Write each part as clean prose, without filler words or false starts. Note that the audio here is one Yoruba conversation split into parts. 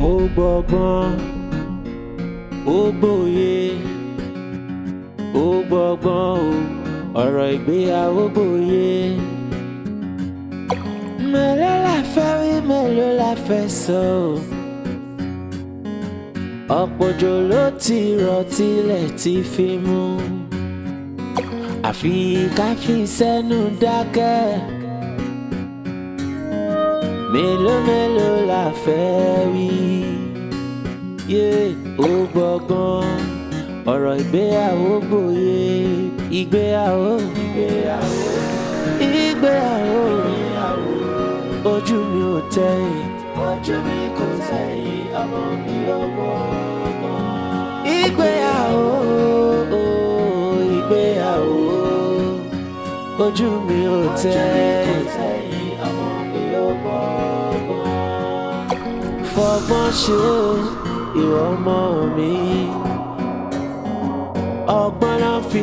Ó gbọ́gbọ́n, ó gbòye, ó gbọ́gbọ́n o, ọ̀rọ̀ ìgbéyàwó gbòye. Mélòó la fẹ́ wí, mélòó la fẹ́ sọ o? Ọ̀pọ̀ òjò ló ti rọ̀ tilẹ̀ ti fi mú. Àfi ká fi sẹ́nu dákẹ́. Mélòó mélòó la fẹ́ wí? Yé, ó gbọ́gbọ́n, ọ̀rọ̀ ìgbéyàwó gbòye. Ìgbéyàwó, ìgbéyàwó, ìgbéyàwó, ojú mi ò tẹ̀yìn, ojú mi kò tẹ̀yìn, ọmọ mi ò gbọ́gbọ́n. Ìgbéyàwó, ìgbéyàwó, ojú mi ò tẹ̀yìn, ọmọ mi ò gbọ́gbọ́n. Fọgbọ́n ṣe o, ìwọ ọmọ mi, ọgbọ́n náà fi.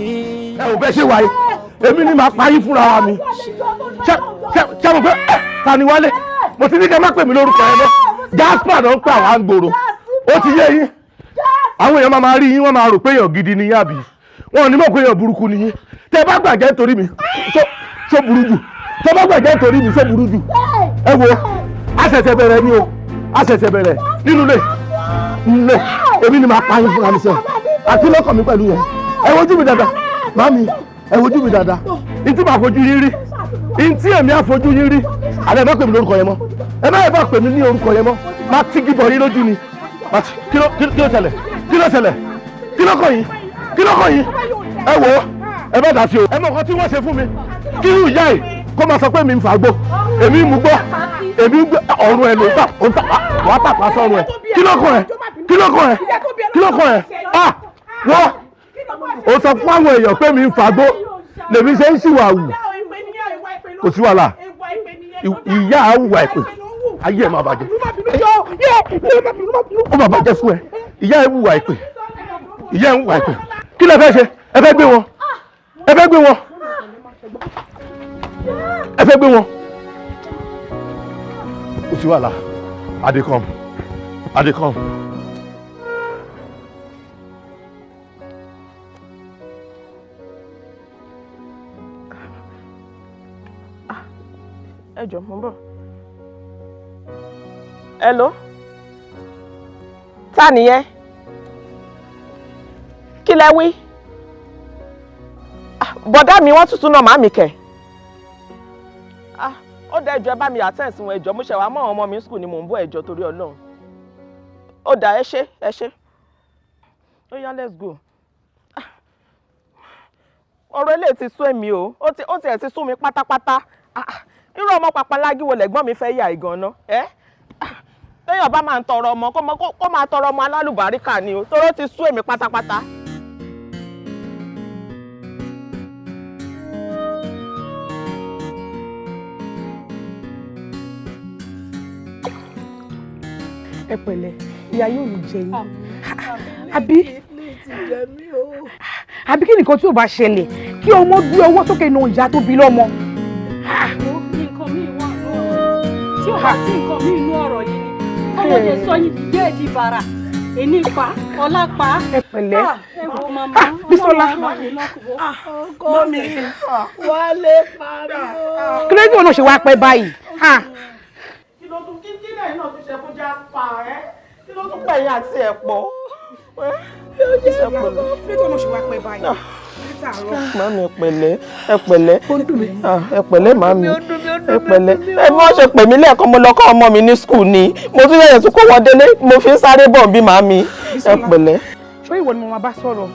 Ẹ ò bẹ́ ṣe wáyé, èmi ni màá parí fúnra wa mi. Ṣé ṣé mo fẹ́ ẹ ta ni wálé? Mo ti ní kẹ́ má pè mí lórúkọ ẹ mọ́. Jasper náà ń pè àwọn àǹgbòrò. Ó ti yé yín. Àwọn èèyàn máa máa rí yín, wọ́n máa rò pé èèyàn gidi ni yín, àbí wọn ò ní mọ̀ pé èèyàn burúkú ni yín. Tẹ́ bá gbàjẹ́ nítorí mi, ṣó burú jù? Tẹ́ bá gbàjẹ́ nítorí mi, ṣó burú jù? Ẹ wo, a ṣẹ̀ṣẹ̀ bẹ̀rẹ̀ ni o, a ṣẹ̀ṣẹ̀ bẹ̀rẹ̀ nínú ilé ilé. Èmi ni màá pa yín fúnra mi sẹ́. Àti lọ́kàn mi pẹ̀lú yẹn. Ẹ wojú mi dáadáa, màmí, ẹ wojú mi dáadáa. Ntí màá fojú yín rí, ntí èmi á fojú yín rí. Àbẹ ẹ má pè mí lórúkọ yẹn mọ́. Ẹ má yẹ bá pè mí ní orúkọ yẹn mọ́. Má tí gíbọ̀ yín lójú ni. Má tí. Kí ló ṣẹlẹ̀? Kí ló ṣẹlẹ̀? Kí ló kàn yín? Kí ló kàn yín? Ẹ wò ó, ẹ bá dà sí o. Ẹ mọ nǹkan tí wọ́n ṣe fún mi? Kí irú ìyá yìí kó máa sọ pé mi ń fàgbó, èmi ń mú gbọ́, èmi ń gbé ọ̀run ẹ̀ ló ń tà, ó ń tà wàá tàpá sọ́run ẹ̀. Kí ló kàn ẹ́? Kí ló kàn ẹ́? Kí ló kàn ẹ́? Ah, wọ́n ó sọ fún àwọn èèyàn pé mi ń fàgbó, lèmi ṣe ń ṣìwà wù. Kò sí wàhálà. Ìyá àwùwà ẹ̀pẹ̀, ayé ẹ̀ máa bàjẹ́, ó máa bàjẹ́ fún ẹ. Ìyá ẹ̀ wùwà ẹ̀pẹ̀, ìyá ẹ̀ ń wùwà ẹ̀pẹ̀. Kí lẹ fẹ́ ṣe? Ẹ fẹ́ gbé wọn, ẹ fẹ́ gbé wọn, ẹ fẹ́ gbé wọn. Kò sí wàhálà. I dey come, I dey come. Ẹ jọ̀ọ́, mo ń bọ̀. Hello, ta nìyẹn? Kí lẹ wí? Ah, bọ̀dá mi, wọ́n tuntun náà màmí kẹ̀. Ah, ó dá, ẹjọ́, ẹ bá mi attend sí wọn. Ẹjọ́, mo ṣẹ̀ wá mọ́ àwọn ọmọ mi school ni, mò ń bọ̀. Ẹjọ́, torí Ọlọ́run. Ó dá, ẹ ṣé, ẹ ṣé. Ó yá, let's go. Ah, ọ̀rọ̀ eléyìí ti sú èmi o. Ó tiẹ̀ ti sú mi pátápátá. Ah, ah, irú ọmọ pàpàlágí wo lẹ̀gbọ́n mi fẹ́ yà ìgànná ẹ́? Téèyàn bá máa ń tọrọ ọmọ, kó máa tọrọ ọmọ alálùbáríkà ni o, toró ti sú èmi pátápátá. Ẹ pẹ̀lẹ́, ìyá yóò ní jẹ yín. Àbí àbí kí nìkan tí ò bá ṣẹlẹ̀ kí ọmọ gbé ọwọ́ sókè nu ìyá tó bí lọ́mọ? Nǹkan míì wà nínú ọ̀rọ̀ tí ò bá sí nǹkan míì nínú ọ̀rọ̀ yìí ni kọ́mọdé sọ yín di yé di bàrà èní pa ọlá pa. Ẹ pẹ̀lẹ́. Ẹ wo màmá. Bísọ́lá. Ọkọ mi, wálé pa mí o. Kí ló dé tí wọn náà ṣe wá pẹ́ báyìí? Kí ló tún kí lẹ́yìn náà tún ṣe fún Jasper ẹ́? Kí ló tún pẹ̀yìn àti ẹ̀ pọ̀? Kí ló dé tí wọn náà ṣe wá pẹ́ báyìí látàárọ̀? Màmí, ẹ pẹ̀lẹ́, ẹ pẹ̀lẹ́. Ah, ẹ pẹ̀lẹ́ màmí, ẹ pẹ̀lẹ́. Ẹ bí wọ́n ṣe pè mí lẹ́ẹ̀kan, mo lọ kọ́ ọmọ mi ní school ni, mo tún yẹ̀yẹ̀ tún kó wọn délé, mo fi ń sáré bọ̀ bí. Màmí, ẹ pẹ̀lẹ́. Ṣé ìwọ ni mo máa bá sọ̀rọ̀?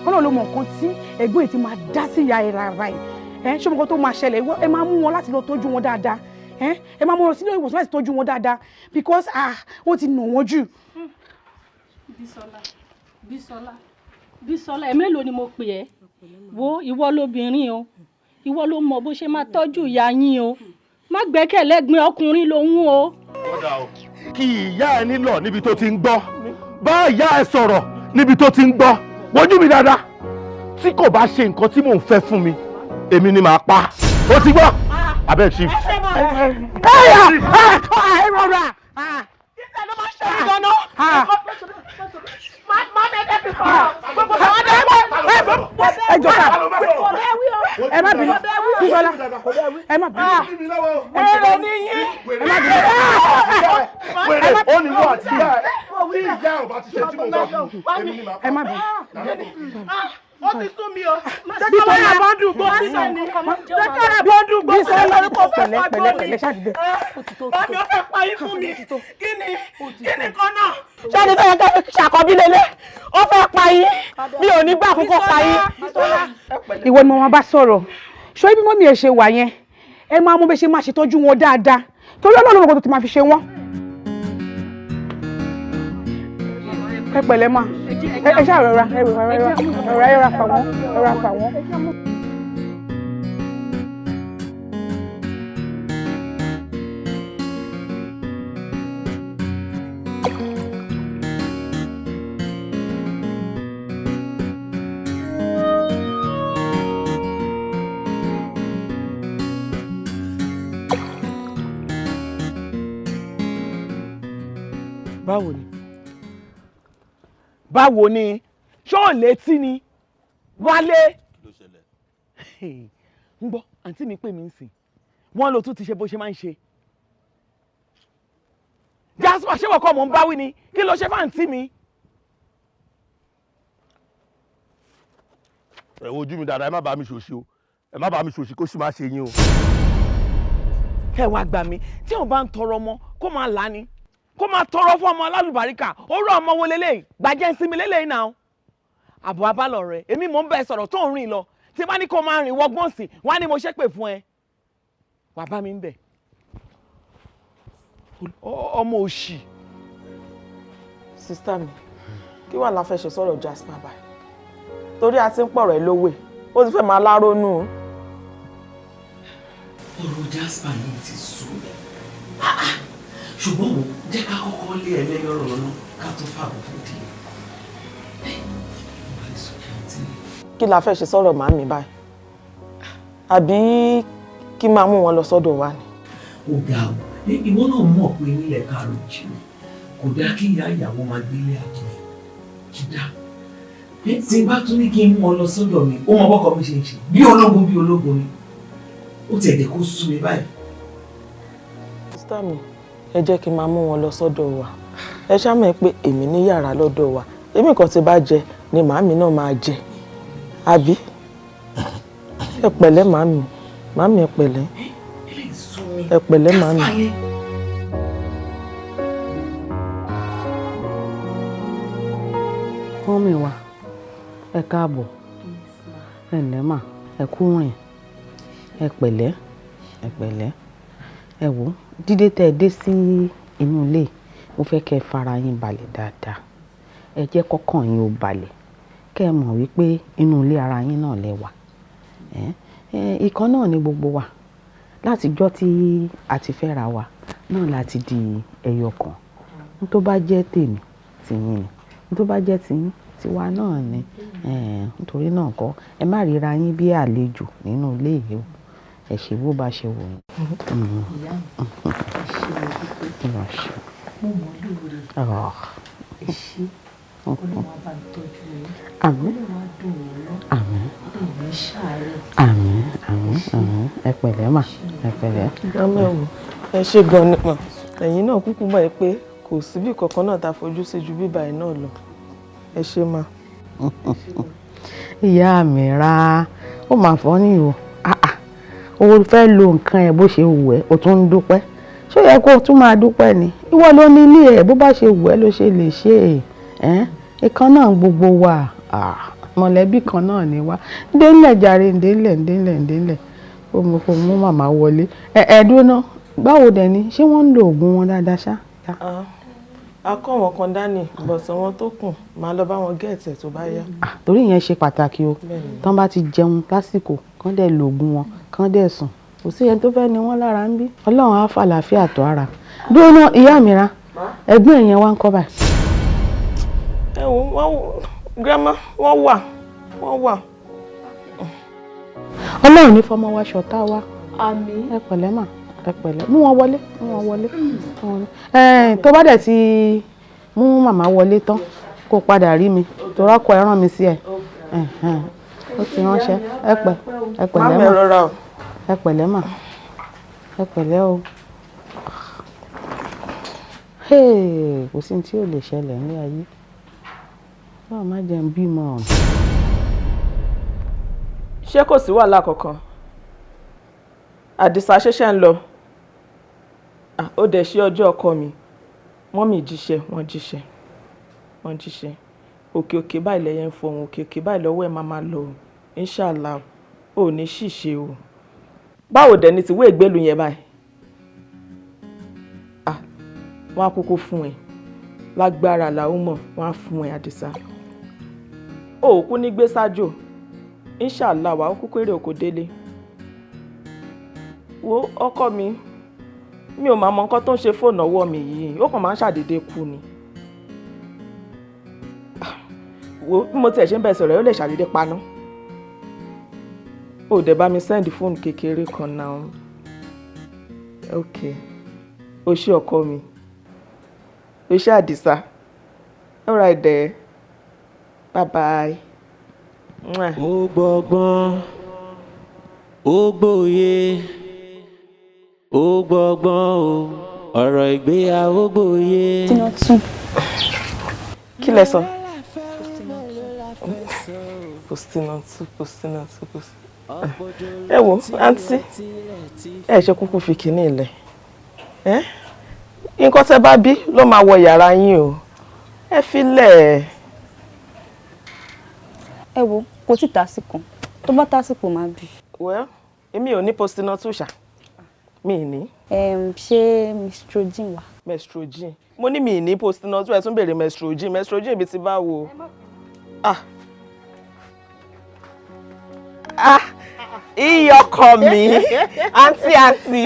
Ọlọ́run ló mọ nǹkan tí ẹ̀gbọ́n yìí ti máa dá sí ìyá ẹ̀ lára báyìí. Ẹ ṣé mo nǹkan tó máa ṣẹlẹ̀? Ẹ máa mú wọn láti lọ tọ́jú wọn dáadáa. Ẹ máa mú wọn sílé ìwòsàn láti tọ́jú wọn dáadáa, because ah, wọ́n ti nà wọ́n jù. Bísọ́lá, Bísọ́lá, Bísọ́lá, ẹ mélòó ni mo pè ẹ́? Wo, ìwọ lobìnrin o, ìwọ ló mọ bó ṣe máa tọ́jú ìyá yín o. Má gbẹ́kẹ̀lé ẹ̀gbin ọkùnrin lòun o. Kí ìyá ẹ nílọ níbi tó ti ń gbọ́, bá ìyá ẹ sọ̀rọ̀ níbi tó ti ń gbọ́. Wojú mi dáadáa, tí kò bá ṣe nǹkan tí mò ń fẹ́ fún mi, èmi ni màá pa. Ó ti gbọ́? Abeg, shift. Ẹ ẹ rọra. Kí ló máa ṣe mí gan-an? Ẹ jọ ká ẹ má bínú Bísọ́lá, ẹ má bínú. Wèrè ni yín. Ẹ má bínú. Wèrè ó ní wọ́n àti ìyá ẹ̀ tí ìyá ẹ̀ ò bá ti ṣe tí mo bá fún èmi ni màá Ẹ má bínú. Ó ti sún mi o. Ṣé kí wọ́n yà bọ́ndù gbó sílẹ̀ ni? Ṣé kí wọ́n bọ́ndù gbó sílẹ̀ Bísọ́lá ni? Kò fẹ́ pẹ̀lẹ́ fagbó pẹ̀lẹ́ ni. pẹ̀lẹ́ ṣáàdìdẹ. Bámi ó fẹ́ pa yín fún mi. Kí ni kí ni kan náà? Ṣé ẹni tó yẹ ká ṣàkọ́bí lélẹ̀? Ó fẹ́ pa yín. Mi ò ní gbà fún kó pa yín. Ìwọ ni mo máa bá sọ̀rọ̀. Ṣé bí mọ́mí ẹ ṣe wà yẹn, ẹ máa mú bẹ́ ṣe máa ṣètọ́jú wọn dáadáa torí Ọlọ́run ló mọ̀ kó tó ti máa fi ṣe wọ́n. Ẹ pẹ̀lẹ́ mà, ẹ ṣáà rọra, ẹ rọra, ẹ rọra, ẹ rọra fà wọ́n, ẹ rọra fà wọ́n. Báwo ni? Báwo ni? Ṣé ò létí ni? Wálé. Ń gbọ́, àǹtí mi pè mí ń sìn. Wọ́n ló tún ti ṣe bó ṣe máa ń ṣe. Jasper, ṣé wọ́n kọ́ mò ń báwí ni? Kí ló ṣe fáǹtí mi? Ẹ wo ojú mi dáadáa, ẹ má bá mi ṣòṣì o, ẹ má bá mi ṣòṣì kó sì má ṣe yín o. Kẹ́ wá gbà mí, tí òun bá ń tọrọ ọmọ, kó máa là ní. Kó máa tọrọ fún ọmọ alálùbáríkà, ó rọ ọmọ wo lélẹ́yìí, gbàjẹ́ ń sinmi lélẹ́yìí náà. Àbọ̀ abálọ̀ rẹ̀, èmi mò ń bẹ sọ̀rọ̀ tó ń rìn lọ. Tí bá ní kó máa rìn wọgbọ́n sí, wá ní mo ṣépè fún ẹ. Wà bá mi ń bẹ̀. Ọmọ òṣì. Sista mi, kí wàá la fẹ́ ṣe sọ̀rọ̀ Jasper báyìí? Torí a ti ń pọ̀rọ̀ ẹ lówè, ó ti fẹ́ máa lárónú. Ọ̀rọ̀ Jasper yìí ti sú mi. Ṣùgbọ́n wo jẹ́ ká kọ́kọ́ lé ẹlẹ́yọ̀rọ̀ lọ́nà ká tó fàbọ̀ fún di. Kí la fẹ́ ṣe sọ̀rọ̀ màmí báyìí? Àbí kí máa mú wọn lọ sọ́dọ̀ wa ni? Ó ga o, ìwọ náà mọ̀ pé nílẹ̀ káàró jìnnà kò dáa kí ìyá ìyàwó máa gbélé àtọ̀ kí dáa. Tí n bá tún ní kí n mú ọ lọ sọ́dọ̀ mi, ó mọ bọ́kọ mi ṣe ń ṣe bí ológun bí ológun ni. Ó tiẹ̀ jẹ́ kó sú mi báyìí. Sísítà mi, ẹ jẹ́ kí n máa mú wọn lọ sọ́dọ̀ wa. Ẹ ṣá mọ̀ pé èmi ní yàrá lọ́dọ̀ wa. Èmi kan ti bá jẹ ni màámi náà máa jẹ. Àbí? Ẹ pẹ̀lẹ́ màámi, màámi ẹ pẹ̀lẹ́. Ẹ pẹ̀lẹ́ màámi. Mọ́mì wa, ẹ káàbọ̀, ẹ ǹlẹ́ mà, ẹ kú rìn, ẹ pẹ̀lẹ́, ẹ pẹ̀lẹ́. Ẹ wò ó, dídé tẹ́ ẹ dé sí inú ilé, mo fẹ́ kẹ́ ẹ fara yín balẹ̀ dáadáa. Ẹ jẹ́ kọ́kàn yín ó balẹ̀, kẹ́ ẹ mọ̀ wípé inú ilé ara yín náà lẹ wà. Ìkan náà ni gbogbo wa. Látijọ́ tí a ti fẹ́ra wa náà la ti di ẹyọ kan. N tó bá jẹ́ tèmi, tìyín ni. N tó bá jẹ́ tiyín, tiwa náà ni. Nítorí náà kọ́, ẹ má ríra yín bí àlejò nínú ilé yìí o. Ẹ ṣe bó bá ṣe wù yín. Ìyá mi, ẹ ṣé mo dúpẹ́. Mo mọ̀ lóore. Ẹ ṣé. Ọlọ́run á bá mi tọ́jú yín. Àmín. Ọlọ́run á dùn yín lọ. Àmín. Ẹ ní ṣàárẹ̀. Àmín, àmín, àmín. Ẹ pẹ̀lẹ́ mà, ẹ pẹ̀lẹ́. Gámẹ̀wò, ẹ ṣé gan ni mà. Ẹ̀yin náà kúkú mọ̀ ẹ́ pé kò síbì kankan náà tá a fojú sí ju bíbá ẹ̀ náà lọ. Ẹ ṣé mà. Ìyá mi ra, ó mà fọ́ ní o. O fẹ́ lo nǹkan ẹ bó ṣe wù ẹ́, o tún ń dúpẹ́. Ṣé ó yẹ kó o tún máa dúpẹ́ ni? Ìwọ ló ní ilé ẹ̀, bó bá ṣe wù ẹ́ ló ṣe lè ṣe é. Ìkan náà gbogbo wa, mọ̀lẹ́bí kan náà ni wá. Ǹdẹ́lẹ̀ jàre, ǹdẹ́lẹ̀, ǹdẹ́lẹ̀, ǹdẹ́lẹ̀. Ó mú kó mú màmá wọlé. Ẹ dúró ná, báwo dẹ̀ ni? Ṣé wọ́n ń lo oògùn wọn dáadáa ṣá? A kọ́ wọn kan dání, bọ̀sẹ̀ wọn tó kù, màá lọ bá wọn gẹ̀ẹ́tì ẹ̀ tó bá yá. Torí ìyẹn ṣe pàtàkì o. Tán bá ti jẹun lásìkò, kán dẹ̀ lo oògùn wọn, kán dẹ̀ sùn. Kò sí ẹni tó fẹ́ ni wọ́n lára ń bí. Ọlọ́run á fàlàáfíà tó ara. Dúró ná, ìyá mi ra, ẹ̀gbọ́n ìyẹn wá ń kọ́ báyìí. Ẹ wo, wọ́n grandma, wọ́n wà, wọ́n wà. Ọlọ́run ní fọmọ wa ṣọ̀tá wa. Àmín. Ẹ pẹ̀lẹ́ mà, ẹ pẹ̀lẹ́. Mú wọn wọlé, mú wọn wọlé. Tó bá dẹ̀ ti Mú màmá wọlé tán kó padà rí mi torí ọkọ ẹ rán mi sí ẹ. Ó ti ránṣẹ́. Ẹ pẹ̀, ẹ pẹ̀lẹ́ Màámi, ẹ rọra mà. O. Ẹ pẹ̀lẹ́ mà. Ẹ pẹ̀lẹ́ o. Hey, kò sí ní tí ò lè ṣẹlẹ̀ ní ayé. Báwo má jẹun bímọ. Ṣé kò sí wàhálà kankan? Àdìsá ṣẹ̀ṣẹ̀ ń lọ. Ah, ó dẹ̀ ṣe ọjọ́ ọkọ mi. Mọ́mì jíṣẹ́, wọ́n jíṣẹ́, wọ́n jíṣẹ́. Òkè òkè báyìí lẹyẹ ń fọhùn, òkè òkè báyìí lọ́wọ́ ẹ̀ máa máa lọ. Inshallah, ò ní ṣìṣe o. Báwo dẹ̀ ni tìwé ìgbélú yẹn báyìí? Ah, wọ́n á kúkú fún ẹ. Lágbára làwọn mọ̀, wọ́n á fún ẹ, Àdìsá. O ò kú ní gbé sájò. Inshallah, wàá kúkú èrè oko délé. Wo ọkọ mi, mi ò máa mọ nǹkan tó ń ṣe fóònù ọwọ́ mi yìí, ó kàn máa ń ṣàdédé kú ni. Wo bí mo tiẹ̀ ṣe ń bẹ̀ sọ̀rọ̀, ó lè ṣàdédé paná. Ó dẹ̀ bá mi send fóònù kékeré kan náà. Ok, o ṣé ọkọ mi, o ṣé Àdìsá. All right there, bye bye. Mwah. Ó gbọ́gbọ́n, ó gbòye, ó gbọ́gbọ́n o, ọ̀rọ̀ ìgbéyàwó gbòye. Kí lẹ sọ? Postinatu, postinatu, postinatu. Ẹ wo, àǹtí, ẹ ṣe kúkú fi kínní ilẹ̀. Ẹ́ nǹkan tẹ́ bá bí ló máa wọ yàrá yín o. Ẹ fi lẹ̀. Ẹ wo, kò tí tásìkò, tó bá tásìkò máa bì. Well, èmi ò ní postinatu ṣá. Mi ì ní. Ṣé mestrogen wà? Mestrogen. Mo ní mi ì ní postinatu, ẹ tún béèrè mestrogen. Mestrogen ibi tí bá wo. Ah. Ah, iyọkọ mi, àǹtí àǹtí,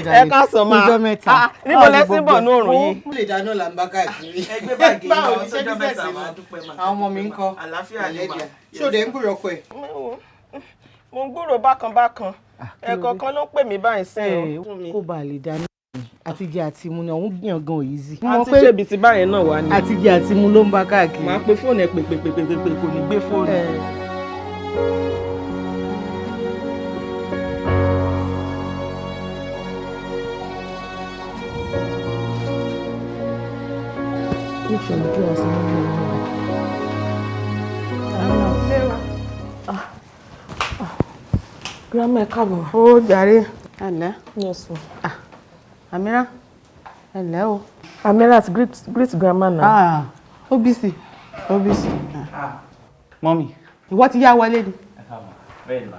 ẹ káàsán máa. Ọjọ́ mẹ́ta. Ah, níbo lẹ ti ń bọ̀ ní òrùn yìí? Mo lè dáná là ń bá káàkiri. Ẹgbẹ́ báàgì yìí Báwo wá, ni ṣé ọjọ́ bísẹ̀sì mẹ́ta ni? máa dúpẹ́ mà. Àwọn ọmọ mi ń kọ́. Àlàáfíà ni mà. Ṣé o dẹ̀ ń gbúrò ọkọ ẹ̀? Mo ń gbúrò bákan bákan. Ẹ̀kọ̀ọ̀kan ló ń pè mí báyìí sí o. Kó ba lè dáná àti jẹ àti mu ni òun gbìyàn gan òyì sí. Àǹtí ṣèbí ti báyẹn náà wá ni. Àti jẹ àti mu ló ń bá káàkiri. Màá pe fóònù ẹ pè pè pè pè pè kò ní gbé fóònù. Grandma, ẹ káàbọ̀. Ó jàre. Ẹ ǹlẹ́. Yes, ma. Amira, ẹ ǹlẹ́ o. Amirat, greet grandma now. Ah, ó bísí, ó bísí. Mọ́mì. Ìwọ ti yá wọlé ni. Bẹ́ẹ̀ ni ma.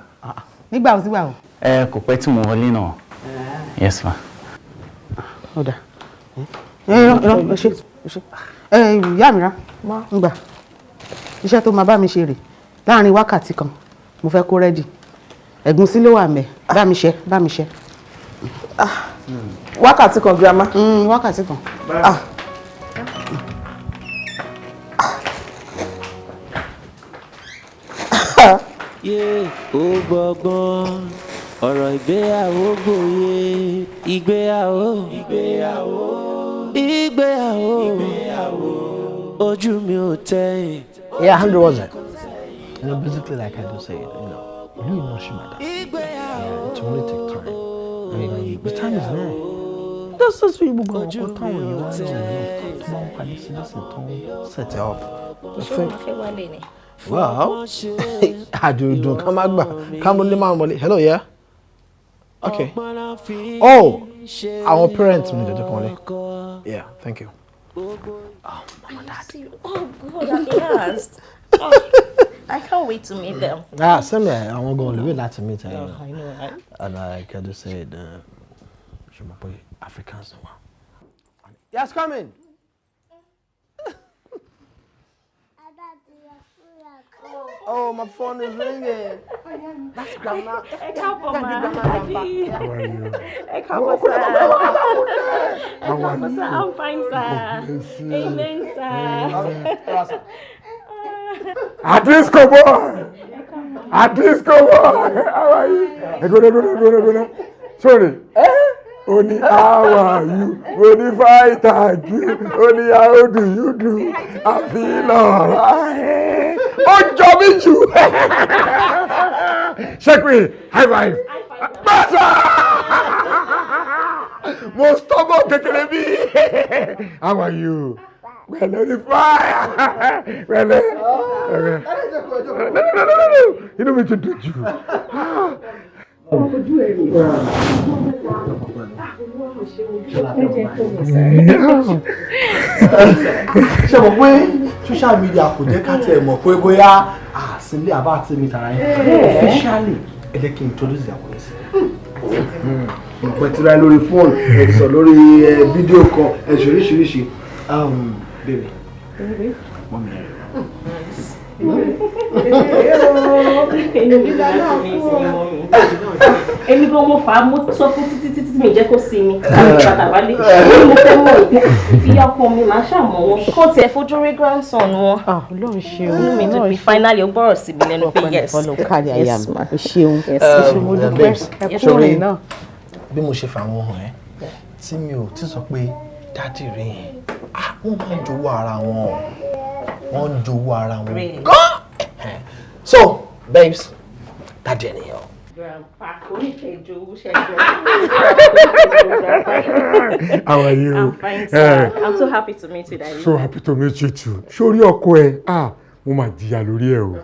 Nígbà wo sígbà wo? Ẹ kò pẹ́ tí mo wọlé náà. Yes ma. Ó dà. Ẹ irọ́, o ṣe, o ṣe. Ẹ ìyá mi rá. Ngbà. Iṣẹ́ tó máa bá mi ṣe rè láàrin wákàtí kan, mo fẹ́ kó rẹ́dì. Ẹ̀gúsí ló wà mẹ́, bá mi ṣe, bá mi ṣe. Wákàtí kan, grandma. Wákàtí kan. Ah. Yé, ó gbọ́gbọ́n, ọ̀rọ̀ ìgbéyàwó gbòye. Ìgbéyàwó, ìgbéyàwó, ìgbéyàwó, ojú mi ò tẹ̀yìn. Yeah, how was it? You know, basically, like I do say, you know, you know Shimada. Yeah, it only take time. I mean, the time is now. That's just what you go on town. You want to know, to set it up. Ṣé o máa fẹ́ wálé ni? Well, I do. Come back. Come on, man. Hello, yeah. Okay. Oh, our parents mi jọjọ kan wọlé. Yeah, thank you. Oh, Mama, Dad. Oh, good, at last. Oh, I can't wait to meet them. Ah, same here. Àwọn gan olùwé láti meet ẹ. Oh, I know, right? And I can just say, ṣe mọ̀ pé Africans ni wá. Yes, come in. Oh, my phone is ringing. That's grandma. Ẹ káàbọ̀ ma. How are you? Ẹ káàbọ̀ sir. Ẹ káàbọ̀ sir. I'm fine, sir. Amen, sir. Adisco boy! Adisco boy! How are you? Go, go, go, go, go, go. Sorry. Eh? Ó ní, "How are you?" Ó ní, "Fine, thank you." Ó ní, "How do you do?" I feel alright. Ó jọ mí jù. Shake me, high five. Pàṣẹ! Mo stubborn kékeré bí. How are you? Pẹ̀lẹ́ ní fine. Pẹ̀lẹ́. No, no, no, no, no. Inú mi ti dùn jù. Ojú ẹ̀ rè. Ṣe mọ̀ pé social media kò jẹ́ ká tiẹ̀ mọ̀ pé bóyá àsìlẹ̀ àbá àti mi tara yẹn? Officially, ẹ jẹ́ kí n introduce ìyàwó yẹn sí i. Mo ti ra lórí fóònù, ẹ sọ lórí fídíò kan, ẹ ṣe oríṣiríṣi. Baby, mummy ẹ rẹ. Inú mi dùn láti rí ìsinmi mummy. Èmi gan mo fà á, mo sọ fún títí títí mi jẹ́ kó sinmi. Àmì padà wálé. Ó ní mo fẹ́ mọ̀ ìyá ọkọ mi, màá ṣàmọ̀ wọn. Kó tiẹ̀ fojú rí grandson wọn. Ọlọ́run ṣeun. Inú mi dùn pé finally ó gbọ́rọ̀ sí mi lẹ́nu pé yes. Ọlọ́run kárí àyà mi. O ṣeun. Yes. O ṣeun, mo dúpẹ́. Ẹ kú rìn náà. Bí mo ṣe fà wọ́n hàn ẹ́ tí mi ò tí sọ pé daddy rí yẹn, ah, wọ́n máa ń jowó ara wọn, wọ́n ń jowó ara wọn gan. So babes, daddy ẹ̀ nìyẹn o. Grandpa, kò ní fẹ́ jowú ṣẹ́jọ́. How are you? I'm fine, sir. I'm so happy to meet you, Daddy. So happy to meet you too. Sórí ọkọ ẹ, ah, mo máa jìyà lórí ẹ o.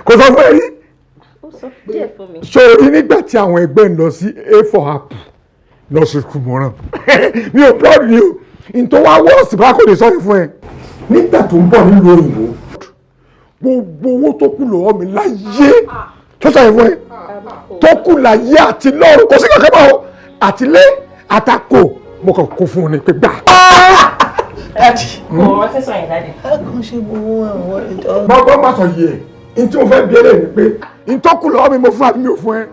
Kò sọ fún ẹ rí. Ó sọ díẹ̀ fún mi. Sórí nígbà tí àwọn ẹgbẹ́ ń lọ sí A for Apple lọ sí Kùmọ̀ràn. Mi ò proud ni o. Ntọ́ wá wọ́ọ̀sì bá kò lè sọ́yìn fún ẹ. Nígbà tó ń bọ̀ nílùú òyìnbó, gbogbo owó tó kù lọ́wọ́ mi láyé tó sọ̀rọ̀ fún ẹ tó kù láyé àti lọ́run, kò sí kankan mọ́ o, àtìlé àtakò, mo kàn kó fún un ní pé gbà. Daddy. Kò rántí sọ yẹn, Daddy. A kàn ṣe gbogbo àwọn ìjọ. Bọ́gbọ́n má sọ yìí ẹ̀ n tí mo fẹ́ bí ẹlẹ́yìn ni pé n tó kù lọ́wọ́ mi, mo fún àbí mi ò fún ẹ.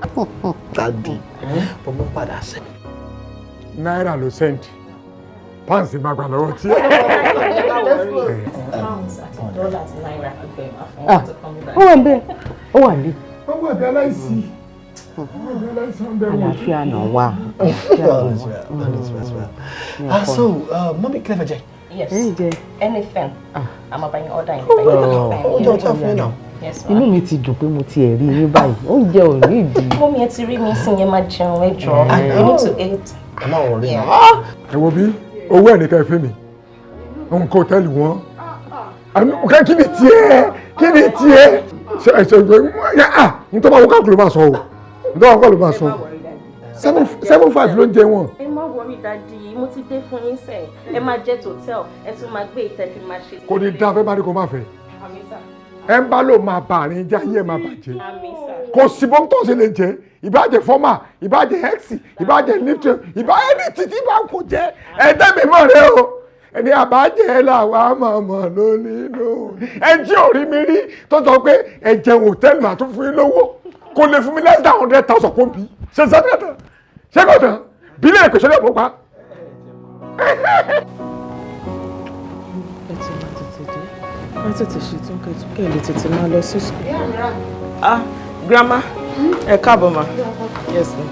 Daddy, mo padà sẹ́. Náírà ló send, pounds máa gbà lọ́wọ́ tí. Pounds àti dọ́là àti náírà, gbogbo ẹ̀ máa fún Ah, wọn tó kọ́ mi ó báyìí. wà níbẹ̀, ó wà níbí. Wọ́n wà bí aláìsí. Wọ́n wà bí aláìsí, wọ́n bẹ̀rù wọn. Àlàáfíà náà wà. All is well, all is well. Ah, so, mummy, kí lẹ fẹ́ jẹ? Yes. Ẹ jẹ. Anything. I'm about to order anything. Oh, oúnjẹ ọtí àfún yín náà. Yes, ma. Inú mi ti dùn pé mo ti ẹ̀ rí yín báyìí. Oúnjẹ ò ní ìdí. Mummy, ẹ ti rí mi sí yẹn, máa jẹun, ẹ jọ̀ọ́. You need to eat. Ẹ má worry náà. Ẹ wo bí owó ẹ̀ ní ká ẹ fẹ́ mi nǹkan hòtẹ́ẹ̀lì wọn. Àmì, kí ni tiẹ̀? Kí ni tiẹ̀? Ṣe ẹ ṣe ẹ ah, n tó bá wọ káàkiri ló máa sọ o, n tó bá wọ káàkiri ló máa sọ. Seven seven five ló ń jẹ wọn. Ẹ má worry, Daddy, mo ti dé fún yín sẹ́. Ẹ máa jẹ́ hotel, ẹ tún máa gbé ìtẹ́ fi máa ṣe. Kò ní dá fẹ́ bá ní kó má fẹ́. Àmín sir. Ẹ ń bá lò máa bà àárín jẹ́, ayé ẹ̀ máa bàjẹ́. Àmín sir. Kò sí bó ń tó ṣe lè jẹ́, ìbàjẹ́ fọ́mà, ìbàjẹ́ hex, ìbàjẹ́ lipton, ìbá ẹni títí bá kò jẹ́ ẹ̀ẹ́dẹ́ mi mọ̀ rẹ o. Ẹni àbájẹ́ làwa mọ̀mọ́ lónìí lò. Ẹ jí ò rí mi rí tó sọ pé ẹ jẹun hòtẹ́ẹ̀lì, màá tún fún yín lówó, kò lè fún mi less than 100,000 kó bí ṣe sọ́dọ̀ tán, ṣé kò tán bí lè pèsè lè kó pa. Ẹ ti máa tètè dé, má tètè ṣètò kẹtùkẹ lè tètè máa lọ sí school. Ah, grandma, ẹ káàbọ̀ ma. Yes ma.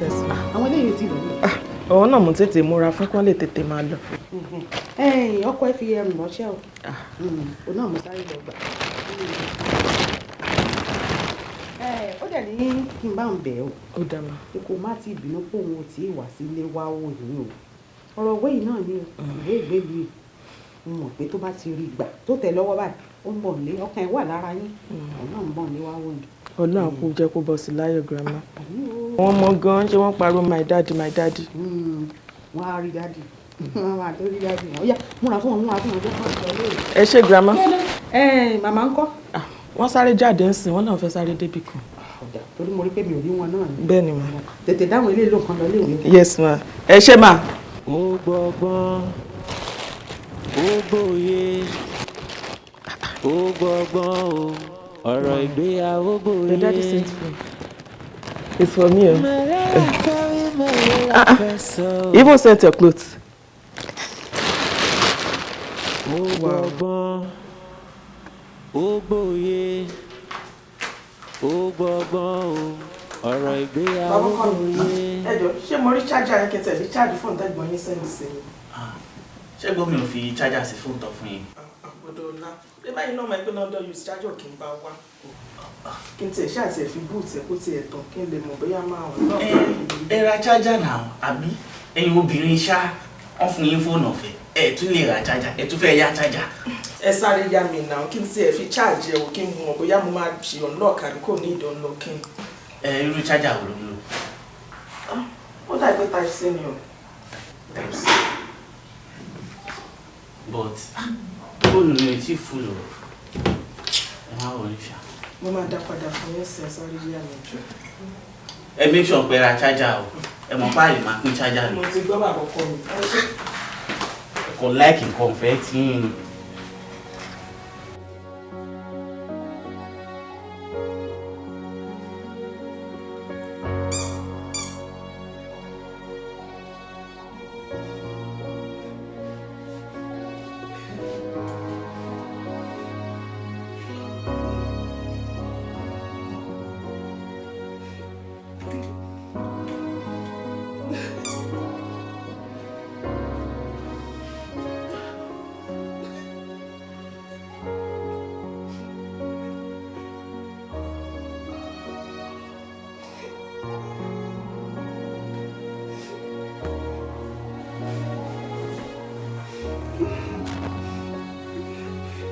Yes ma. Àwọn eléyìí ti lò ó. Òun náà mo tètè múra fún kán lè tètè máa lọ. Ẹ̀yin ọkọ ẹ fi ẹrù ránṣẹ́ o, òun náà mo sáré lọ gbà. Ó dẹ̀ ní kí n bá ń bẹ̀ ọ́. Ó dá ma. Pé kó má ti bínú pé òun ò tí ì wá sílé wá wò yín o. Ọ̀rọ̀ òwe yìí náà ni o, ìwé ìgbélú yìí, mo mọ̀ pé tó bá ti rí gbà tó tẹ̀ lọ́wọ́ báyìí, ó ń bọ̀ nílé, ọkàn ẹ̀ wà lára yín, òun náà ń bọ̀ nílé wá wò yín. Ọlọ́run kò jẹ́ kó bọ́ sí láyọ̀, grandma. Wọ́n mọ gan-an ṣé wọ́n pariwo, "My daddy, my daddy." Wọ́n á rí daddy, wọ́n á rí daddy wọn. Ó yá, múra fún wọn, múra fún wọn, jẹ́ kó lọ lóòrè. Ẹ ṣé, grandma. Ẹ màmá ńkọ́? Wọ́n sáré jáde ń sìn, wọ́n náà fẹ́ sáré débì kan. Torí mo rí pé mi ò rí wọn náà ni. Bẹ́ẹ̀ ni ma. Tètè dáhùn ilé ìlú kan lọ léèwé. Yes ma, ẹ ṣé ma. Ó gbọ́gbọ́n, ó gbòye, ó gbọ́gbọ́n o, ọ̀rọ̀ ìgbéyàwó gbòye. Your daddy sent for It's for me. Oh. Ah, ah. Even sent your clothes. Ó gbọ́gbọ́n, ó gbòye, ó gbọ́gbọ́n o. Ọ̀rọ̀ ìgbéyàwó Bàbá ọkọ mi, ẹ jọ̀ọ́, ṣé mo rí charger yẹn kí n tẹ̀ fi charge fóònù tẹ́gbọ̀n yín send sí mi? Ṣé gbọ́ mi ò fi charger sí fóònù tán fún yín? Àgbọ̀dọ̀ ọ̀la. Bí báyìí náà máa ń pẹ́ lọ́dọ̀ use charger kì í bá wá. Kí n tiẹ̀ ṣáà tiẹ̀ fi boot ẹ̀ kó tiẹ̀ tàn kí n lè mọ̀ bóyá máa hàn náà. Ẹ ra charger náà, àbí? Ẹ̀yin obìnrin ṣá, wọ́n fún yín fóònù ọ̀fẹ́. Ẹ tún lè ra charger, ẹ tún fẹ́ yá charger. Ẹ sáré yá mi náà kí n tiẹ̀ fi charge ẹ̀ wò kí n mọ̀ bóyá mo máa ṣe unlock àbí kò ní ìdí unlocking. Ẹ irú charger wo ló ń lò? Ó dà pé type C ni o. Type C. But fóònù mi ò tí full o. Ẹ má wọlé ṣá. Mo máa dá padà fún yín sí, ẹ sáré yá mi jù. Ẹ make sure pé ra charger o. Ẹ mọ̀ páàlì máa pín charger lò. Mo ti gbọ́ bàbá ọkọ mi. Ẹ ṣé. Kò láìkì nǹkan ọ̀fẹ́ tí ń ni.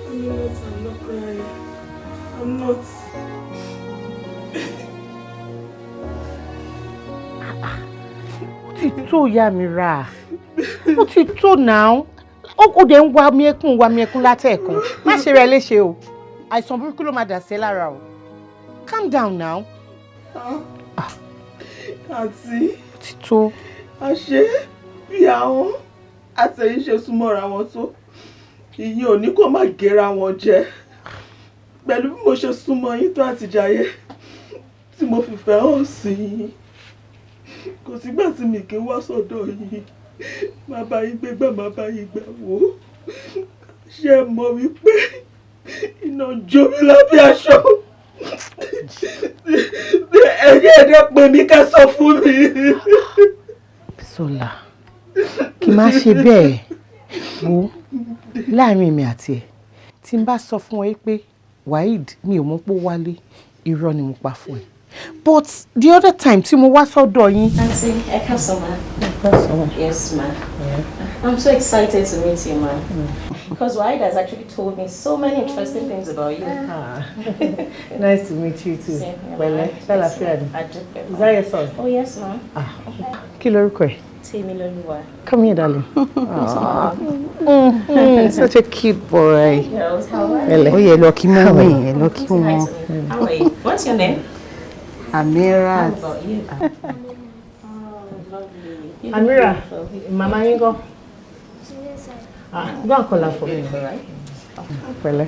I'm not, I'm not crying. I'm not. Ó ti tó, ìyá mi rà, ó ti tó náà. Ó dẹ̀ ń wa mi ẹkún, wa mi ẹkún látẹ̀ẹ̀kan. Má ṣe rẹ léṣe o, àìsàn burúkú ló máa dà sí ẹ lára o. Calm down now. Àǹtí. Ó ti tó. Àṣé bí àwọn àtẹ̀yìn ṣe súnmọ́ra wọn tó, ìyẹn ò ní kó má gera wọn jẹ. Pẹ̀lú bí mo ṣe súnmọ́ yín tó àti Jayé tí mo fìfẹ́ hàn sí yín, kò sígbà tí mi kì í wá sọ́dọ̀ yín, má bá yín gbé gbà, má bá yín gbà wò. Ṣé ẹ mọ̀ wípé iná jó mi lábẹ́ aṣọ? Ẹ̀yin ẹ̀dẹ̀ pè mí ká sọ fún mi. Bísọ́lá, kí n má ṣe bẹ́ẹ̀. Wo, láàrin èmi àti ẹ̀, tí n bá sọ fún ẹ pé Waheed mi ò mọ̀ pé ó wálé, irọ́ ni mo pa fún ẹ. But the other time tí mo wá sọ́dọ̀ yín. Auntie, ẹ káàsán ma. Yes, ma. I'm so excited to meet you, ma. Because Waheed has actually told me so many interesting things about you. Ah. Nice to meet you too. Same here, Pẹ̀lẹ́, ma. ṣàlàfíà ni? A dúpẹ́, ma. Is that your son? Oh, yes, ma. Ah. Kí lorúkọ ẹ̀? Temiloluwa. Come here, darling. Such a cute boy. Girls, how are you? Ó yẹ lọ kí mummy, ẹ lọ kí wọn. How are you? What's your name? Amira. How about you? Oh, lovely. You look Amira, beautiful. màmá yín kọ́? Ah, go and call her for me. Pẹ̀lẹ́.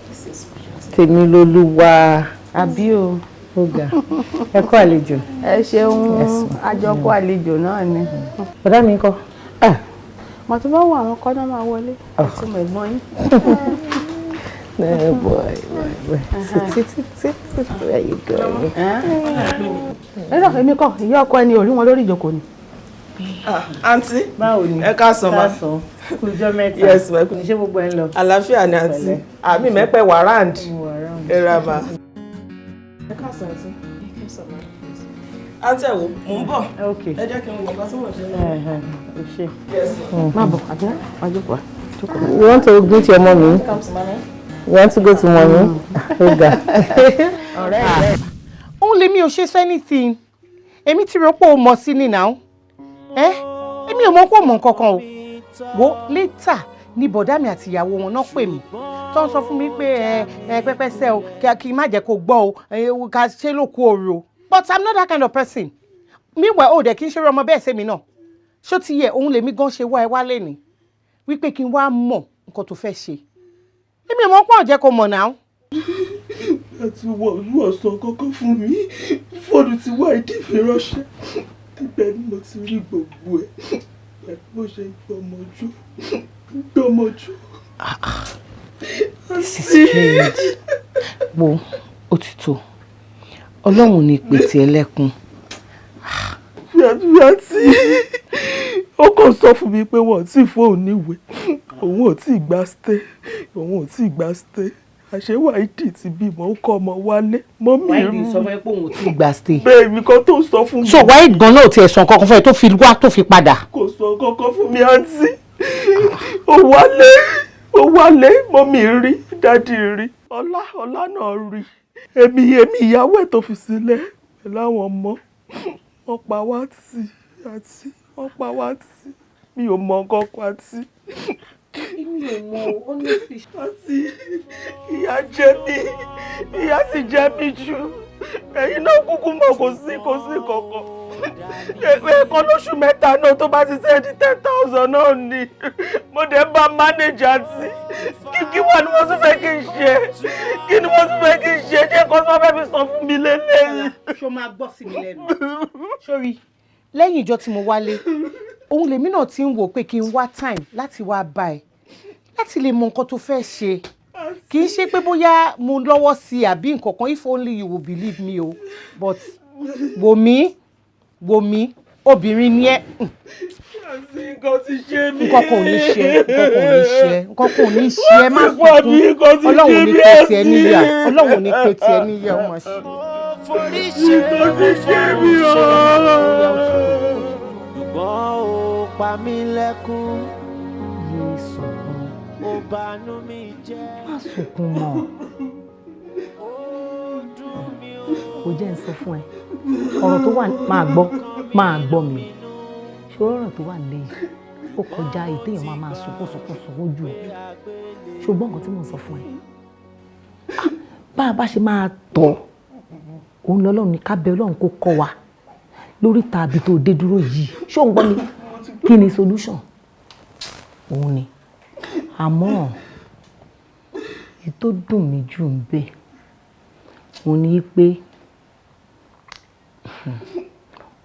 This is beautiful. Tèmilolúwa. Àbí o. Ó ga. Ẹ kú àlejò. Ẹ ṣeun. Yes, ma. Àjọkọ àlejò náà ni. Bọ̀dá mi ńkọ́? Mà tó bá wọ àwọn kọ́ náà máa wọlé. Àti mọ̀ ẹ̀gbọ́n yín. Oh boy, boy, boy. Sit, sit, sit, sit. Where you going? Ẹ lọ, èmi kọ́, ìyá ọkọ ẹni ò rí wọn lórí ìjókòó ni. Àǹtí. Báwo ni? Ẹ káàsán ma. Káàsán. Kú ọjọ́ mẹ́ta. Yes, ma. Ṣé gbogbo ẹ ń lọ? Àlàáfíà ni àǹtí. Àmì mẹ́pẹ́ wà round. Ẹ ra ma. Ẹ káàsán, àǹtí. Àǹtí, ẹ wò, mò ń bọ̀. Ẹ jẹ́ kí n wọ̀ nǹkan tí mò ń ṣe náà. Ṣe. Yes, ma. Má bọ̀, àdúrà, wá jókòó wá. You want to greet your mommy? Come to mommy. You want to go to mommy? Ó ga. Ọ̀rẹ́ rẹ̀. Òun lèmi ò ṣe sọ anything. Èmi ti rò pé o mọ̀ sí ni now. Ẹ́, èmi ò mọ̀ pé o mọ̀ nǹkan kan o. Wo, later ni bọ̀dá mi àti ìyàwó wọn náà pè mí tó ń sọ fún mi pé ẹ ẹ pẹ́pẹ́sẹ́ o, kí n má jẹ́ kó gbọ́ o, ẹ ká ṣe ló kú òru o. But I'm not that kind of person. Meanwhile, ó dẹ̀ kí n ṣe ọmọ bẹ́ẹ̀ sẹ́mi náà. Ṣó ti yẹ? Òun lèmi gan ṣe wá ẹ wálé ni wípé kí n wá mọ̀ nǹkan tó fẹ́ ṣe. Èmi ò mọ̀ pé ò jẹ́ kó mọ̀ náà. Àti wọ olú ọ̀sán kọ́kọ́ fún mi, fóònù ti wá ìdí fi ránṣẹ́. Ibẹ̀ ni mo ti rí gbogbo ẹ̀ pẹ̀lú bó ṣe gbọmọjú gbọmọjú. This is strange. Wo, Ó ti tó. Ọlọ́run ní pètè ẹlẹ́kun. Àti ó kàn sọ fún mi pé wọ́n ti fóun níwèé, òun ò tí ì gba stay, òun ò tí ì gba stay. Àṣé Wáídì ti bímọ, ó kọ́ ọmọ wálé. Mọ́mí. Wáídì sọ fún ẹ pé òun ò tí ì gba stay? Bẹ́ẹ̀ mi kan tó sọ fún mi. So Wáídì gan náà ò tiẹ̀ sọ nǹkan kan fún ẹ tó fi wá tó fi padà? Kò sọ kankan fún mi, àǹtí. Ó wálé, ó wálé, mọ́mí rí, daddy rí, Ọlá, Ọlá náà rí. Èmi ìyàwó ẹ̀ tó fi sílẹ̀ pẹ̀lú àwọn ọmọ, wọ́n pa wá tì, àǹtí, wọ́n pa wá tì. Mi ò mọ nǹkan kan, àǹtí. Èmi ò mọ, honestly. Àǹtí, ìyà jẹ mí, ìyà sì jẹ mí jù. Ẹ̀yin náà kúkú mọ̀, kò sí kankan. Ẹ̀ẹ̀kan lóṣù 3 náà tó bá ti send 10,000 náà ni mo dẹ̀ bá manage, àǹtí. Kí wà ní wọ́n tún fẹ́ kí n ṣe? Kí ni wọ́n tún fẹ́ kí n ṣe? Ṣé nǹkan tí wọ́n fẹ́ fi sọ fún mi lélẹ́yìí? Ṣó máa gbọ́ sí mi lẹ́nu? Sórí lẹ́yìn ìjọ tí mo wálé, òun lèmi náà ti ń wò pé kí n wá time láti wá bá ẹ, láti lè mọ nǹkan tó fẹ́ ṣe. Kì í ṣe pé bóyá mo lọ́wọ́ sí i àbí nǹkan kan. If only you will believe me o. But wò mí, wò mí, obìnrin ni ẹ́. Àǹtí, nǹkan ti ṣe mí. Nǹkan kan ò ní ṣe, nǹkan kan ò ní ṣe, nǹkan kan ò ní ṣe ẹ. Má sunkún. Ọlọ́run ò ní pé tiẹ̀ níyà, Ọlọ́run ò ní pé tiẹ̀ níyà. Ó máa ṣe. Nǹkan ti ṣe mí o. Ṣùgbọ́n ó pa mí lẹ́kún. Yé sunkún. Ó banú mi jẹ́. Má sunkún mọ́. Kò jẹ́ ń sọ fún ẹ ọ̀rọ̀ tó wà. Máa gbọ́, máa gbọ́ mi. Ṣé ọ̀rọ̀ tó wà nílẹ̀ yìí, ó kọjá èyí téèyàn máa máa sunkún sunkún sunkún jù? Ṣùgbọ́n nǹkan tí mò ń sọ fún ẹ, bá a bá ṣe máa tọ̀ òun lọ́lọ́run ní ká bẹ Ọlọ́run kó kọ́ wa lórí tàbí tó dé dúró yìí. Ṣé òun gbọ́ mi? Kí ni solution òun ni? Àmọ́ èyí tó dùn mí jù ń bẹ òun ni pé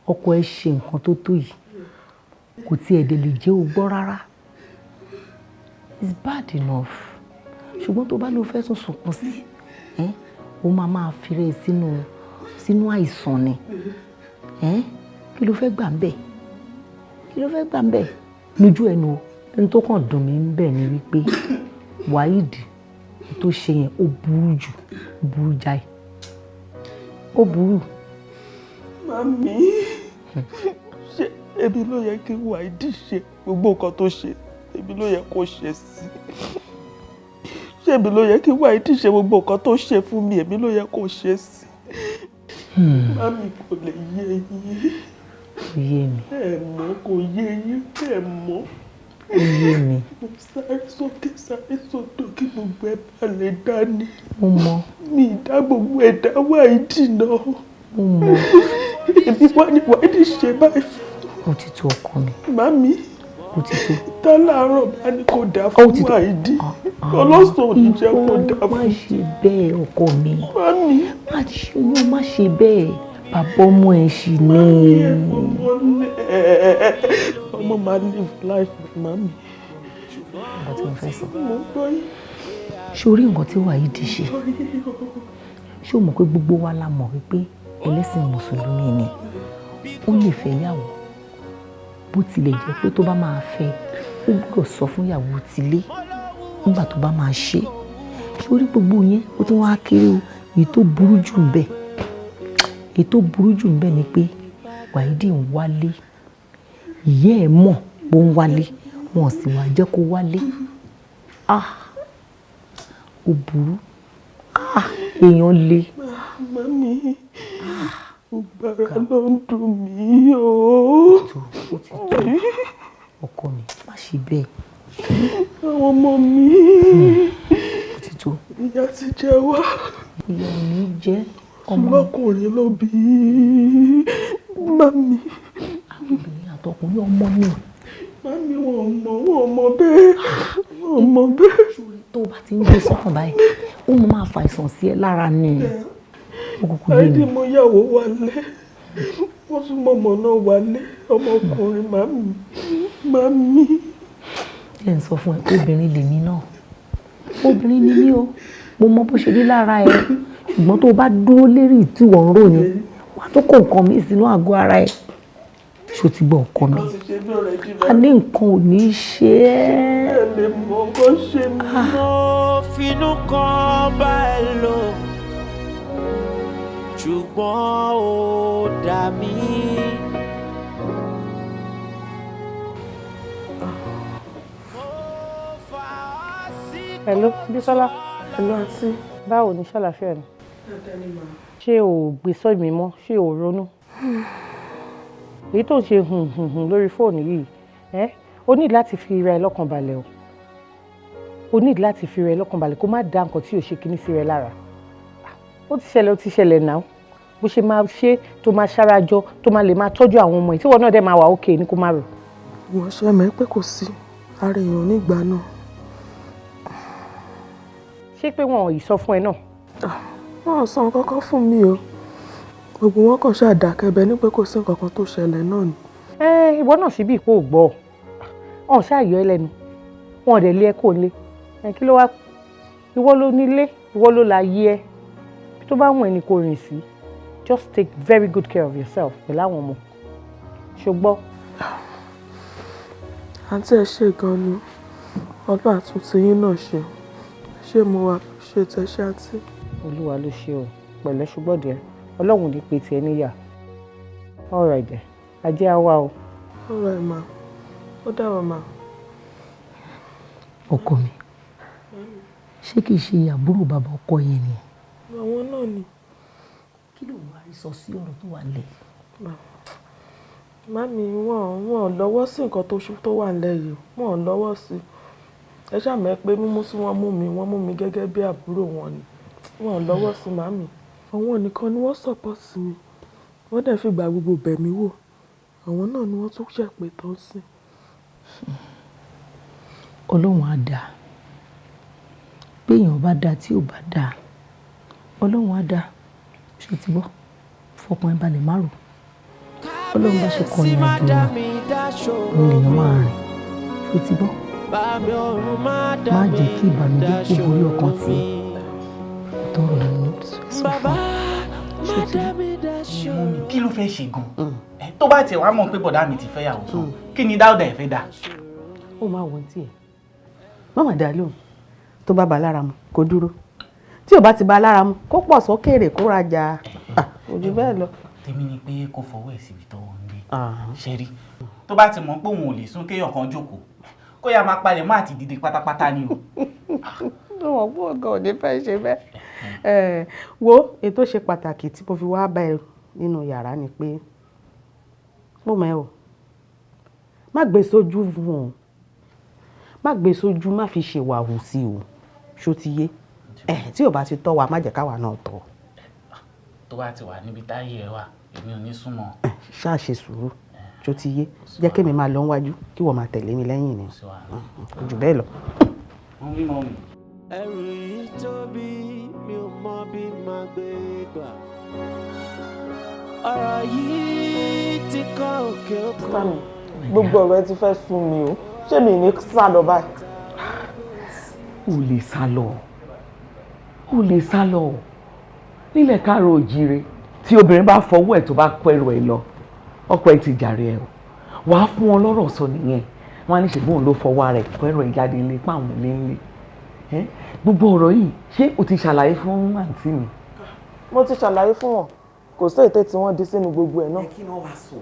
ọkọ ẹ ṣe nǹkan tó tó yìí, kò tiẹ̀ dé lè jẹ́ o gbọ́ rárá. It's bad enough. Ṣùgbọ́n tó bá lọ fẹ́ tún sunkún sí ẹ́, ó máa máa fi rẹ̀ sínú àìsàn ni. Kí ló fẹ́ gbà ń bẹ̀? Kí ló fẹ́ gbà ń bẹ̀ lójú ẹnu o? Ẹni tó kàn dùn mí ń bẹ̀ ni wípé Waheed tó ṣe yẹn, ó burú jù, ó burú jáì, ó burú. Màmí, ṣé èmi ló yẹ kí Waheed ṣe gbogbo nǹkan tó ṣe? Èmi ló yẹ kó ṣe sí? Ṣé èmi ló yẹ kí Waheed ṣe gbogbo nǹkan tó ṣe fún mi? Èmi ló yẹ kó ṣe sí? Màmí, kò lè yé yín. Kò yé mi. Ẹ mọ̀, kò yé yín, ẹ mọ̀. Ó yé mi. Mo sáré sókè, sáré sódò kí gbogbo ẹ bá lè dání. Mo mọ̀. Mi ì dá gbogbo ẹ̀ dá Waheed náà. Mo mọ̀. Èmi wá ní Waheed ṣe báyìí fún. Ó ti tó, ọkọ mi. Màmí. Ó ti tó. Tá láàárọ̀ bá ní kò dáa fún Waheed, ọlọ́sàn ò ní jẹ́ kó dáa Má fún. ṣe bẹ́ẹ̀, ọkọ mi. Màmí. Má ṣe oyún, má ṣe bẹ́ẹ̀. Bàbá ọmọ ẹ̀ ṣì ní. Ọmọ máa live life, màmí. Nǹkan tí mo fẹ́ sọ. Mo gbọ́ yín. Ṣé o rí nǹkan tí Waheed ṣe? Ṣé o mọ̀ pé gbogbo wa la mọ̀ wípé ẹlẹ́sìn mùsùlùmí ni? Ó lè fẹ́ yàwó, bó tilẹ̀ jẹ́ pé tó bá máa fẹ́, ó gbọ́dọ̀ sọ fún ìyàwó tilé nígbà tó bá máa ṣe. Ṣé o rí gbogbo yẹn? Ó tún wá kéré o. Èyí tó burú jù ń bẹ, èyí tó burú jù ń bẹ ni pé Waheed ń wálé, ìyá ẹ̀ mọ̀ bó ń wálé, wọn ò sì wá jẹ́ kó wálé. Ah, ó burú. Ah, èèyàn le. Màmí, gbogbo ara ló ń dùn mí o. Ó ti tó, ọkọ mi, má ṣe bẹ́ẹ̀. Àwọn ọmọ mi. Ó ti tó. Ìyà ti jẹ wá. Ìyà ò ní jẹ́ ọmọ. Lọ́kùnrin ló bí màmí. Àwọn obìnrin àtọkùnrin, ọmọ ni. Màmí, wọn ò mọ̀, wọn ò mọ̀ bẹ́ẹ̀. Wọn ò mọ̀ bẹ́ẹ̀. Tó o bá ti ń gbé sọ́kàn báyìí, ó mọ máa fa àìsàn sí ẹ lára ni. Ó kúkú yé Àìdí mi. mo yàwó wálé. Wọ́n tún mọ ọmọ náà wálé. Ọmọkùnrin, màmí. Màmí. Jẹ́ ń sọ fún ẹ, obìnrin lèmi náà. Obìnrin ni mí o. Mo mọ bó ṣe rí lára ẹ. Ṣùgbọ́n tó o bá dúró lérí tí wọ́n ń rò yẹn, wà á tó kó nǹkan míì sínú àgọ́ ara ẹ̀. Ṣó ti gbọ́, ọkọ mi? A ní nǹkan ò ní í ṣe é. Ẹ lè mọ kó ṣe mí. Mo finú kan bá ẹ lò, ṣùgbọ́n ó dà mí. Hello, Bísọ́lá. Hello, àǹtí. Báwo ni, ṣàlàáfíà ni? Dáadáa ni màá. Ṣé o ò gbé sọ́ọ̀ mi mọ́? Ṣé o ò ronú? Èyí tó ń ṣe hùn hùn hùn lórí fóònù yìí, ẹ́ o ní láti fi ra ẹ lọ́kàn balẹ̀ o. O ní láti fi ra ẹ lọ́kàn balẹ̀ kó má dá nǹkan tí ò ṣe kíní sí rẹ lára. Ó ti ṣẹlẹ̀, ó ti ṣẹlẹ̀ náà. Bó ṣe máa ṣe tó máa ṣarajọ tó máa lè máa tọ́jú àwọn ọmọ yìí tí wọn náà dẹ̀ máa wà ókè ní kó má rò. Wọ́n ṣe mọ̀ pé kò sí ara èèyàn nígbà náà. Ṣé pé wọn ò ì sọ fún ẹ náà? Wọ́n ò sọ nǹkan kan fún mi o. Gbogbo wọn kàn ṣáà dákẹ́ bẹ́ẹ̀ ni pé kò sí nǹkan kan tó ṣẹlẹ̀ náà ni. Ẹ ìwọ náà síbí ìpò ògbọ́ ọ̀n ṣáà yọ ẹ lẹ́nu, wọn ò dẹ̀ lé ẹ kó lé ẹ, kí ló wá? Ìwọ ló nílé, ìwọ ló la yé ẹ, tó bá wùn ẹ́ ni kò rìn sí. Just take very good care of yourself pẹ̀lú àwọn ọmọ, ṣùgbọ́n. Àǹtí, ẹ ṣe gan ni, Ọlọ́run àtúntì yín náà ṣe. Ṣé mo wà ṣe tẹ̀ṣẹ́, àǹtí? Olúwa ló ṣe o, pẹ̀lẹ́, ṣùgbọ́n díẹ̀ Ọlọ́run ní pé tiẹ̀ níyà. All right then, ajé á wá o. All right ma, ó dàbọ̀ ma. Ọkọ mi, ṣé kìí ṣe àbúrò bàbá ọkọ yẹn ni? Àwọn náà ni. Kí ló wá rí sọ sí ọ̀rọ̀ tó wà nílẹ̀? Mummy, wọn lọ́wọ́ sí nǹkan tó wà nílẹ̀ yìí, wọn ò lọ́wọ́ sí. Ẹ ṣáà mọ̀ pé mímú tí wọ́n mú mi, wọ́n mú mi gẹ́gẹ́ bí àbúrò wọn ni. Wọn ò lọ́wọ́ sí, mummy. Àwọn nìkan ni wọ́n support mi. Wọ́n dẹ̀ fi ìgbà gbogbo bẹ̀ mí wò. Àwọn náà ni wọ́n tún ṣẹ̀ pé tán sí. Ọlọ́run á dáa. Bí èèyàn bá dáa tí ò bá dáa, Ọlọ́run á dáa. Ṣé o ti gbọ́? Fọkàn ẹ balẹ̀, má rò. Ọlọ́run bá ṣe kọ ìrìn àjò èèyàn, òun lèèyàn máa rìn. Ṣé o ti gbọ́? Má jẹ́ kí ìbànújẹ́ kó borí ọkàn tiẹ̀. Tọrọ ni mo sọ fún ẹ. Ṣé o ti gbọ́? Kí ló fẹ́ ṣe gan-an tó bá tiẹ̀ wá mọ̀ pé bọ̀dá mi ti fẹ́ yàwó tán? Kí ni Dáúdà ẹ̀ fẹ́ dà? Ó máa wọ́n tiẹ̀, má má dá lóhùn. Tó bá bá lára mu kó dúró, tí ò bá ti bá lára mu kó pọ̀ sókèrè kó rajà, kò jù bẹ́ẹ̀ lọ. Tèmi ni pé kó fọwọ́ ẹ̀ síbi tọ́wọ́ ń gbé ṣe rí. Tó bá ti mọ̀ pé òun ò lè sún kéèyàn kan jókòó, kó yá máa palẹ̀ mọ́ àti dìde pátápátá ni o. Tó wọ́n pọ̀ gan ò ní fẹ́ ṣe bẹ́ẹ̀. Wo ètò ṣe pàtàkì tí mo fi wá bá ẹ nínú yàrá ni pé mo mọ̀ ẹ́ o, má gbé sójú fún o, má gbé sójú, má fi ṣèwàhù sí o. Ṣó ti yé ẹ? Tí ò bá ti tọ́ wa, má jẹ́ káwa náà tọ́. Tó bá ti wà níbi táyé ẹ wà, èmi ò ní súnmọ́. Ṣáà ṣe sùúrù. Ṣó ti yé? Jẹ́ kémi máa lọ níwájú kí wọ́n máa tẹ̀lé mi lẹ́yìn ni, kò jù bẹ́ẹ̀ lọ. Wọ́n bí mọ́ mi. Ẹrù yìí tóbi, mi ò mọ bí màá gbé gbà. Ọ̀rọ̀ yìí ti kọ́ òkè òkun. Gbogbo ọ̀rọ̀ ẹ ti fẹ́ sú mi o. Ṣé mi ní sá lọ báyìí? O lè sá lọ, o lè sá lọ nílẹ̀ káàró òjíire. Tí obìnrin bá fọwọ́ ẹ̀ tó bá kó ẹrù ẹ̀ lọ, ọkọ ẹ̀ ti jàre ẹ̀ o. Wàá fún wọn lọ́rọ̀ sọ nìyẹn. Wọn á ní ṣègbọn ló fọwọ́ ara ẹ̀ kó ẹrù ẹ̀ jáde nílé páwọn ilé ńlé. Gbogbo ọ̀rọ̀ yìí, ṣé o ti ṣàlàyé fún àǹtí mi? Mo ti ṣàlàyé fún wọn. Kò sí ète tí wọ́n di sínú gbogbo ẹ̀ náà. Kí ni wọ́n wá sọ?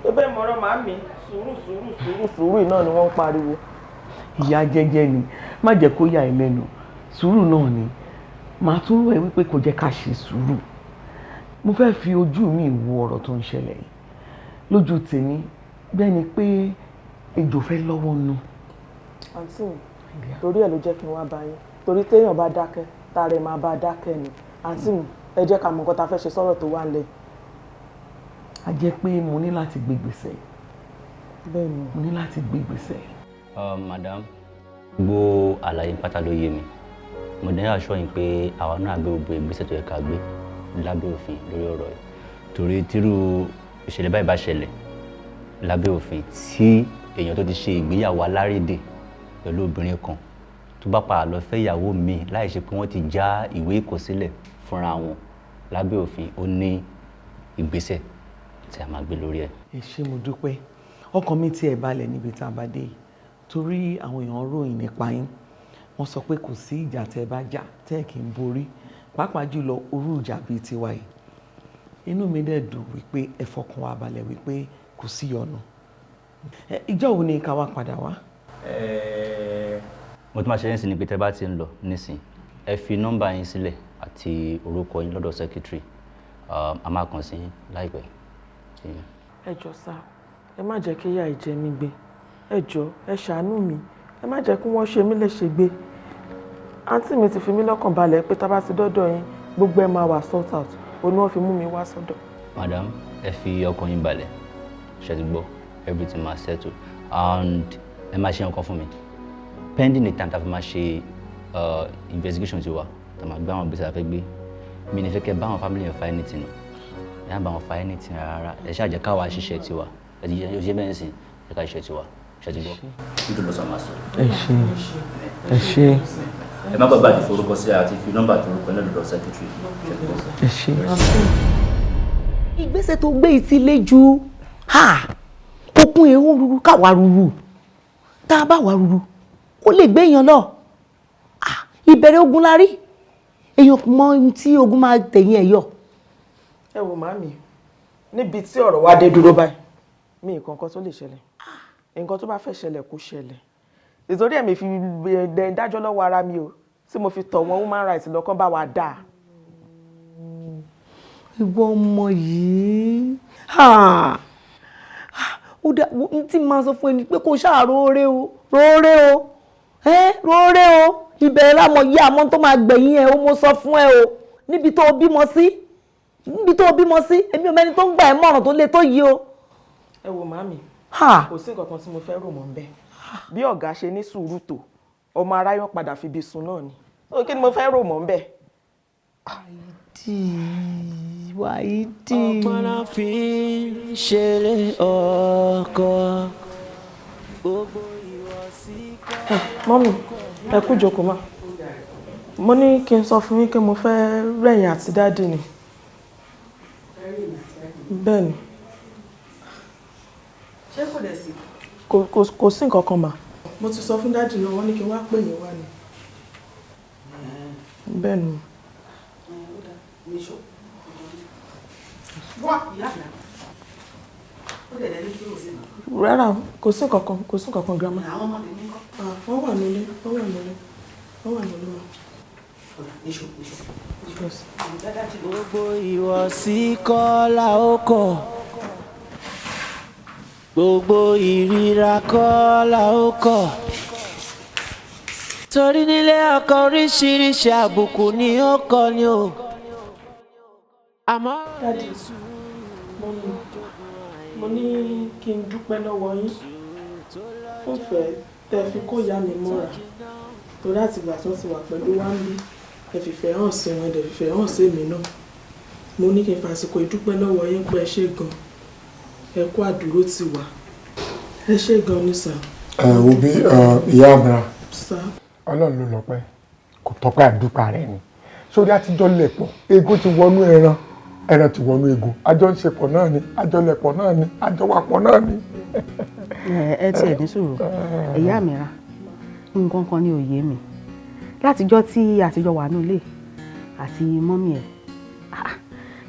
Ebe mọ̀rọ̀ màmí, sùúrù, sùúrù, sùúrù, sùúrù náà ni wọ́n ń pariwo. Ìyá jẹ́jẹ́ ni, má jẹ́ kó yà ẹ́ lẹ́nu. Sùúrù náà ni màá tún rọ̀ ẹ́ wípé kò jẹ́ ká ṣe sùúrù. Mo fẹ́ fi ojú mi wo ọ̀rọ̀ tó ń ṣẹlẹ̀ yìí. Lójú tèmi, bẹ́ẹ̀ ni pé ejò fẹ́ lọ́wọ́ nu. Àǹtí mi, torí ẹ̀ ló jẹ́ kí n wá bá yín, torí téèyàn bá dákẹ́, tààrẹ máa bá dákẹ́ ni. Àǹtí mi, ẹ jẹ́ ká mọ nǹkan tá a fẹ́ ṣe sọ́rọ̀ tó wà nílẹ̀. A jẹ́ pé mo ní láti gbé ìgbésẹ̀. Bẹ́ẹ̀ ni. Mo ní láti gbé ìgbésẹ̀. Madam, gbogbo àlàyé pátá ló yé mi. Mo dẹ̀ assure yín pé àwa náà gbé gbogbo ìgbésẹ̀ tó yẹ ká gbé lábẹ́ òfin lórí ọ̀rọ̀ yìí, torí tírú ìṣẹ̀lẹ̀ báyìí bá ṣẹlẹ̀, lábẹ́ òfin, tí èèyàn tó ti ṣe ìgbéyàwó alárédè pẹ̀lú obìnrin kan tó bá padà lọ fẹ́ ìyàwó míì láì ṣe pé wọ́n ti já ìwé ìkọ̀sílẹ̀. fúnra wọn lábẹ́ òfin, ó ní ìgbésẹ̀ tí a máa gbé lórí ẹ̀. Ẹ ṣé, mo dúpẹ́. Ọkàn mi tiẹ̀ balẹ̀ níbi tá a bá dé yìí, torí àwọn èèyàn ròyìn nípa yín. Wọ́n sọ pé kò sí ìjà tẹ́ ẹ bá jà tẹ́ ẹ kì í borí, pàápàá jùlọ orú ìjà bíi tiwa yìí. Inú mi dẹ̀ dùn wípé ẹ fọkàn wa balẹ̀ wípé kò sí ọ̀nà. Ìjọ́ wo ni ká wá padà wá? Mo tún máa ṣe é sí ni pé tẹ́ bá ti ń lọ nísìn, ẹ fi nọ́mbà yín sílẹ̀ àti orúkọ yín lọ́dọ̀ secretary. A máa kàn sí yín láìpẹ́. Ẹ jọ̀ọ́ sá, ẹ má jẹ́ kí ìyà jẹ mí gbé. Ẹ jọ̀ọ́, ẹ ṣàánú mi, ẹ má jẹ́ kí wọ́n ṣe mí léṣe gbé. Àǹtí mi ti fi mí lọ́kàn balẹ̀ pé tá bá ti dọ́dọ̀ yín, gbogbo ẹ máa wà sort out. Ó ní wọ́n fi mú mi wá sọ́dọ̀. Madam, ẹ fi ọkàn yín balẹ̀. Ṣé ti gbọ́? Everything máa settle and ẹ máa ṣe nǹkan fún mi pending the time tá a fi máa ṣe investigation tiwa, tá a máa gbé àwọn gbèsè àfẹ́ gbé. Mi ní fẹ́ kẹ́ bá àwọn family yẹn fa anything o. Ẹ má bá wọn fa anything rárá. Ẹ ṣáà jẹ́ káwa ṣiṣẹ́ tiwa. Ẹ ti ṣe bẹ́ẹ̀ sìn, ẹ ká ṣiṣẹ́ tiwa. Ṣé ti gbọ́? Nítorí lọ́sàn máa sọ. Ẹ ṣé, ẹ ṣé. Ẹ má gbàgbé àti forúkọ sílẹ̀ àti fi nọ́mbà àti orúkọ náà lọ́dọ̀ secretary. Ṣé ti gbọ́? Ẹ ṣé. Ìgbésẹ̀ tó gbé yìí ti le jù. Okun èhún ruru káwa ruru, tá a bá wà ruru, ó lè gbé èèyàn lọ. Ìbẹ̀rẹ̀ ogun la rí, èèyàn kò mọ ohun tí ogun máa tẹ̀yìn ẹ̀ yọ. Ẹ wo màámi, níbi tí ọ̀rọ̀ wa dé dúró báyìí, mi nǹkan kan tó lè ṣẹlẹ̀, nǹkan tó bá fẹ́ ṣẹlẹ̀ kó ṣẹlẹ̀. Ìtorí ẹ̀mí fi dájọ́ lọ́wọ́ ara mi o, tí mo fi tọ̀ wọ́n human rights lọ́kàn bá wa dáa. Ìwọ ọmọ yìí, ó dá tí máa sọ fún ẹni pé kó ṣáà róore o, róore o, róore o. Ìbẹ̀rẹ̀ lámọ̀ yí, àmọ́ tó máa gbẹ̀yìn ẹ̀ o. Mo sọ fún ẹ o, níbi tó o bímọ sí, níbi tó o bímọ sí, èmi ò mẹ́ni tó ń gbà ẹ́ mọ̀ràn tó le tó yìí o. Ẹ wo màámi, kò sí nǹkan kan tí mo fẹ́ rò mọ́ ń bẹ́. Bí ọ̀gá ṣe ní sùúrù tó, ọmọ aráyọ̀ padà fi ibi sùn náà ni. Ó kí ni mo fẹ́ rò mọ́ ń bẹ́? Wáìdì. Ọgbọ́n náà fi ń ṣeré ọkọ. Gbogbo ìwọ̀sí kọ́. Mummy, ẹ kú jókòó mà. Mo ní kí n sọ fún yín pé mo fẹ́ rẹ̀yìn àti daddy ni. Bẹ́ẹ̀ ni. Ṣé kò dẹ̀ sí? Kò sí nǹkan kan mà. Mo ti sọ fún daddy náà, wọ́n ní kí n wá pè yín wá ni. Bẹ́ẹ̀ ni. Wá ìyá mi. Ó dẹ̀ lẹ́ni kí o sí ma. Rárá o, kò sí nǹkan kan, kò sí nǹkan kan, grandma. Àwọn ọmọdé ní kọ́. Ah, wọ́n wà nílé, wọ́n wà nílé, wọ́n wà nílé wọn. Níṣó, níṣó. Yes. Gbogbo ìwọ̀sí kọ́ la ó kọ̀. Gbogbo ìríra kọ́ la ó kọ̀. Torí nílé ọkọ, oríṣiríṣi àbùkù ni ó kọ ni o. Àmọ́ Daddy, mummy, mo ní kí n dúpẹ́ lọ́wọ́ yín fúnfẹ́ tẹ́ fi kó ìyá mi mọ́ra. Torí àtìgbà tí wọ́n ti wà pẹ̀lú wa ń bí, ẹ fìfẹ́ hàn sí wọn, ẹ dẹ̀ fìfẹ́ hàn sí èmi náà. Mo ní kí n fàsìkò ìdúpẹ́ lọ́wọ́ yín pé ẹ ṣé gan. Ẹ kú àdúró tì wá. Ẹ ṣé gan ni sà. Ẹ wo bí, ìyá àmàrà. Sà. Ọlọ́run ló lọ́pẹ́, kò tọ́pẹ́ àdúpà rẹ̀ ni. Sórí àtijọ́ lẹ̀pọ̀, eégún ti wọnú ẹran, ẹran ti wọnú eégún. Àjọ ń ṣepọ̀ náà ni, àjọ lẹ̀pọ̀ náà ni, àjọ wàpọ̀ náà ni. Ẹ tiẹ̀ ní sùúrù, ìyá mi ra nǹkan kan ní òye mi látijọ́ tí àtijọ́ wà nílé àti mummy ẹ̀.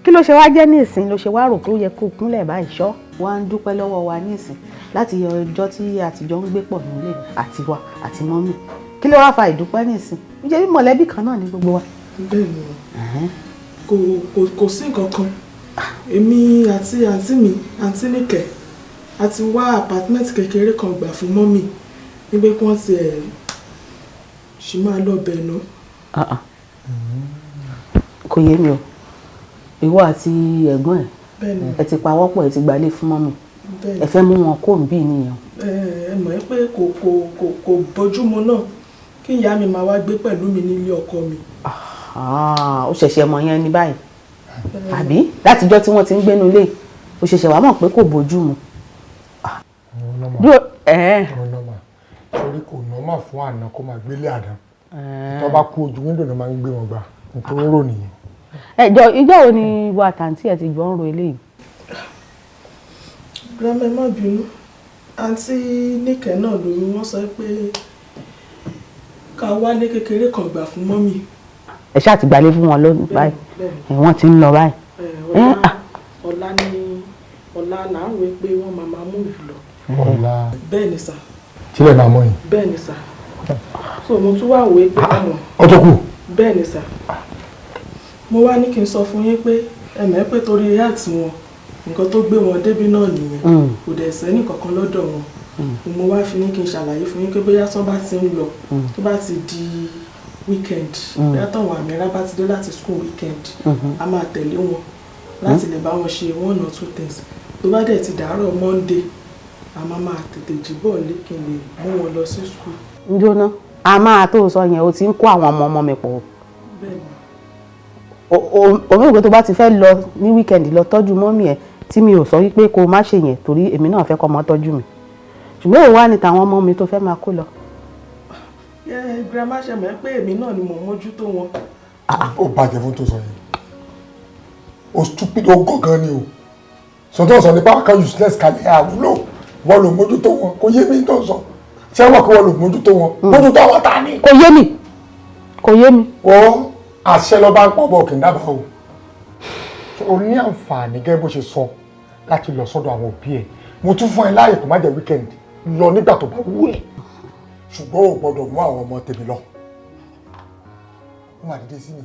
Kí ló ṣe wá jẹ́ ní ìsìn ló ṣe wá rò pé ó yẹ kó kúnlẹ̀ báyìí ṣọ́ wá ń dúpẹ́ lọ́wọ́ wa ní ìsìn, láti ọjọ́ tí àtijọ́ ń gbé pọ̀ nílé àti wa àti mummy? Kí ló wá fa ìdúpẹ́ ní ìsìn? Ǹjẹ́ bí mọ̀lẹ́bí kan náà ní gbogbo wa? Bẹ́ẹ̀ ni, kò sí nǹkan kan. Èmi àti àǹtí mi, àǹtí Níkẹ̀, a ti wá apartment kékeré kan gbà fún mummy nígbà kí wọ́n ti ẹ̀ ṣì máa lọ bẹ̀ ná. Kò yé mi o. Ìwọ àti ẹ̀gbọ́n ẹ̀, Bẹ́ẹ̀ni. ẹ ti pawọ́pọ̀, ẹ ti gbalé fún mummy? Bẹ́ẹ̀ni. Ẹ fẹ́ mú wọn kó ń bí nìyẹn? Ẹ mọ̀ ẹ́ pé kò bójúmu náà kí ìyá mi máa wá gbé pẹ̀lú mi nílé ọkọ mi. Ah, ó ṣẹ̀ṣẹ̀ mọ̀ yẹn ní báyìí àbí? Látijọ́ tí wọ́n ti ń gbénu ilé, ó ṣẹ̀ṣẹ̀ wá mọ̀ pé kò bójú mu? Ọ̀nà torí kò normal fún àna kó máa gbélé àná. Tó bá kú, ojú window náà máa ń gbé wọn gbà. Nítorí rò nìyẹn. Ẹ jọ, ìjọ wo ni ìwọ àtàntí ẹ ti gbọ́ ń ro eléyìí? Grandma, ẹ má bínú, àǹtí Níkẹ́ náà lóyún, wọ́n sọ pé ká wálé kékeré kan gbà fún mummy. Ẹ ṣáà ti gbalé fún wọn lónìí báyìí? Bẹ́ẹ̀ni. Ẹ, wọ́n ti ń lọ báyìí? Ọ̀la ọ̀la ni, ọ̀la là ń wé pé wọ́n máa move lọ. Ọ̀la? Bẹ́ẹ̀ ni sà. Tílẹ̀ máa mọ́ yìí? Bẹ́ẹ̀ ni sà, so mo tún wá wé pé àmọ́. Ó tó kù. Bẹ́ẹ̀ ni sà, mo wá ní kí n sọ fún yín pé ẹ̀mẹ́ pé torí health wọn, nǹkan tó gbé wọn débí náà nìyẹn. Kò dẹ̀ sẹ́ni kankan lọ́dọ̀ wọn. Mo wá fi ní kí n ṣàlàyé fún yín pé bóyá tó bá ti ń lọ, tó bá ti di weekend, bóyá táwọn àmìrà bá ti dé láti school weekend, a máa tẹ̀lé wọn láti lè bá wọn ṣe one or two things. Tó bá dẹ̀ ti dàárọ̀ Monday, a máa tètè jí bọ̀ lé kí n lè mú wọn lọ sí school. Ń jóná, a máa tó sọ yẹn, o ti ń kó àwọn ọmọ ọmọ mi pọ̀. Bẹ́ẹ̀ni. Òmí ìwé tó bá ti fẹ́ lọ ní weekend lọ tọ́jú mummy ẹ̀, tí mi ò sọ wípé kó o má ṣe yẹn, torí èmi náà fẹ́ kọ́ ọmọ tọ́jú mi, ṣùgbọ́n òun wá ní tàwọn ọmọ mi tó fẹ́ máa kó lọ. Yẹ grandma, ṣe mọ̀ pé èmi náà ni mò ń mójútó wọn. Ó bàjẹ́ fún tó sọ yẹn, o stupid, o gọ̀ gan ni o. Sọ tó sọ nípa kan useless kalẹ̀, àwúlò, wọ́n lò mójútó wọn. Kò yé mi tó sọ. Ṣé wọ́n kí wọ́n lò mójútó wọn? Mójútó àwọn ta ni? Kò yé mi, kò yé mi. Wọ́n àṣẹ ló bá ń pọ̀ bọ̀ kì í dábàá o. O ní àǹfààní gẹ́gẹ́ bó ṣe sọ láti lọ sọ́dọ̀ àwọn òbí ẹ̀. Mo tún fún ẹ láàyè kó má jẹ́ weekend, lọ nígbà tó bá wù ẹ́, ṣùgbọ́n o gbọ́dọ̀ mú àwọn ọmọ tèmi lọ. Wọ́n máa dìde sí mi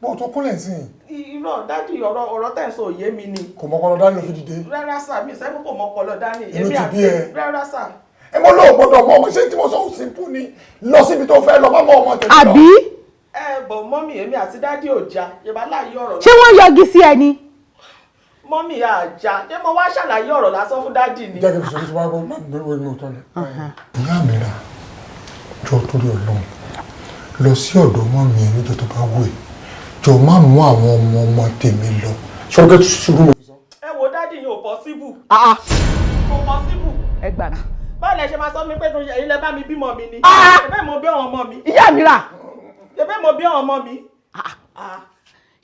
bó o tó kúnlẹ̀ sí i. Irọ́ daddy, ọ̀rọ̀ tẹ̀ ń sọ òye mi ni. Kò mọ́kànlá dání ló fi dìde. Rárá sà, mi ìsẹ́kù kò mọ́kànlá dání. Inú ti bí ẹ. Rárá sà. Ẹ mọ́ lóò gbọ́dọ̀ mọ ọmọ. Ṣé tí mo sọ ò simple ni? Lọ síbi tó fẹ́ lọ, má mọ ọmọ tèmi lọ. Àbí? Ẹ bọ̀ mummy, èmi àti daddy ò já, yorùbá láàyè ọ̀rọ̀. Ṣé wọ́n yọgi sí ẹ ni? Mummy, àjà ṣé mo wá ṣàlàyé ọ̀rọ̀ lásán fún daddy ni. Jẹ́ kí n fi sọ wá gbọ́ gbọ́ ní òótọ́ ni. Ìyá mi rà, jọ torí Ọlọ́run, lọ sí ọ̀dọ̀ mọ́ mi níjọ́ tó bá wù ẹ́, jọ má mú àwọn ọmọ ọmọ tèmi lọ. Ṣọ́kẹ́ sùúrù mo fi sọ. Ẹ wo daddy yìí, ò possible. Kò possible. Ẹ gbà mí. Báwo lẹ ṣe máa sọ mi pé ẹ̀yin lẹ bá mi bímọ mi ni? Ẹ̀bẹ̀ mo bí àwọn ọmọ mi. Ìyá mi rà. Ẹ̀bẹ̀ mo bí àwọn ọmọ mi.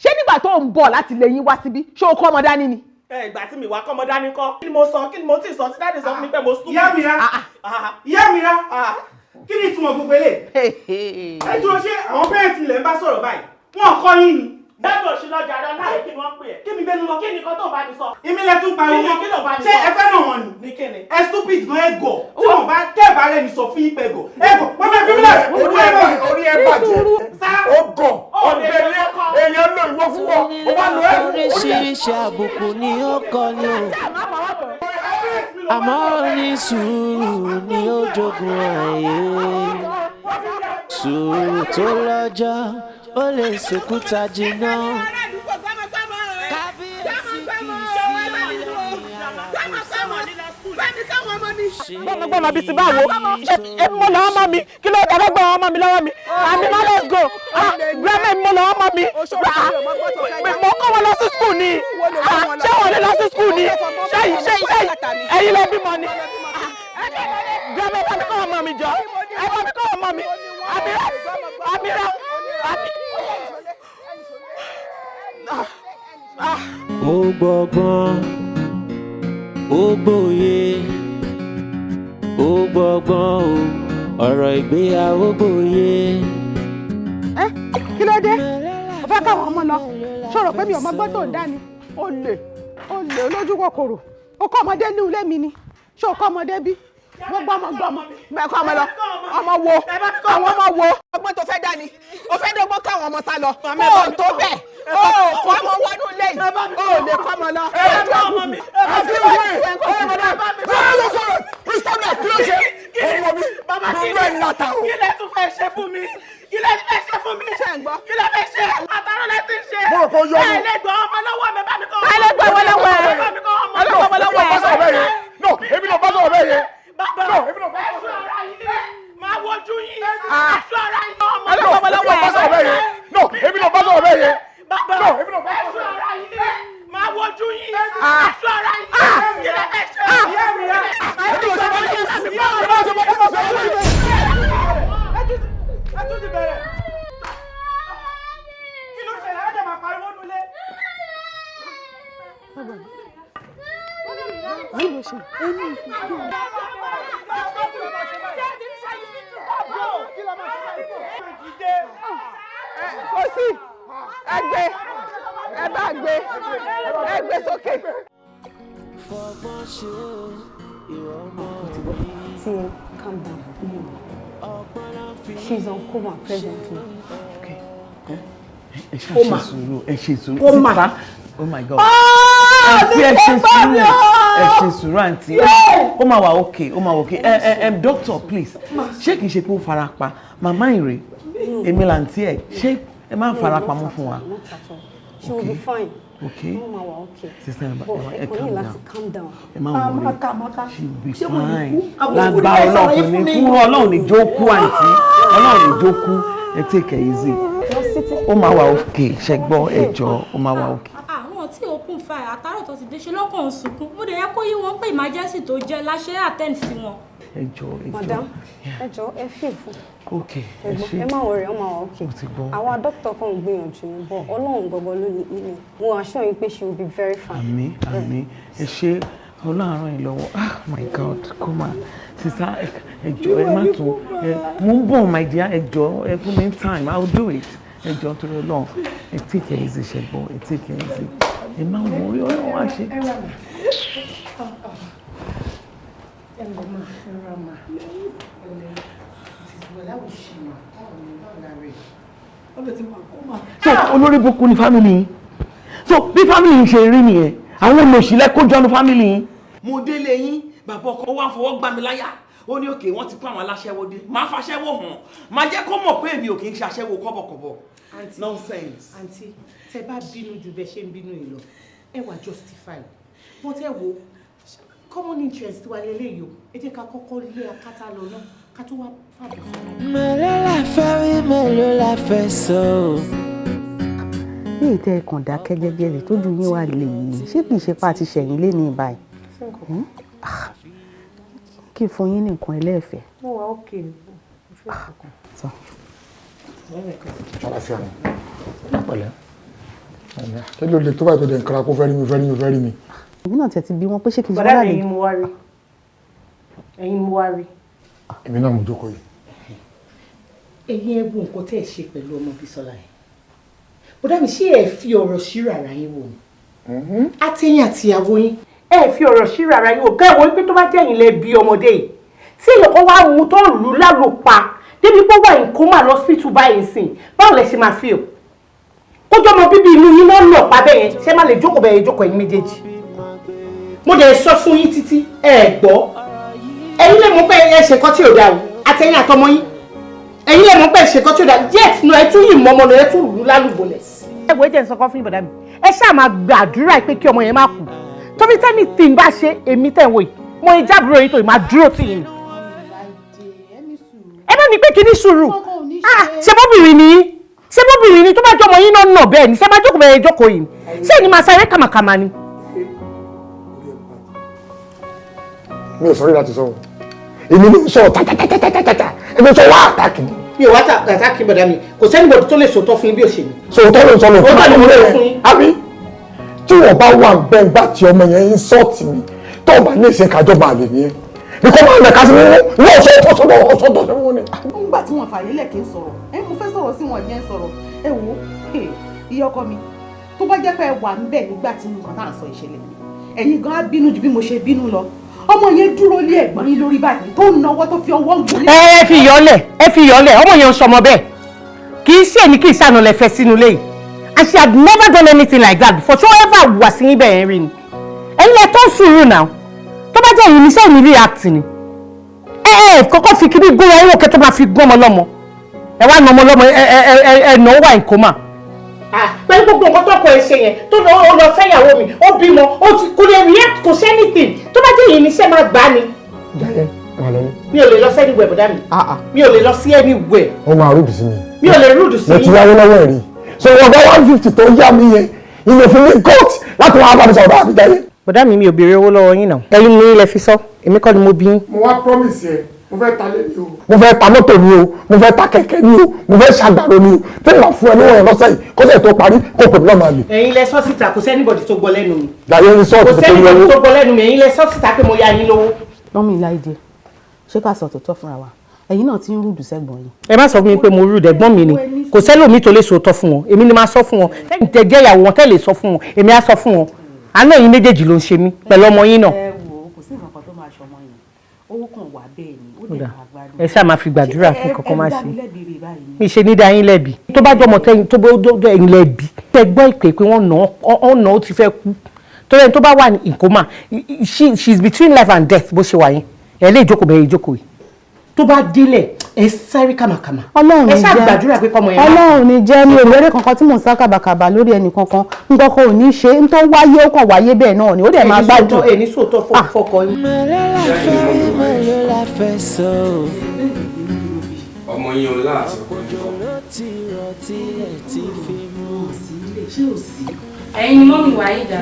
Ṣé nígbà tó ń bọ̀ láti lè yín wá síbí, ṣé o kọ́ ọmọ dání ni? Ẹ ìgbà tí mi wá kọ́ ọmọ dání kọ́. Kí ni mo sọ? Kí ni mo ti sọ tí daddy sọ fún mi pé mo sún? Ìyá mi rà, ìyá mi rà, kí ni ìtumọ̀ gbogbo eléyìí? Ẹ dúró, ṣé àwọn parents mi lè ń bá sọ̀rọ̀ báyìí? Wọ́n kọ́ yín ni. Dábò sí lọ́jà rẹ láì kí ni wọ́n pè é. Kí mi bẹ́nu lọ. Kí ni kan tó bá mi sọ? Èmi lẹ tún pariwo mọ́. Kí ló bá mi sọ? Ṣé ẹ fẹ́ nà wọ́n ni? Ní kíni? Ẹ stupid gan, ẹ gọ̀. Tí wọ́n bá tẹ́ bá rẹ̀ ní sọ fún yín pé gọ̀. Ẹ gọ̀, wọ́n fẹ́ fi mí lẹ̀. Orí ẹ bàjẹ́, ó gọ̀, ọ̀gbẹ́ni èèyàn lò ìwọ fún wọn, ó bá lọ ẹ fún Oríṣiríṣi àbùkù ni ó kọ ni o, àmọ́ ní sùúrù ni ó jogun ayé. Sùúrù tó lọ́jọ́, ó lè ṣèkúta jìnnà. Gbọ́mọgbọ́mọ bíi ti báwo? Èmi mo lọ́wọ́ mọ́ mi, kí ló dé gbọ́ ọmọ mi lọ́wọ́ mi? Àmì má, let's go. Grandma, èmi mo lọ́wọ́ mọ́ mi. Mo kọ́ wọn lọ sí school ni. Ṣé wọn lè lọ sí school ni? Ṣé ṣé ṣé ẹ̀yin lè bímọ ni? Grandma, ẹ bá mi kọ́ ọmọ mi jọ, ẹ bá mi kọ́ ọmọ mi. Àmìrà, Àmìrà, àmì. Ó gbọ́gbọ́n, ó gbòye, ó gbọ́gbọ́n o, ọ̀rọ̀ ìgbéyàwó gbòye. Ẹ kí ló dé? O fẹ́ káwọn ọmọ lọ, ṣòro pé mi ò mọ gbọ́n tó ń dá ni? Olè, olè, olójú kòkòrò, o kọ́ ọmọdé ní ilé mi ni? Ṣé o kọ́ ọmọdé bí? Wọ́n gbọ́ ọmọ, gbọ́ ọmọ mẹ́kọ́ ọmọ lọ. Ọmọ wo? Àwọn ọmọ wo? Ọgbọ́n tó fẹ́ dá ni o fẹ́ dọ́gbọ́n káwọn ọmọ sá lọ. Kó o tó bẹ́ẹ̀, o kọ́ ọmọ wọnú ilé yìí, o lè kọ́ ọmọ lọ. Ẹ ọmọ mi, àti ìwé ẹ lọ sọ̀rọ̀ Mr. Kí ló ṣe ọmọ mi? Gbogbo ẹ̀ láta o. Kí lẹ tún fẹ́ ṣe fún mi? Kí lẹ fẹ́ ṣe fún mi? Ṣé ń gbọ́? Kí lẹ fẹ́ ṣe? Àtàrọ̀ lẹ ti ń ṣe. Mo rò pé ó yọ Ẹ lè gbọ́ ọmọ lọ́wọ́ mi, bá mi kọ́. Ẹ lè gbọ́ ọmọ lọ́wọ́ ẹ. Bá mi kọ́ ọmọ. Ẹ lè gbọ́ ọmọ lọ́wọ́ ẹ. No, èmi náà bá sọ̀rọ̀ bẹ́ẹ̀ yẹn. Bàbá, No, èmi náà bá ẹ ṣọ́ ara yín. Máa wojú yín. Ẹ ṣọ́ ara yín. Ẹ lè gbọ́ ọmọ lọ́wọ́ ẹ. Bá sọ̀rọ̀ bẹ́ẹ̀ yẹn. No, èmi náà bá sọ̀rọ̀ bẹ́ẹ̀ yẹn. Bàbá, No, èmi náà bá ẹ ṣọ́ ara yín. Máa wojú yín. Ẹ ṣọ́ ara yín. Kí lẹ fẹ́ ṣe? Ìyá mi rà. Ẹ tún ti bẹ̀rẹ̀. Kí ló ṣẹlẹ̀? Ẹ jẹ́ Ẹ gbé, ẹ bá gbé, ẹ gbé sókè. Fọgbọ́n ṣe ìwọ ọmọ See, calm down. She's on coma presently. Ẹ ṣe sùúrù, ẹ ṣe sùúrù. Coma. Sister, oh my God. Ah, Àǹtí, ẹ ṣe mi ti pa sùúrù, mí o. ẹ ṣe sùúrù, àǹtí. Ó máa wà okay, ó máa wà okay. Ẹ ẹ ẹ doctor, please, ṣé kìí ṣe pé ó fara pa màmá ìrè? Èmi làǹtí ẹ, ṣé ẹ má fara pamọ́ fún wa? Not at all. She will be fine. Okay. Wọ́n máa wà okay. Sister, ẹ But má ẹ ẹ kò ní calm láti down. calm down. Ẹ má worry, she will be fine. Àbúrò Lágbára ẹ sọ̀rọ̀ yìí Ọlọ́run fún ní mi. kú, Ọlọ́run ní jó kú, àǹtí, Ọlọ́run ní jó kú. Ẹ take it easy, ó máa wà okay. Ṣẹ gbọ́? Ẹ jọ̀ọ́, ó máa wà okay. Àwọn tí open fire àtàrọ̀ tó ti dé ṣe lọ́kàn ń sunkún. Mo dẹ̀ yẹ kó yí wọn pé emergency tó jẹ́ láṣẹ attend sí wọn. Ẹ jọ̀ọ́, ẹ jọ̀ọ́. Madam, ẹ jọ̀ọ́, ẹ feel fún. Okay, ẹ Ẹ ṣé. má worry, ó máa wà okay. Mo ti gbọ́. Àwa doctor kan ń gbìyànjú ni, but Ọlọ́run gbogbo ló ní ilé. Mo assure yín pé she will be very fine. Àmín, àmín, ẹ ṣé, Ọlọ́run ràn yín lọ́wọ́. Ah, my God, kó máa, sister, ẹ jọ̀ọ́, ẹ má tún ẹ. Mo ń bọ̀, my dear. Ẹ jọ̀ọ́, ẹ fún mi ní time, I will do it. Ẹ jọ̀ọ́, nítorí Ọlọ́run, ẹ take it easy. Ṣẹ gbọ́? Ẹ take it easy, ẹ má worry, Ọlọ́run wá ṣe. Ẹ lọ máa ẹ ra máa ẹ lẹ. It is well. How is she ma? Báwo ni, báwo la rẹ̀? Ọbẹ̀ tí wọ́n kó máa. So olórí burúkú ni family yín. So bí family yín ṣe rí nìyẹn, àwọn olòṣì lẹ́kọ́jọ́ ní family yín. Mo délé yín, bàbá ọkọ wa fọwọ́ gbá mi láyà. Ó ní òkè wọ́n ti kó àwọn aláṣẹ́wó dé, máa faṣẹ́wó hàn, máa jẹ́ kó mọ̀ pé èmi ò kì í ṣe aṣẹ́wó kọ́bọ̀kọ́bọ̀. Àǹtí, Nonsense. Àǹtí, tẹ bá bínú ju bẹ ṣe ń bínú yìí lọ, ẹ wà justified. But ẹ wo, common interest wa lélẹ́yìí o. Ẹ jẹ́ ká kọ́kọ́ lé akátá lọ náà ká tó wá fàbọ̀. Mélòó la fẹ́ wí, mélòó la fẹ́ sọ o. Ní ìtẹ́ ẹ̀kàn dákẹ́ jẹ́jẹ́ rẹ̀ tójú yín wà lè yìí, ṣé kìí ṣe pa àti ṣẹ̀yìn lé ní ìbáyìí? Ah, kí n fún yín ní nǹkan ẹlẹ́ẹ̀fẹ́. Mo wà okay, mo fẹ́ kankan. Sọ. Àlàáfíà ni, pẹ̀lẹ́. Kí ló lè tó báyìí tó dẹ̀ ń kára kó fẹ́ rí mi, fẹ́ rí mi, fẹ́ rí mi? Èmi náà tẹ̀ ti bí wọn pé ṣé kìí ṣe Bọ̀dá mi, wọ́n lè. ẹ̀yin mo wá rí. Ẹ̀yin mo wá rí. Èmi náà mo jókòó yìí. Ẹ̀yin, ẹ wo nǹkan tẹ́ ẹ ṣe pẹ̀lú ọmọ Bísọ́lá yẹn. Bọ̀dá mi, ṣé ẹ fi ọ̀rọ̀ ṣírò ara yín wò ni? Àtẹ̀yìn àtìyàwó yín. Ẹ fi ọ̀rọ̀ ṣírò ara yín wò. Kẹ́ ẹ wo pé tó bá jẹ́ ẹ̀yin lẹ bí ọmọdé yìí, tí èèyàn kan wá mú tó lù ú lálòpa débi pé ó wà ní coma lọ́sítù báyìí sìn, báwo lẹ ṣe máa fi o? Kójú ọmọ bíbí inú yín náà lọ pa bẹ́ẹ̀ yẹn, ṣé má lè jókòó bẹ́ẹ̀ jókòó ẹ̀yin méjèèjì? Mo dẹ̀ sọ fún yín títí, ẹ gbọ́. Ẹ̀yin lè mọ̀ pé ẹ ṣe nǹkan tí ò dáa o, àtẹ̀yìn àtọmọ yín. Ẹ̀yin lè mọ̀ pé ẹ ṣe nǹkan tí ò dáa, yet no, ẹ tún yìí mọ́ ọmọ lọ, ẹ tún lù ú lálùbọ̀lẹ̀. Ẹ wo, ẹ jẹ́ n sọ kan fún yín, bọ̀dá mi. Ẹ ṣáà máa gbàdúrà pé kí ọmọ yẹn má kú. Torí tẹ́ni tí ń bá ṣe èmi tẹ̀ ń wò yìí, mo yẹ jábúrò yìí tó yìí máa dúró tì yín. Ẹ bá mi pé kí ní sùúrù. Ah, ṣé bóbìnrin ni yín? Ṣé bóbìnrin ni? Tó bá jọmọ yín náà nà bẹ́ẹ̀ ni, ṣé máa jókòó bẹ́ẹ̀ jókòó yìí? Ṣé ni máa sáré kàmàkàmà ni? Mi ò sọrí láti sọ̀rọ̀, èmi ló ń sọ̀rọ̀ tàtàtàtàtàtà, èmi sọ wá àtàkì mi. Mi ò wá àtàkì, bọ̀dá mi. Kò sẹ́nibọ̀dì tó lè sòótọ́ fún yín bí òṣèlú. Sòótọ́ ló ń sọ lóòótọ́. Òótọ́ ni mo lè fún yín. Àbí tí wọ́n bá wà bẹ́ẹ̀ gbà tí ọmọ yẹn ń sọ́ọ̀tì mi, tó o bá ní ìṣe kájọba àlè nìyẹn ní kó máa nà ká sí mímú ní ọ̀sọ̀ tó sọ̀rọ̀ ọ̀sọ̀ tó sọ̀rọ̀ ni. Nígbà tí wọ́n fààyè lẹ̀ kí n sọ̀rọ̀, ẹ mo fẹ́ sọ̀rọ̀ sí wọn, jẹ́ ń sọ̀rọ̀. Ẹ wò ó, ìyá ọkọ mi, tó bá jẹ́ pé ẹ wà ńbẹ̀ nígbà tí nǹkan tá à ń sọ ìṣẹ̀lẹ̀, ẹ̀yin gan á bínú ju bí mo ṣe bínú lọ. Ọmọ yẹn dúró lé ẹ̀gbọ́n yín lórí báyìí, tó ń nawọ́, tó fi ọwọ́ ń gún. Ẹ ẹ fi yọlẹ̀, ẹ fi yọlẹ̀. Ọmọ yẹn ń sọmọ bẹ́ẹ̀, kì í ṣe ní kì í ṣàna lẹ fẹ́ sínú ilé yìí, and she had never done anything like that before. Ṣó ever wà sí yín bẹ́ẹ̀ yẹn rí ni? Ẹ̀yin lẹ tó ń sùúrù náà. Tó bá jẹ́ èyí ní sẹ́yìn ní react ni. Ẹ ẹ kọ́kọ́ fi kíní gún wọn wò kẹ́ tó máa fi gún ọmọ lọ́mọ. Ẹ wá nà ọmọ lọ́mọ, ẹ ẹ ẹ ẹ nà ó wà ní coma. Pẹ̀lú gbogbo nǹkan tó kọ ẹ ṣe yẹn, tó lọ ó lọ fẹ́yàwó mi, ó bímọ, ó ti kò lè react, kò sí anything. Tó bá jẹ́ èyí ní sẹ́ máa gbá ni. Jayé, wà lọ ní. Mi ò lè lọ sí anywhere, bọ̀dá mi. Mi ò lè lọ sí anywhere. Wọ́n máa rude sí mi. Mi ò lè rude sí Mo ti yín. yáwó lọ́wọ́ ẹ̀ rí, so wọ́n bá 150 tó yá mi yẹn, ìyẹn fún mi court láti wọ́n á bá mi sọ̀rọ̀ àbí Jayé. Bọ̀dá mi, mi ò béèrè owó lọ́wọ́ yín náà. Ẹ̀yin ní ilẹ̀ fi sọ, èmi kọ́ ni mo bí yín. Mo wá promise ẹ, mo fẹ́ ta lé mi o, mo fẹ́ ta mọ́tò mi o, mo fẹ́ ta kẹ̀kẹ́ mi o, mo fẹ́ ṣàgbàro mi o. Tí màá fún ẹ níwọ̀n yẹn lọ́sẹ̀ yìí, kọ́sẹ̀ tó parí, kó pè mí lọ́mọ àlè. Ẹ̀yin lẹ sọ síta, kò sí anybody tó gbọ́ lẹ́nu mi. Jayé ń Kò sọ̀tún sí tó anybody lọ́wọ́. tó gbọ́ lẹ́nu mi. Ẹ̀yin lẹ sọ síta pé mo yá yín lówó. Mummy Láìdé, ṣé ká sọ tòótọ́ fúnra wa? Ẹ̀yin náà ti ń rude sẹ́gbọ̀n yìí. Ẹ má sọ fún mi pé mo rude, ẹ̀gbọ́n mi ni. Ẹ ní Kò sẹ́lòmíì tó lè sòótọ́ fún wọn, èmi ni máa sọ fún wọn. Tẹ́yìn tẹ́ jẹ́ ìyàwó wọn tẹ́ lè sọ fún wọn, èmi á sọ fún wọn. Àánú ẹ̀yin méjèèjì ló ń ṣe mí pẹ̀lú ọmọ yín náà. Ẹ wò ó, kò sí nǹkan kan tó máa ṣọmọ yẹn, owó kan wà bẹ́ẹ̀ ni ó dẹ̀ máa gbádùn. Ẹ ṣáà máa fi gbàdúrà fún kankan má ẹ ṣe. dá mi lẹ́bi rè báyìí ni. Mi ṣe ní dá yín lẹ́bi. Tó bá jọmọ tẹ́yìn tó bá jọ ẹ̀yin lẹ́bi, tẹ́ gbọ́ ìpè pé wọ́n nà ọ́ nà ó ti fẹ́ kú. Torí ẹni tó bá wà ní ìkómà, she is between life and death bó ṣe wà yín. Ẹ lè jókòó bẹ́ẹ̀ jókòó yìí. Tó bá délẹ̀, ẹ sáré kàmàkàmà. Ọlọ́run Ẹ ní ṣáà jẹ́ gbàdúrà pé kọ́mọ yẹn má. Ọlọ́run ní jẹ́, mi ò lórí kankan tí mò ń sá kàbàkàbà lórí ẹnì kankan, nǹkan kan ò ní ṣe ń tó wáyé, ó kàn wáyé bẹ́ẹ̀ náà ni ó dẹ̀ máa gbádùn. Ẹni sòótọ́ fọkọ yín. Mélòó la fẹ́ sọ? Ọmọ yín ọlá àti ọkọ yín kọ́. Ṣé ò sí? Ẹ̀yin ni mọ́mì Wáyídà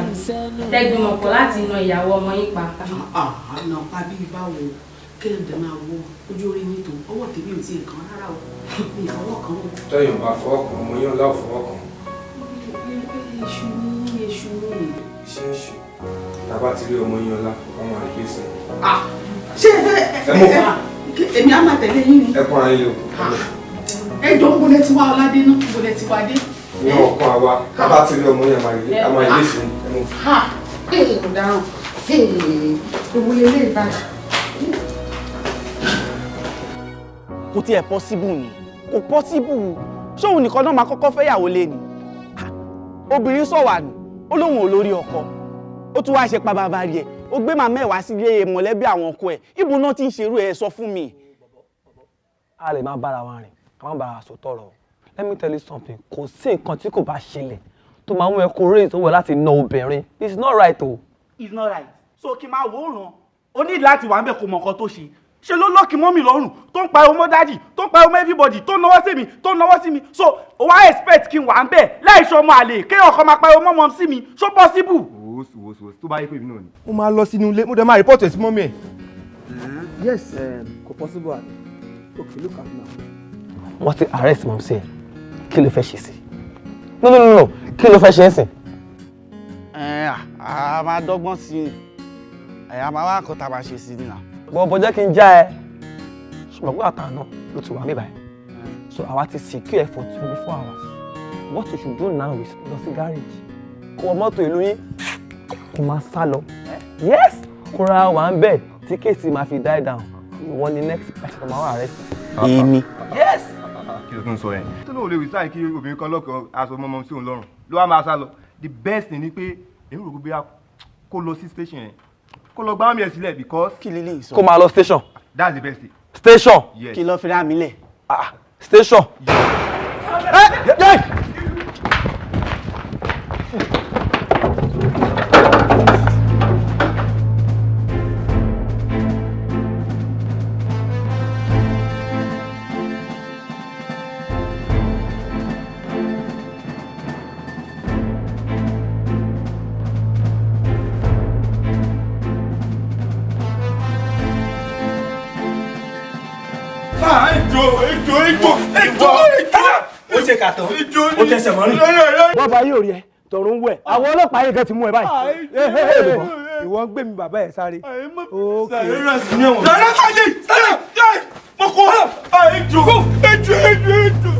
tẹ́gbìmọ̀pọ̀ láti na ìyàwó ọmọ yín pa. Àná pa bíi báwo? Kẹ́hìndé máa wo ojú orí yín tó ọwọ́ tèmi ò tiẹ̀ kàn rárá o, mi ì fọwọ́ kàn o. Tẹ́yìn bá fọwọ́ kan, ọmọ yín ọlá ò fọwọ́ kan. Èṣù ní, èṣù ní. Iṣẹ́ èṣù, tá a bá ti rí ọmọ yín ọlá, ọmọ àríkèsí. Ṣé ẹ fẹ́ Ẹ mú. Èmi á máa tẹ̀lé yín ni. Ẹ kọ́ra yín o. Ẹ jọ, ń bolẹ̀ tí wá ọládé náà, ń bolẹ̀ tí wá dé. Ní ọkàn àwa, tá a bá ti rí ọmọ yín, a máa release yín. Ẹ mú. Ha! Ee, kò dáràn. Ee, ewu lélẹ̀ báyìí. Kò tiẹ̀ possible ni, kò possible. Ṣóun nìkan náà máa kọ́kọ́ fẹ́yàwó lé ni? Obìnrin sọ̀wà nù, ó lóun ò lórí ọkọ, ó tún wáá ṣe pababa rẹ̀, ó gbé màmá ẹ̀ wá sílé mọ̀lẹ́bí àwọn ọkọ ẹ̀. Ibo náà ti ń ṣerú ẹ̀? Sọ fún mi. A lè máa bára wa rìn, ká má bára wa sọ tọrọ. Let me tell you something, kò sí nǹkan tí kò bá ṣẹlẹ̀ tó máa mú ẹ kó raise owó láti na obìnrin. It's not right o. It's not right. So kí n máa wò ó ràn, ó ní láti wà ń bẹ̀ kó mọ nǹkan tó ṣe. Ṣe ló lock mọ́ mi lọ́rùn, tó ń pariwo mọ́ daddy, tó ń pariwo mọ́ everybody, tó ń nawọ́ sí mi, tó ń nawọ́ sí mi. So ó wá expect kí n wà ń bẹ̀ láì ṣe ọmọ àlè, kéèyàn kan máa pariwo mọ́ mọ́ sí mi? Ṣó possible? Wò wò wò, tó bá yẹ pé èmi náà ni. Mo máa lọ sínú ilé, mo dẹ̀ máa report ẹ̀ sí mummy ẹ̀. Yes, kò possible àbí? Okay, look at now. Wọ́n ti arrest mọ̀ sí ẹ̀, kí ló fẹ́ ṣe sí? No, no, no, no, kí ló fẹ́ ṣe é sìn? Ẹ a máa dọ́gbọ́n sí i, ẹ a máa wá nǹkan tá a máa ṣe sí i nìyà. Bọ̀bọ̀, jẹ́ kí n já ẹ, ṣùgbọ́n pé àtàná ló ti wà mí báyìí, so àwa ti secure for 24 hours. What you should do now is lọ sí garage, kó wọ mọ́tò ìlú yín, kó máa sá lọ. Yes, kó ra wà ń bẹ̀ tí case máa fi die down. Ìwọ ni next person tó máa wà arrest. Èmi? Yes. Kí ló tún sọ yẹn? Tó lóun lè resign kí obìnrin kan lọ́kàn aṣọ mọ́mọ́ sí òun lọ́rùn ló wá máa sá lọ. The best thing ni pé èmi rò pé bóyá kó lọ sí station yẹn, kó lọ gbá mummy ẹ̀ sílẹ̀ because. Kí lè lè sọ? Kó máa lọ station. That's the best thing. Station. Yes. Kí ló fi rá mi lẹ̀? Ah, station. Yes. Ejò, ejò, ejò, ejò, ejò. Ó ṣe kàtọ́, ó tẹsẹ̀ mọ́rin. Wọ́n bá yóò rí ẹ, tọ̀run ń wẹ̀. Àwọn ọlọ́pàá yìí kan ti mú ẹ báyìí. Ìwọ ń gbé mi bàbá ẹ sáré. Rárá, sáyé, sáyé, sáyé, mo kọ́ ejò, ejò, ejò, ejò.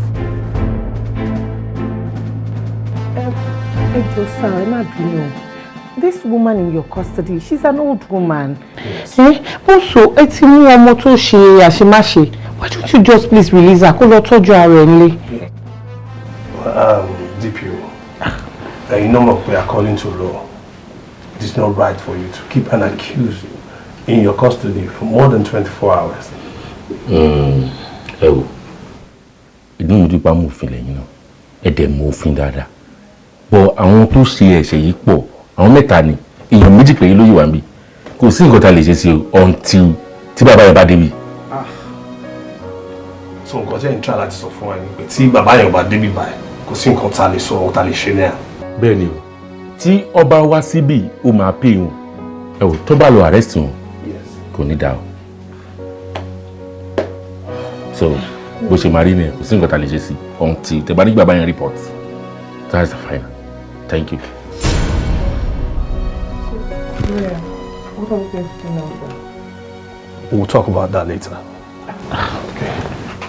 Ẹ jọ̀ọ́ sir, ẹ má bínú o. This woman in your custody, she's an old woman. Eh? Also, ẹ ti mú ọmọ tó ṣe àṣemáṣe. Why don't you just please release her kó lọ tọ́jú ara ẹ̀ nílé? DPO, ẹ̀yin náà mọ̀ pé according to law, it is not right for you to keep an accused in your custody for more than 24 hours. Ẹ wò, inú mi dùn pa mú òfin lẹ́yìn náà, ẹ dẹ̀ mú òfin dáadáa bọ̀. Àwọn tó ṣe ẹ̀ṣẹ̀ yìí pọ̀, àwọn mẹ́ta ni, èèyàn méjì péré ló yìí wá níbí. Kò sí nǹkan tá a lè ṣe sí o until tí bàbá yẹn bá débi. So nǹkan tí ẹ̀ ń try láti sọ fún wa ni pé tí bàbá yẹn ò bá débi báyìí, kò sí nǹkan tá a lè sọ ohun tá a lè ṣe ní à. Bẹ́ẹ̀ ni o, tí ọba wá síbí, ó máa pè wọn. Ẹ wò, tó bá lọ arrest wọn, kò ní dáa o. So bó ṣe máa rí nìyẹn, kò sí nǹkan tá a lè ṣe sí until tẹ́ bá ní bàbá yẹn report. That's the final. Thank you. Yeah. What are we going to do now, sir? We'll talk about that later.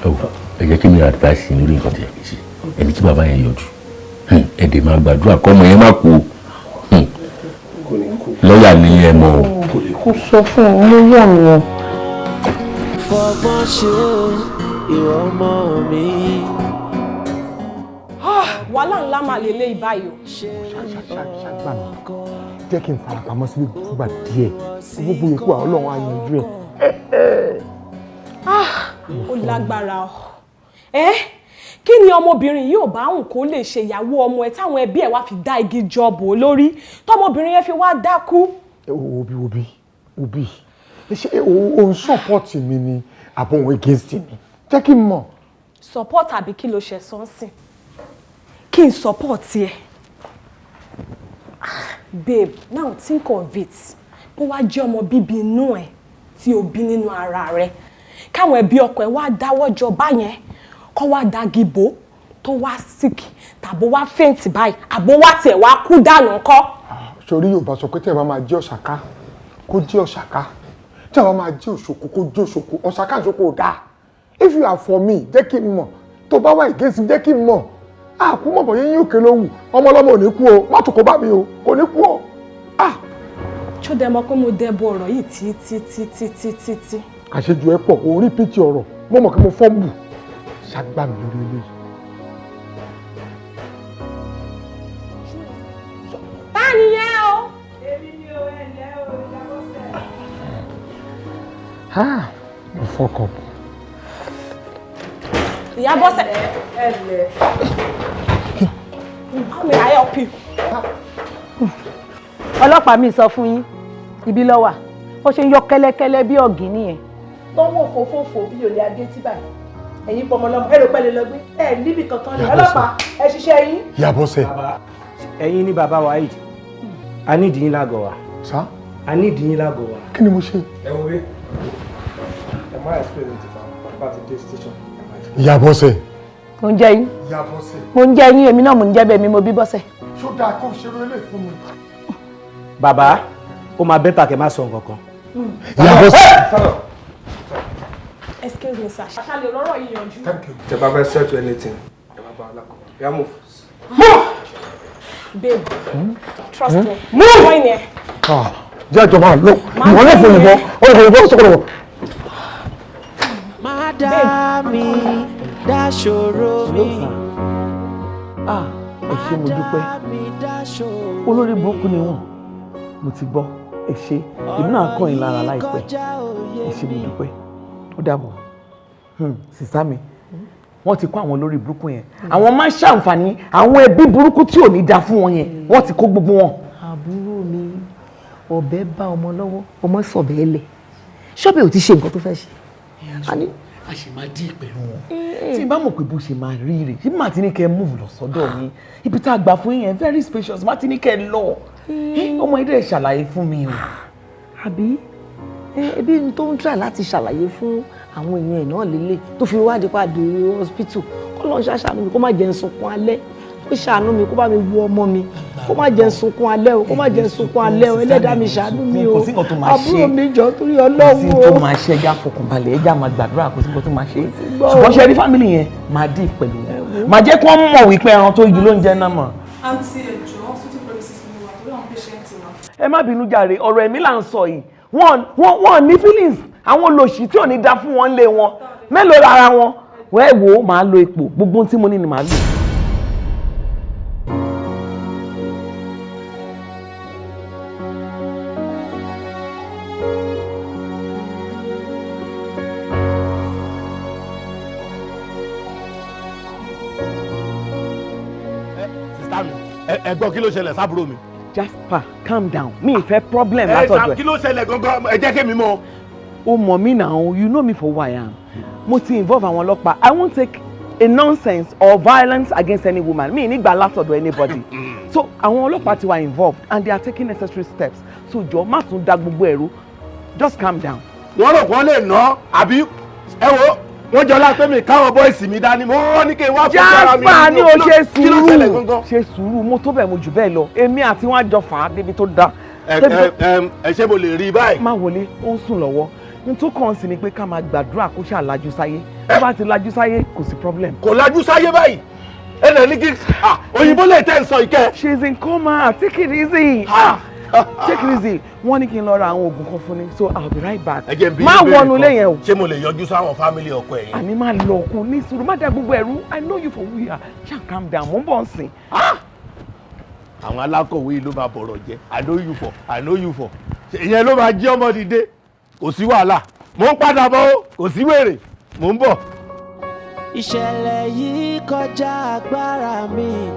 Ẹ wò, ẹ jẹ́ kí mi advice yín lórí nǹkan tí ẹ kì í ṣe. Ẹni tí bàbá yẹn yọjú, ẹ dè máa gbàdúrà kọ́mọ yẹn má kú o. Lọ́ọ̀yà ni ẹ mọ̀ o. Kò sọ fún un ló wọ̀ wọ́n. Fọgbọ́n ṣe o, ìwọ ọmọ mi. Wàhálà ńlá máa lè lé ìbáyìí o. Ṣàgbà mi, jẹ́ kí n farapamọ́ síbi fúgbà díẹ̀, gbogbo yòókù àwọn Ọlọ́run á yanjú ẹ̀. Ó lágbára o. Ẹ kí ni ọmọbìnrin yìí ò bá òun kó lè ṣe ìyàwó ọmọ ẹ táwọn ẹbí ẹ wá fi dá igi jọ bò ó lórí, tọmọbìnrin yẹn fi wá dákú? Obi, obi, obi, ṣé o ń support mi ni àbọ̀ òun against mi? Jẹ́ kí n mọ̀. Support àbí kí ló ṣe sọ́nsìn? Kí n support ẹ? Babe, now think of it. Bó wá jẹ́ ọmọ bíbí inú ẹ tí o bí nínú ara rẹ, káwọn ẹbí ọkọ ẹ wá dáwọ́ jọ báyẹn, kọ́ wá dagi bò, tó wá sick tàbó wá faint báyìí, àbó wá tiẹ̀ wá kú dànù ńkọ́? Sórí Yorùbá sọ pé tí ẹ bá máa jẹ́ ọ̀ṣàká kó jẹ́ ọ̀ṣàká, tí ẹ bá máa jẹ́ òṣòkò kó jẹ́ òṣòkò. Ọ̀ṣàká òṣòkò ò dáa. If you are for me, jẹ́ kí n mọ̀. Tó bá wà against me, jẹ́ kí n mọ̀. Àkú mọ̀ bọ̀ yín òkè ló wù. Ọmọ ọlọ́mọ ò ní kú o, má tún kó bá mi o, kò ní kú o. Ṣó dẹ mọ̀ pé mo dẹbo ọ̀rọ̀ yìí tí tí tí tí tí tí tí. Àṣejù ẹ pọ̀, òun rí pìtì ọ̀rọ̀, mo mọ̀ kí mo fọ́ǹbù. Ṣàgbà mi lórí eléyìí. Ta ni yẹn o? Èmi ni o, ẹ ǹlẹ́ o, ìyá Bọ́sẹ̀. Mo fọkàn. Ìyá Bọ́sẹ̀. Ẹ ǹlẹ́. How may I help you? Ọlọ́pàá mi sọ fún yín, ibi ló wà, ó ṣe ń yọ kẹ́lẹ́kẹ́lẹ́ bí ọ̀gìn nìyẹn. Tọ́wọ́ fòfófò bí olè adé tí báyìí. Ẹ̀yin pọmọlọmọ, ẹ rò pẹ́ lè lọ gbé. Ẹ níbi kankan lè ọlọ́pàá, ẹ ṣiṣẹ́ yín. Ìyá Bọ́sẹ̀. Ẹ̀yin ni bàbá Waheed, a ní ìdíyín lágọ̀ọ́ wa. Sá. A ní ìdíyín lágọ̀ọ́ wa. Kí ni mo ṣe? Ẹ wo bí ẹ má explain it fún bá ti dé station. Ìyá Bọ́sẹ̀. Mo ń jẹ́ yín. Ìyá Bọ́sẹ̀. Mo ń jẹ́ yín, èmi náà mo ń jẹ́ bẹ́ẹ̀ mi, mo bí Bọ́sẹ̀. Ṣó dáa kó ṣeré eléyìí fún mi? Bàbá, ó máa bẹ́tà kẹ́ má sọ nǹkan kan. Ìyá Bọ́sẹ̀. Excuse me, sir. Ṣá lè rọ́rọ̀ yìí yanjú. Tẹ bá fẹ́ settle anything, ẹ má bá wa lákọ̀ọ́. Yá, move. Babe, trust me. Move! Join here. Jẹ́ àjọ máa lọ. Ìwọ náà fún ìbọn, ó lè fún ìbọn sọ̀rọ̀. Má dá mi dá ṣòro mi. Ẹ ṣé, mo dúpẹ́. Olórí burúkú ni wọ́n. Mo ti gbọ́, ẹ ṣé. Èmi náà kọ́ yín lára láìpẹ́. Ẹ ṣé, mo dúpẹ́. Ó dàbọ̀. Sísá mi, wọ́n ti kó àwọn olórí burúkú yẹn. Àwọn máa ń ṣàǹfààní àwọn ẹbí burúkú tí ò ní da fún wọn yẹn. Wọ́n ti kó gbogbo wọn. Àbúrò mi, ọ̀bẹ bá ọmọ lọ́wọ́, ọmọ sọ̀bẹ̀ lẹ̀. Ṣọ́bẹ̀ ò ti ṣe nǹkan tó fẹ́ ṣe. A ṣì máa dí pẹ̀lú wọn. Tí n bá mọ̀ pé bó ṣe máa rí rè, ṣé màá ti ní kẹ́ ẹ move lọ sọ́dọ̀ mi? Ibi tá a gbà fún yẹn very spacious, má ti ní kẹ́ ẹ lọ. Ọmọ ilé ẹ̀ ṣàlàyé fún mi o. Àbí ebi n tó ń try láti ṣàlàyé fún àwọn èèyàn ẹ̀ náà lélẹ̀ tó fi wádìí pàdé hospital, kó lọ́n ṣàṣàánú mi, kó má jẹ́ n sunkún alẹ́, kó ṣàánú mi, kó bá mi wo ọmọ mi, kó má jẹ́ n sunkún alẹ́ o, kó má jẹ́ n sunkún alẹ́ o, ẹlẹ́dàá mi ṣàánú mi o. Kò sí nǹkan tó máa ṣe. Àbúrò mi, jọ torí Ọlọ́run Kò sí o. tó máa ṣe, ẹja fọkànbalẹ̀, ẹja máa gbàdúrà, kò sí nǹkan tó máa ṣe. Ṣùgbọ́n ṣe rí family yẹn, máa dì pẹ̀lú wọn. Máa jẹ́ kí wọ́n mọ̀ wípé ẹran tó igi ló ń jẹ náà mọ̀. Àǹtí, ẹ jọ̀ọ́, hospital premises ni wà torí àwọn patient wa. Ẹ má bínú jàre, ọ̀rọ̀ ẹ̀mí là ń sọ yìí. Wọ́n ní feelings, àwọn olòṣì tí ò ní da fún wọn lé wọn. Mélòó lára wọn? Wẹ́ẹ̀ wò ó, màá lo ipò, gbogbo ohun tí mo ní ni màá lò. Sista mi, ẹ gbọ́, kí ló ṣẹlẹ̀ sábúrò mi? Jasper, calm down. Mi ì fẹ́ problem Ẹ látọ̀dọ̀ ẹ. Kí ló ṣẹlẹ̀ gangan? Ẹ jẹ́ kémi mọ̀. O mọ̀ mí now, you know me for who I am. Mo ti involve àwọn ọlọ́pàá. I won't take a nonsense or violence against any woman. Mi nígbà látọ̀dọ̀ anybody. So àwọn ọlọ́pàá ti wà involved and they are taking necessary steps. So jọ̀ọ́, má tún da gbogbo ẹ̀rú. Just calm down. Wọ́n rò wọ́n lè ná àbí? Ẹ wo, wọ́n jọ lápẹ́ mi káwọn boys mi dání, mo rán ní kí n wá fún ara mi. Jasper, ní o ṣe Kí ló ṣẹlẹ̀ sùúrù. gangan? Ṣe sùúrù, mo tó bẹ́ẹ̀, mo jù bẹ́ẹ̀ lọ. Èmi àti wọn á jọ fà á débi tó dáa. Ẹ ẹ ẹ, ṣé mo lè rí i báyìí? Má wọlé, ó ń sùn lọ́wọ́. N tó kàn sí ni pé ká máa gbàdúrà kó ṣáà lajú sáyé. Tó bá ti lajú sáyé, kò sí problem. Kò lajú sáyé báyìí. Ẹ lè ní kí òyìnbó lè tẹ̀ ń sọ ìkẹ́. She is in coma. Take it easy. Take it easy. Wọ́n ní kí n lọ ra àwọn oògùn kan fún ni, so I'll be right back. Ẹ jẹ́ n bi Má yín béèrè wọnú kan. ilé yẹn o. Ṣé mo lè yọjú sáwọn family ọkọ ẹ̀ yẹn? Àní má lọ ọkùn ní sùúrù, má dá gbogbo ẹ̀rú. I know you for who you are. Ṣá calm down, mò ń bọ̀ nsìn. Àwọn alákọ̀wé yìí ló máa bọ̀rọ̀ jẹ́. I know you for, I know you for. Ìyẹn ló máa jẹ́ ọmọ dìde. Kò sí wàhálà. Mò ń padà bọ̀ o, kò sí wèrè. Mò ń bọ̀. Ìṣẹ̀lẹ̀ yìí kọjá agbára mi.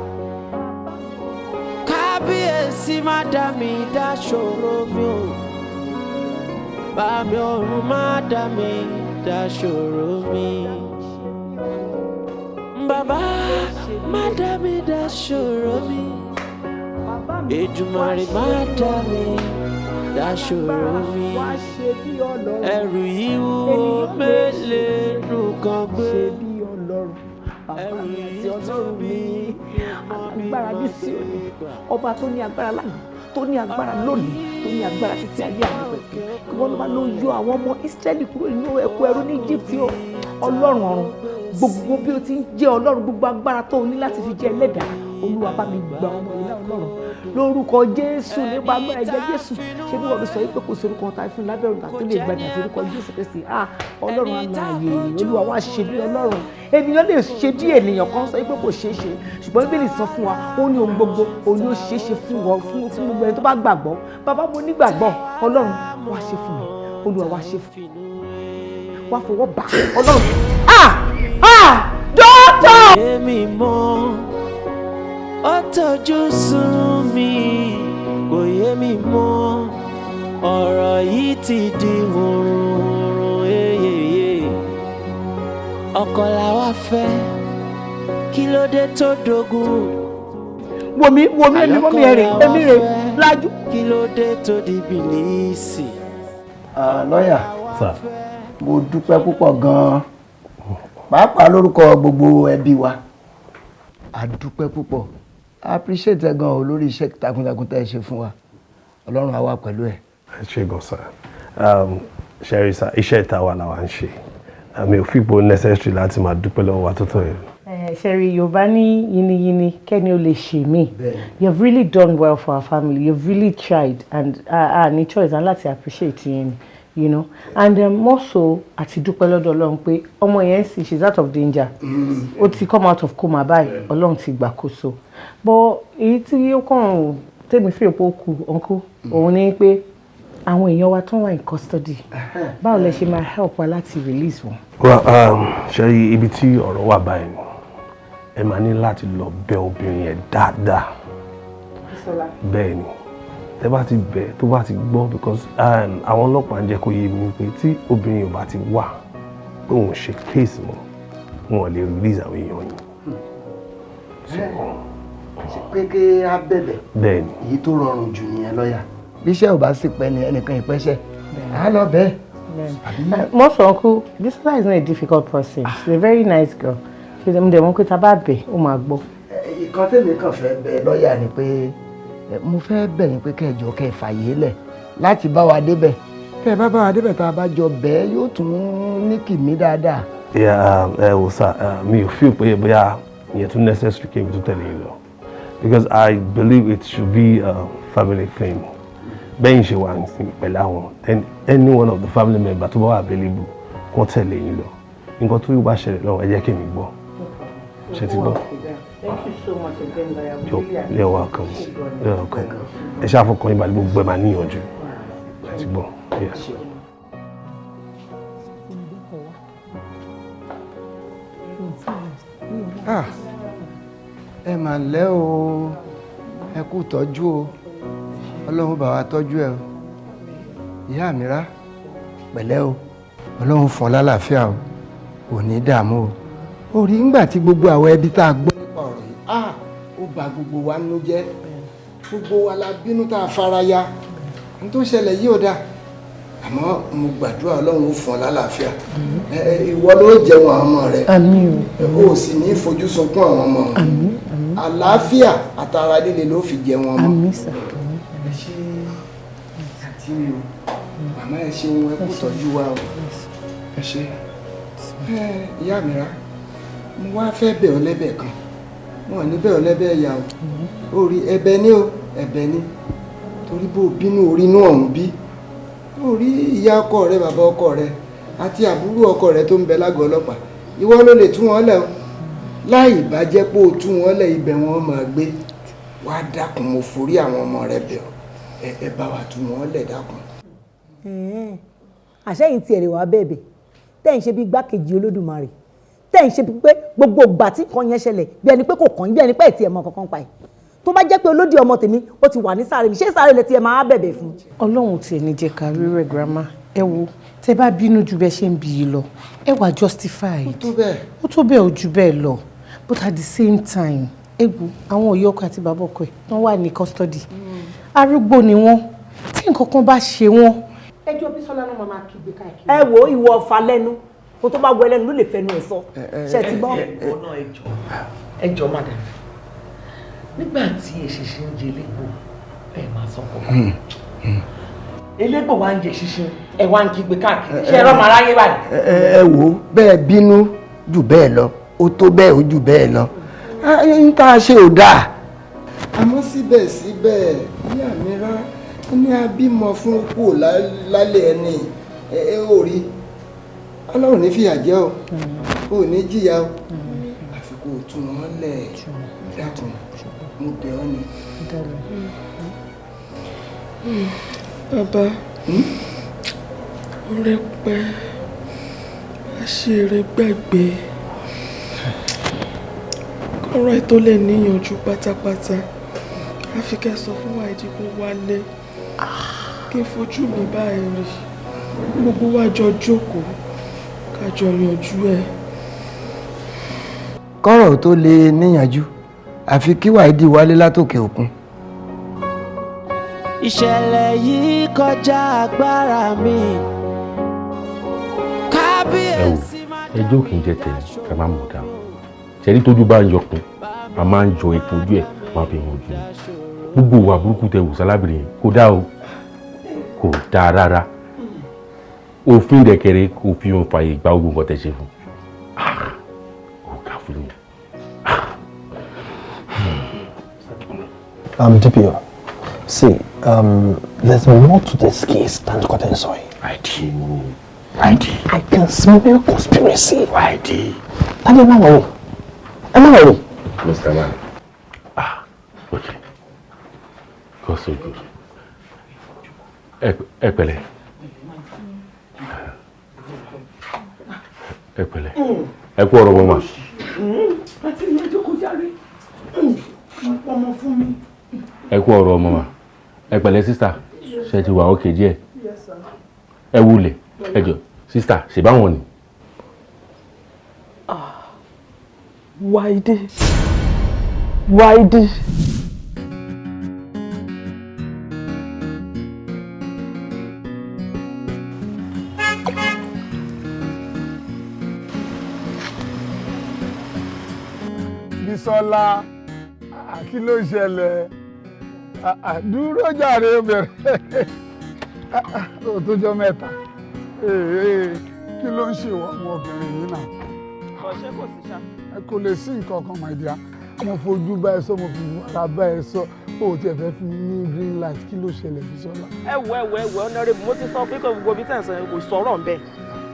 Kábíyèsí, má dá mi dá ṣòro mi o. Bá mi ọ̀run, má dá mi dá ṣòro mi. Bàbá, má dá mi dá ṣòro mi. Èdùmàrè, má dá mi dá ṣòro mi. Ẹrù yìí wúwo, mélèé nùkan gbé. Bàbá mi àti Ọlọ́run mi, agbára ní Síónì, ọba tó ní agbára lánàá, tó ní agbára lónìí, tó ní agbára títí ayé àìnípẹ̀kun, kí wọ́n ló bá ló yọ àwọn ọmọ Ísírẹ́lì kúrò nínú ẹ̀kú ẹrú ní Egypt o. Ọlọ́run ọ̀run, gbogbo bí o ti ń jẹ́ Ọlọ́run, gbogbo agbára tó o ní láti fi jẹ́ ẹlẹ́dàá, Olúwa, bá mi gba ọmọ yìí náà. Ọlọ́run, lórúkọ Jésù, nípa agbára ẹ̀jẹ̀ Jésù, ṣé bí wọ́n lọ sọ yìí pé kò sí orúkọ ta fún lábẹ́ ọ̀run tó lè gbàdá àti orúkọ Jésù Kristi. Ah, Ọlọ́run alààyè, Olúwa, wá ṣe bí Ọlọ́run. Ènìyàn lè ṣe bí ènìyàn kan sọ pé kò ṣeé ṣe, ṣùgbọ́n Bíbélì sọ fún wa, ó ní ohun gbogbo òun ni ó ṣeé ṣe fún wọn, fún gbogbo ẹni tó bá gbàgbọ́. Bàbá, mo nígbàgbọ́. Ọlọ́run, wá ṣe fún mi. Olúwa, wá ṣe fún mi, wá fọwọ́ bà. Ọlọ́run, ah, ah, dọ́tọ̀. Èmi mọ́, ó tọ́jú sún mi, kò yé mi mọ́. Ọ̀rọ̀ yìí ti di hurunhurun eyeye. Ọkọ la wá fẹ́, kí ló dé tó dogun? Wò mí, wò mí, èmi mọ́ mi ẹ̀rẹ̀ èmi rè lájú. Kí ló dé tó di bìlíìsì? Lọ́yà, mo dúpẹ́ púpọ̀ gan-an, pàápàá lórúkọ gbogbo ẹbí wa. A dúpẹ́ púpọ̀, a appreciate ẹ gan-an lórí iṣẹ́ takuntakun tẹ́ ẹ ṣe fún wa. Ọlọ́run á wà pẹ̀lú ẹ. Ẹ ṣé gan, sir. Ṣẹ́rí sir, iṣẹ́ ìta wa làwa ń ṣe. Mi ò feel pé ó necessary láti máa dúpẹ́ lọ́wọ́ wa tó tọ̀ yẹn. Ṣẹ́rí, Yorùbá ní yiniyini kẹ́ni ó lè ṣe mí. You have really done well for our family. You have really tried and ní choice and láti appreciate yín and more so, àti dúpẹ́ lọ́dọ̀ Ọlọ́run pé ọmọ yẹn sì, she's out of danger. Ó ti come out of coma báyìí. Ọlọ́run ti gbàkóso. But èyí tí ó kàn tèmi fi òpó kù, uncle, òun ni pé àwọn èèyàn wa tó wà in custody, báwo lẹ ṣe máa help wa láti release wọn? Well, ṣẹ́rí, ibi tí ọ̀rọ̀ wà báyìí ni ẹ máa ní láti lọ bẹ̀ obìnrin yẹn dáadáa. Bẹ́ẹ̀ ni, tẹ́ bá ti bẹ̀, tó bá ti gbọ́, because àwọn ọlọ́pàá ń jẹ́ kó yé mi pé tí obìnrin yóò bá ti wà pé òun ṣe case mọ́, wọn ò lè release àwọn èèyàn yìí. Pé kí á bẹ̀bẹ̀? Bẹ́ẹ̀ ni. Èyí tó rọrùn jù nìyẹn, lọ́yà. Bí iṣẹ́ ò bá sì pẹ́ ni ẹnìkan ìpẹ́ṣẹ́ á lọ bẹ́ẹ̀. Most, uncle, Bisola is not a difficult person. She's a very nice girl. She's a mọ̀ pé tá a bá bẹ̀, ó máa gbọ́. Ìkan tèmi kàn fẹ́ bẹ̀ lọ́yà ni pé mo fẹ́ bẹ̀ yín pé kẹjọ kẹ́ fàyè lẹ̀ láti bá wa débẹ̀. Tẹ́ ẹ bá bá wa débẹ̀, tá a bá jọ bẹ́ẹ̀, yóò tún ní kìmí dáadáa. Yeah, ẹ wò sir, mi ò feel pé bóyá ìyẹn tún necessary kí n tún tẹ̀lé yín lọ, because I believe it should be a family thing. Bẹ́yìn ṣe wà pẹ̀lú àwọn, then any one of the family member tó bá wà available, kó tẹ̀lé yín lọ. Nǹkan tó yóò bá ṣẹlẹ̀ lọ́wọ́, ẹ jẹ́ kí mi gbọ́. Ṣe ti gbọ́? Thank you so much again, Lawyer. We really You're welcome. You're welcome. Ẹ ṣáà fọkàn yín balẹ̀, gbogbo ẹ̀ máa níyànjú. Ṣe ti gbọ́? Yes. Ah, ẹ mà lẹ́ o, ẹ kú tọ́jú o. Ọlọ́run bá wa tọ́jú ẹ o. Ìyá mi rá, pẹ̀lẹ́ o. Ọlọ́run fún ọ lálàáfíà o, ò ní dààmú o. Ó rí ńgbà tí gbogbo àwọn ẹbí tá a gbọ́ nípa ọ̀rọ̀ yìí, ah, ó bà gbogbo wa nínú jẹ́. Gbogbo wa la bínú tá a fara ya. N tó ṣẹlẹ̀ yìí ò dáa, àmọ́ mo gbàdúrà, Ọlọ́run ó fún ọ lálàáfíà. Ìwọ ló jẹun àwọn ọmọ rẹ. Àmín o. Ò sì ní fojú sunkún àwọn ọmọ. Àmín, àmín. Àlàáfíà àtara líle ló fi jẹun ọmọ. Àmín sir. Ẹ ṣé, àǹtí mi o. Màmá, ẹ ṣeun, ẹ kú tọ́jú wa o. Ẹ ṣé. Ẹ ìyá mi rà, mo wá fẹ́ bẹ̀ ọ́ lẹ́bẹ̀ kan. Wọn ò ní bẹ́ẹ̀ ọlẹ́bẹ̀ ẹ̀yà o. Ó rí ẹ̀bẹ̀ ní o, ẹ̀bẹ̀ ní. Torí bó bínú orí inú ọ̀hún bí. Ó rí ìyá ọkọ rẹ, bàbá ọkọ rẹ àti àbúrò ọkọ rẹ tó ń bẹ lágọ̀ọ́ ọlọ́pàá. Ìwọ ló lè tú wọn lẹ̀ o. Láì bá jẹ́ pé o tú wọn lẹ̀, ibẹ̀ wọn máa gbé. Wá dákun, mo forí àwọn ọmọ rẹ bẹ̀ ọ́. Ẹ bá wa tú wọn lẹ̀, dákun. Àṣẹyìn tiẹ̀ lè wá bẹ̀bẹ̀ tẹ́ ń ṣe bí igbákejì Olódùmarè, tẹ́ ń ṣe pé gbogbo ìgbà tí nǹkan yẹn ṣẹlẹ̀, bí ẹni pé kò kàn yín, bí ẹni pé ẹ̀ tiẹ̀ mọ kankan pa ẹ̀. Tó bá jẹ́ pé olódì ọmọ tèmi ó ti wà ní sáré mi, ṣé sáré lẹ tiẹ̀ máa bẹ̀bẹ̀ fún. Ọlọ́run tiẹ̀ ní jẹ́ ká rí rẹ̀, grandma. Ẹ wo, tẹ bá bínú ju bẹ́ẹ̀ ṣe ń bí i lọ, ẹ wà justified. Ó tó bẹ́ẹ̀. Ó tó bẹ́ẹ̀, ó ju bẹ́ẹ̀ lọ, but at the same time, ẹ wo àwọn òye ọkọ àti bàbá ọkọ ẹ̀ wọ́n wà ní custody, arúgbó ni wọ́n. Tí nǹkan kan bá ṣe wọ́n, ẹjọ́ Bísọ́lá náà máa kígbe káàkiri. Ẹ wo, ìwọ ọ̀fà lẹ́nu kó tó bá wọ ẹlẹ́nu ló lè fẹnu ẹ̀ sọ, ṣe ti gbọ́. Ẹ jọ, madam, nígbà tí eṣinṣin ń jẹ elégbò, ẹ máa sọ kọ elégbò wa ń jẹ ṣinṣin, ẹ wá ń kígbe káàkiri, ṣé ẹ rọmọ aráyé báyìí. Ẹ wo, bẹ́ẹ̀ bínú jù bẹ́ẹ̀ lọ, ó tó bẹ́ẹ̀, ó jù bẹ́ẹ̀ lọ, n tá a ṣe ò dáa. Àmọ́ síbẹ̀síbẹ̀, ìyá mi rá ní abímọ fún kù lálẹ́ ẹni. Ẹ ò rí Ọlọ́run ní fìyà jẹ o, ò ní jìyà o, àfi kó o tú wọn lẹ̀. Dákun, mo bẹ̀ ọ́ ni. Bàbá, ọ̀rẹ́ pẹ́ àṣírí gbàgbé kọ́rọ̀ ẹ̀ tó lè níyànjú pátápátá, àfi kẹ́ sọ fún Wáìdì kó wálé, kí n fojú mi báyìí rí, gbogbo wa jọ jókòó, ká jọ yanjú ẹ̀. Kọ́rọ̀ tó lè níyànjú, àfi kí Wáìdì wálé látòkè òkun. Ìṣẹ̀lẹ̀ yìí kọjá agbára mi. Kábíyèsí. Ẹ wò, ẹjọ́ kì í jẹ tẹ̀yìn ká má mọ̀ dáhùn. Ṣẹ́rí, tójú bá ń yọkun, a máa ń yọ epo ojú ẹ̀, máa fi hàn ojú ni. Gbogbo ìwà burúkú tẹ wù sálábìrin yẹn kò dáa o, kò dáa rárá. Òfin dẹ̀kẹ̀rẹ̀ kò fi hàn fààyè gba gbogbo nǹkan tẹ ṣe fún. Ó ga fún mi. DPO, see, there's more to this case than Kotensoy. I do. I do. I can smell conspiracy. I do. Daddy, má worry. Ẹ má worry. Mr. Man. Ah, okay. God so good. Ẹ pẹ̀lẹ́. Ẹ pẹ̀lẹ́. Ẹ kú ọ̀rọ̀ mọ́mà. Àti ìyẹn jókòó járe, wọ́n pọ̀ ọmọ fún mi. Ẹ kú ọ̀rọ̀ mọ́mà. Ẹ pẹ̀lẹ́, sister. Ṣé ti wà ókè díẹ̀? Ẹ wulẹ̀. Ẹ jọ, sister, ṣe báwọn ni. Wáìdì, Wáìdì. Bísọ́lá, kí ló ṣẹlẹ̀? Dúró jàre, bẹ̀rẹ̀ ó tó jọ mẹ́ta. Kí ló ń ṣe ìwọ ọmọbìnrin yìí náà? Ṣé kò sí ṣá? Kò lè sí nǹkan kan, my dear. Mo fojú bá ẹ sọ, mo fi ara bá ẹ sọ, o ò tiẹ̀ fẹ́ fún mi ní green light. Kí ló ṣẹlẹ̀, Bísọ́lá? Ẹ wo, ẹ wo, ẹ wo, honourable, mo ti sọ fún pé gbogbo ibi tẹ̀ ń sọ yẹn, kò sọ̀rọ̀ ńbẹ̀.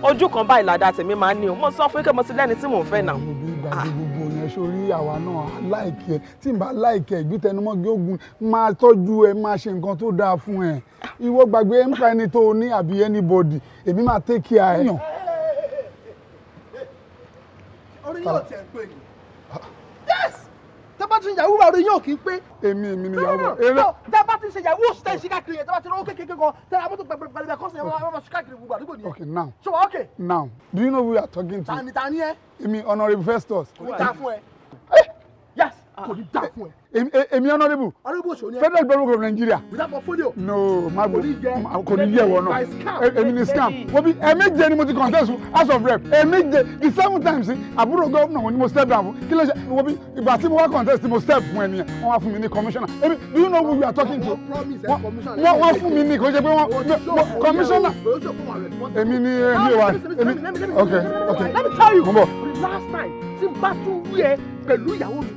Ojú kan báyìí ládàá tèmi máa ń ní o. Mo sọ fún pé mo ti lẹ́ni tí mò ń fẹ́ náà. Mo bí gbàgbé gbogbo yẹn sórí àwa náà like ẹ. Tí n bá like ẹ, ìgbítẹnumọ́gí ogun máa tọ́jú ẹ, máa ṣe nǹkan tó dáa fún ẹ. Ìwọ gbàgbé ẹ ń pa ẹni tó o ní àbí anybody, èmi máa take care ẹ. Orí yóò tiẹ̀ pé ni. Yes, tẹ́ bá ti ń yahoo, orí yóò kí ń pé. Èmi ni yahoo? No, tẹ́ bá ti ń ṣe yahoo, tẹ́ ń ṣe káàkiri yẹn, tẹ́ bá ti rówó kékeré kan, tẹ́ ra mọ́tò pẹ̀lẹ́pẹ̀lẹ́ kọ́sìn yẹn, wọ́n máa ṣe káàkiri gbogbo àdúgbò nìyẹn. Okay, now. Ṣé wàá okay? Now, do you know who you are talking to? Tani tani ẹ? Èmi, Honourable Festus. Kò ní dáa fún ẹ. Yes, kò ní dáa fún ẹ. Èmi honourable. Honourable òṣèlú ni ẹ. Federal Republic of Nigeria. Without portfolio. No, má Kò ní yẹ. Kò ní yẹ wọ náà. Èmi ni scam. Wọ́n bí ẹ̀ẹ̀méje ni mo ti contest fún House of Rep. Ẹ̀ẹ̀méje, the seven times, àbúrò gómìnà wọn ni mo step down fún. Kí ló ṣe? Wọ́n bí ìgbà tí mo wá contest tí mo step fún ẹni yẹn, wọ́n wá fún mi ní commissioner. Èmi, do you know who you are talking to? Wọ́n fún mi ní, kò ṣe pé wọ́n commissioner. Èmi ni èmi wà. Èmi, okay. Let me tell you. Mo ń bọ̀. The last time tí n bá tún wí ẹ pẹ̀lú ìyàwó mi,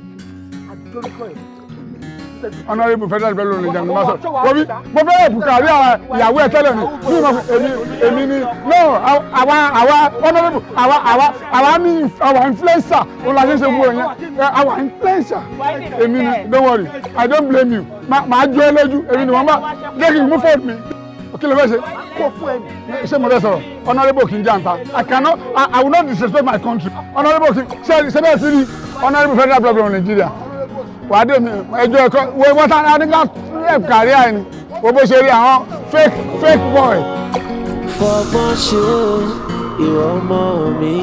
Honourable federal bello ní ìjàngbọ̀n máa sọ wọ́n mo fẹ́ ẹ̀bù kárí àwọn ìyàwó ẹ̀ tẹ́lẹ̀ ni bí mo èmi ni no, àwa honourable, àwa ní àwa influencer òun la ṣe ń ṣe gbogbo yẹn, àwa influencer. Èmi ni, don't worry, I don't blame you. Màá jó ẹ lójú. Èmi ni wọ́n bá jẹ́ kí n mú fóònù mi. Kí ló fẹ́ ṣe? Ṣé mo fẹ́ sọ̀rọ̀? Honourable kì í jàǹtà. I cannot, I will not disrespect my country. Honourable kì í ṣe bẹ́ẹ̀ sí ni honourable federal problem Nigeria wàá dé mi ẹjọ́ ẹ̀kọ́ wo wọ́n tá a ní ká rep kárí àìní wo bó ṣe rí àwọn fake boy. Fọgbọ́n ṣe o, ìwọ ọmọ mi,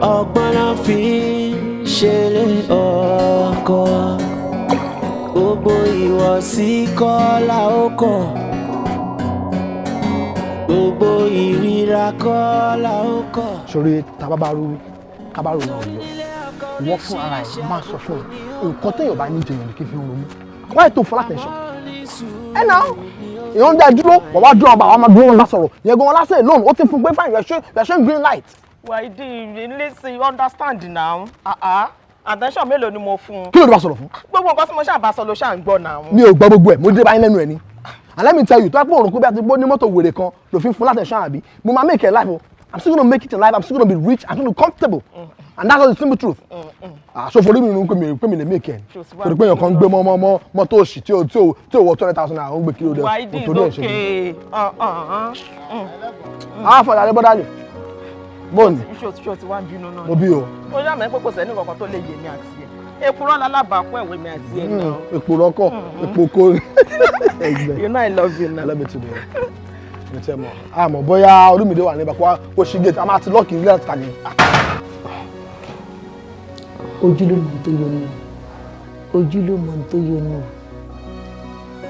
ọgbọ́n náà fi ṣe lé ọkọ. Gbogbo ìwọ̀sí kọ́ la ó kọ̀, gbogbo ìríra kọ́ la ó kọ̀. Sórí tababaru kábàrò náà lọ, ìwọ fún ara ẹ máa sọ fún ẹ, nǹkan téèyàn bá ní jẹyàn ní kí fi ń ronú wáyé tó fọlá tẹ̀sán ẹ náà. Èèyàn ń dá dúró, wà wá dúró ọba àwọn ọmọ dúró ńlá sọ̀rọ̀ yẹn gan lásán alone, ó ti fún pé fine, you are showing green light. Wáìdì, listen, you understand now. Ah ah, attention mélòó ni mo fún un? Kí ló dé bá sọ̀rọ̀ fún? Gbogbo nǹkan tí mo ṣáà bá sọ ló ṣáà ń gbọ́ now. Mi ò gbọ́ gbogbo ẹ̀, mo dé báyìí lẹ́nu ẹ̀ ni. And let me tell you, tó bá pọ̀ òrùn pé bí a ti gbó ní mọ́tò wèrè kan ló fi ń fún látẹ̀sán àbí mo máa make it life o. I'm still gonna make it in life. I'm still gonna be rich. I'm still gonna be comfortable. And that's all the simple truth. Ah, so for me, pé mi lè make it. Torí pé èèyàn kan ń gbé mọ́ mọ́tò òṣì tí ò wọ 200,000 naira, ó ń gbé kiri òde. Wáìdì is Torí ẹ̀ ṣe ni. okay. Ah, fọdà rẹ bọ́dà lè. Bóòní, Ṣé o ti wá ń bínú náà? Mo bí o. Ó yà mí pé kò sẹ́ni kankan tó lè yé mi àti ẹ̀. Èkùrọ́ lálábàákú ẹ̀wé mi àti ẹ̀ náà. Èpò rọ́kọ̀, èpò kó. You know I love you now. I love you too, baby. Mi tẹ́ mọ̀. Àmọ́ bóyá Olúmídé wà níbẹ̀ kó wá kó ṣí gate, a máa ti lock ilé àti tàgé. Ojú ló mọ ohun tó yọnu, ojú ló mọ ohun tó yọnu.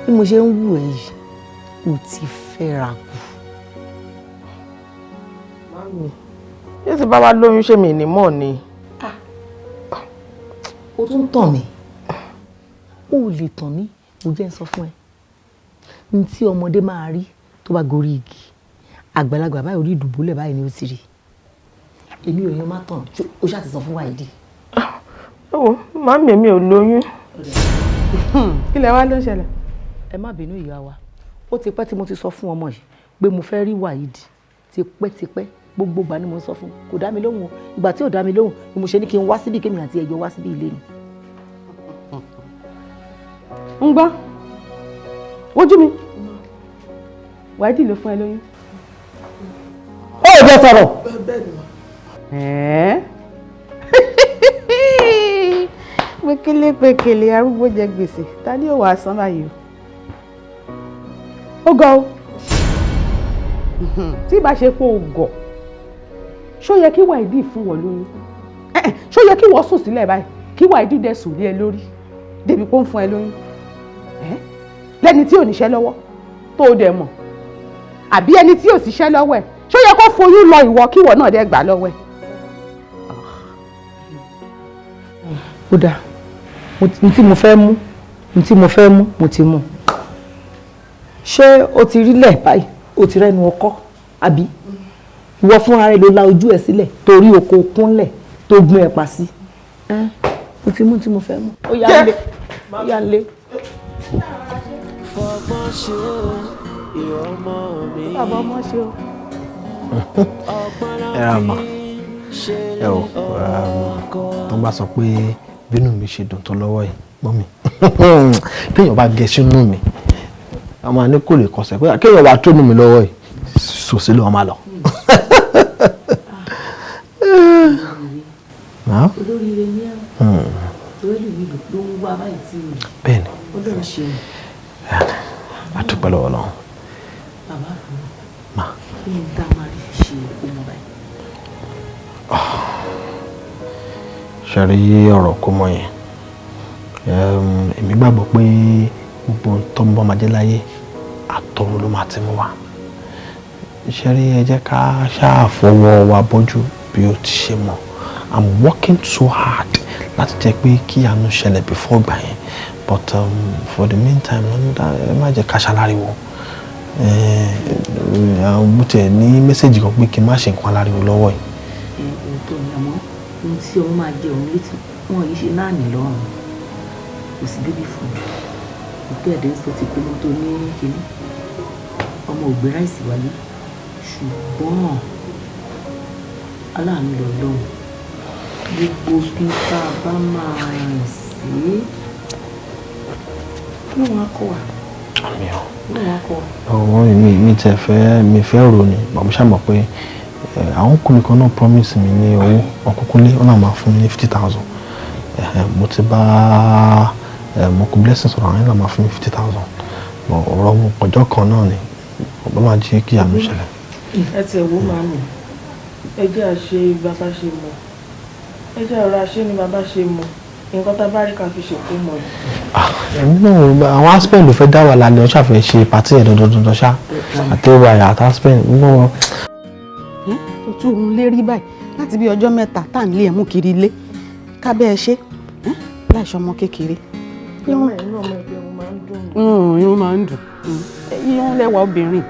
Bí mo ṣe ń wù ẹ́ yìí, o ti fẹ́ra kù. Mami, ṣé ti bá wa lóyún, ṣé mi ní mọ̀ ni? O tún tàn mí, o ò lè tàn mí. Mo jẹ́ ń sọ fún ẹ ní tí ọmọdé máa rí tó bá gorí igi, àgbàlagbà báyìí orí ìdùbúlẹ̀ báyìí ni ó ti rí. Èmi ò yan má tàn. O ṣáà ti sọ fún Wáìdì. Ẹ wo, màmí, mi ò lóyún. Kí lẹ wá ló ń ṣẹlẹ̀? Ẹ má bínú, ìyá wa. Ó ti pẹ́ tí mo ti sọ fún ọmọ yìí pé mo fẹ́ rí Wáìdì. Tipẹ́tipẹ́, gbogbo ìgbà ni mo ń sọ fún, kò dá mi lóhùn o. Ìgbà tí ò dá mi lóhùn ni mo ṣe ní kí n wá síbí, kémi àti ẹjọ́ wá síbí ilé ni. Ń gbọ́, ojú mi, Wáìdì ló fún ẹ lóyún. Ó ò jẹ́ sọ̀rọ̀. Ẹ̀ẹ́, pékélé pékélé, arúgbó jẹ gbèsè, ta ni yóò wá san báyìí o? Ó gọ̀ o. Tí ìbá ṣe pé o gọ̀, ṣó yẹ kí Wáìdì fún wọn lóyún? Ṣó yẹ kí wọ́n sùn sílẹ̀ báyìí kí Wáìdì dẹ̀ sùn lé ẹ lórí débi pé ó ń fún ẹ lóyún lẹ́ni tí ò níṣẹ́ lọ́wọ́ tó o dẹ̀ mọ̀, àbí ẹni tí ò síṣẹ́ lọ́wọ́ ẹ̀? Ṣó yẹ kó foyún lọ ìwọ kí ìwọ náà dẹ̀ gbà lọ́wọ́ ẹ̀? Ó dáa, n tí mo fẹ́ mú, n tí mo fẹ́ mú, mo ti mú. Ṣé o ti rí lẹ̀ báyìí? O ti rẹ́nu ọkọ́ àbí? Ìwọ fúnra rẹ ló la ojú ẹ sílẹ̀ torí oko kúnlẹ̀ tó gbún ẹ pa sí. Mo ti mú tí mo fẹ́ mú. Ó yá lé, ó yá lé. Fọgbọ́n ṣe o, ìwọ ọmọ mi. Bàbá ọmọ ṣe o. Ẹ ra mà ẹ ò, tó bá sọ pé bínú mi ṣe dùn tó lọ́wọ́ yìí, gbọ́n mi, téèyàn bá gẹ sínú mi, a máa ní kò lè kọsẹ̀ pé kéèyàn wá tónú mi lọ́wọ́ yìí, sòsí ló máa lọ. Olóríire ní ẹ̀rọ torí ìlú ló ń wá báyìí tí o Bẹ́ẹ̀ni. Ọlọ́run ṣeun. A dúpẹ́ lọ́wọ́ Ọlọ́run. Bàbá mi, kí ni tá a máa rí fi ṣe ọmọ báyìí? Ṣe rí ọ̀rọ̀ kó mọ yẹn, èmi gbàgbọ́ pé gbogbo ohun tó ń bọ́ máa jẹ́ láyé, àtọ̀run ló máa ti mú wa. Ṣe rí, ẹ jẹ́ ká ṣáà fọwọ́ wa bọ́jú bí ó ti ṣe mọ̀. I'm working so hard láti jẹ́ pé kí àánú ṣẹlẹ̀ before gbà yẹn, but for the meantime, ẹ má jẹ́ ká ṣaláriwo. Mo tiẹ̀ ní message kan pé kí n má ṣe nǹkan aláriwo lọ́wọ́ yìí. Òótọ́ ni, àmọ́ ohun tí ọmọ máa jẹ òun létí Wọn yìí ṣe náàní lọ́rùn, kò sí baby food. Òkè ẹ̀dẹ̀ ń sọ ti kó mọ́tò ní kínní, ọmọ ò gbé rice wálé, ṣùgbọ́n aláàánú lọ lọ́hùn. Gbogbo bí tá a bá máa rìn sí, Ọlọ́run á kọ́ wa. Àmín o. Ọlọ́run á kọ́ wa. Ọwọ́ mi tẹ fẹ́, mi fẹ́ rò ni, bàbá ṣáà mọ̀ pé àwọn ọkùnrin kan náà promise mi ní owó ọkùnkùnlé, ó náà máa fún mi ní 50,000. Mo ti bá mo kú Blessing sọ̀rọ̀, àwọn náà máa fún mi 50,000. Ọ̀rọ̀ ọjọ́ kan náà ni ọba máa jí kí àánú ṣẹlẹ̀. Ẹ tiẹ̀ wo màmí, ẹ jẹ́ àṣe bàbá ṣe mọ̀, ẹ jẹ́ ọ̀rọ̀ àṣẹ ni bàbá ṣe mọ̀, nǹkan tá a bá rí ká fi ṣèkó mọ̀ ni. Èmi náà, àwọn Aspen ló fẹ́ dá wà lálẹ́ ọ̀ṣà, fẹ́ ṣe party ẹ̀ dandandandan ṣá, àti wàyà àti Aspen gbogbo wọn. Tó tún òun lérí báyìí láti bí ọjọ́ 3 tá à ń lé ẹ̀ mú kiri ilé kábẹ́ ẹ ṣe láìsọ ọmọ kékeré. Irun ọmọ ẹgbẹ́ wọn máa ń dùn. Irun máa ń dùn, irun lẹ́wà obìnrin.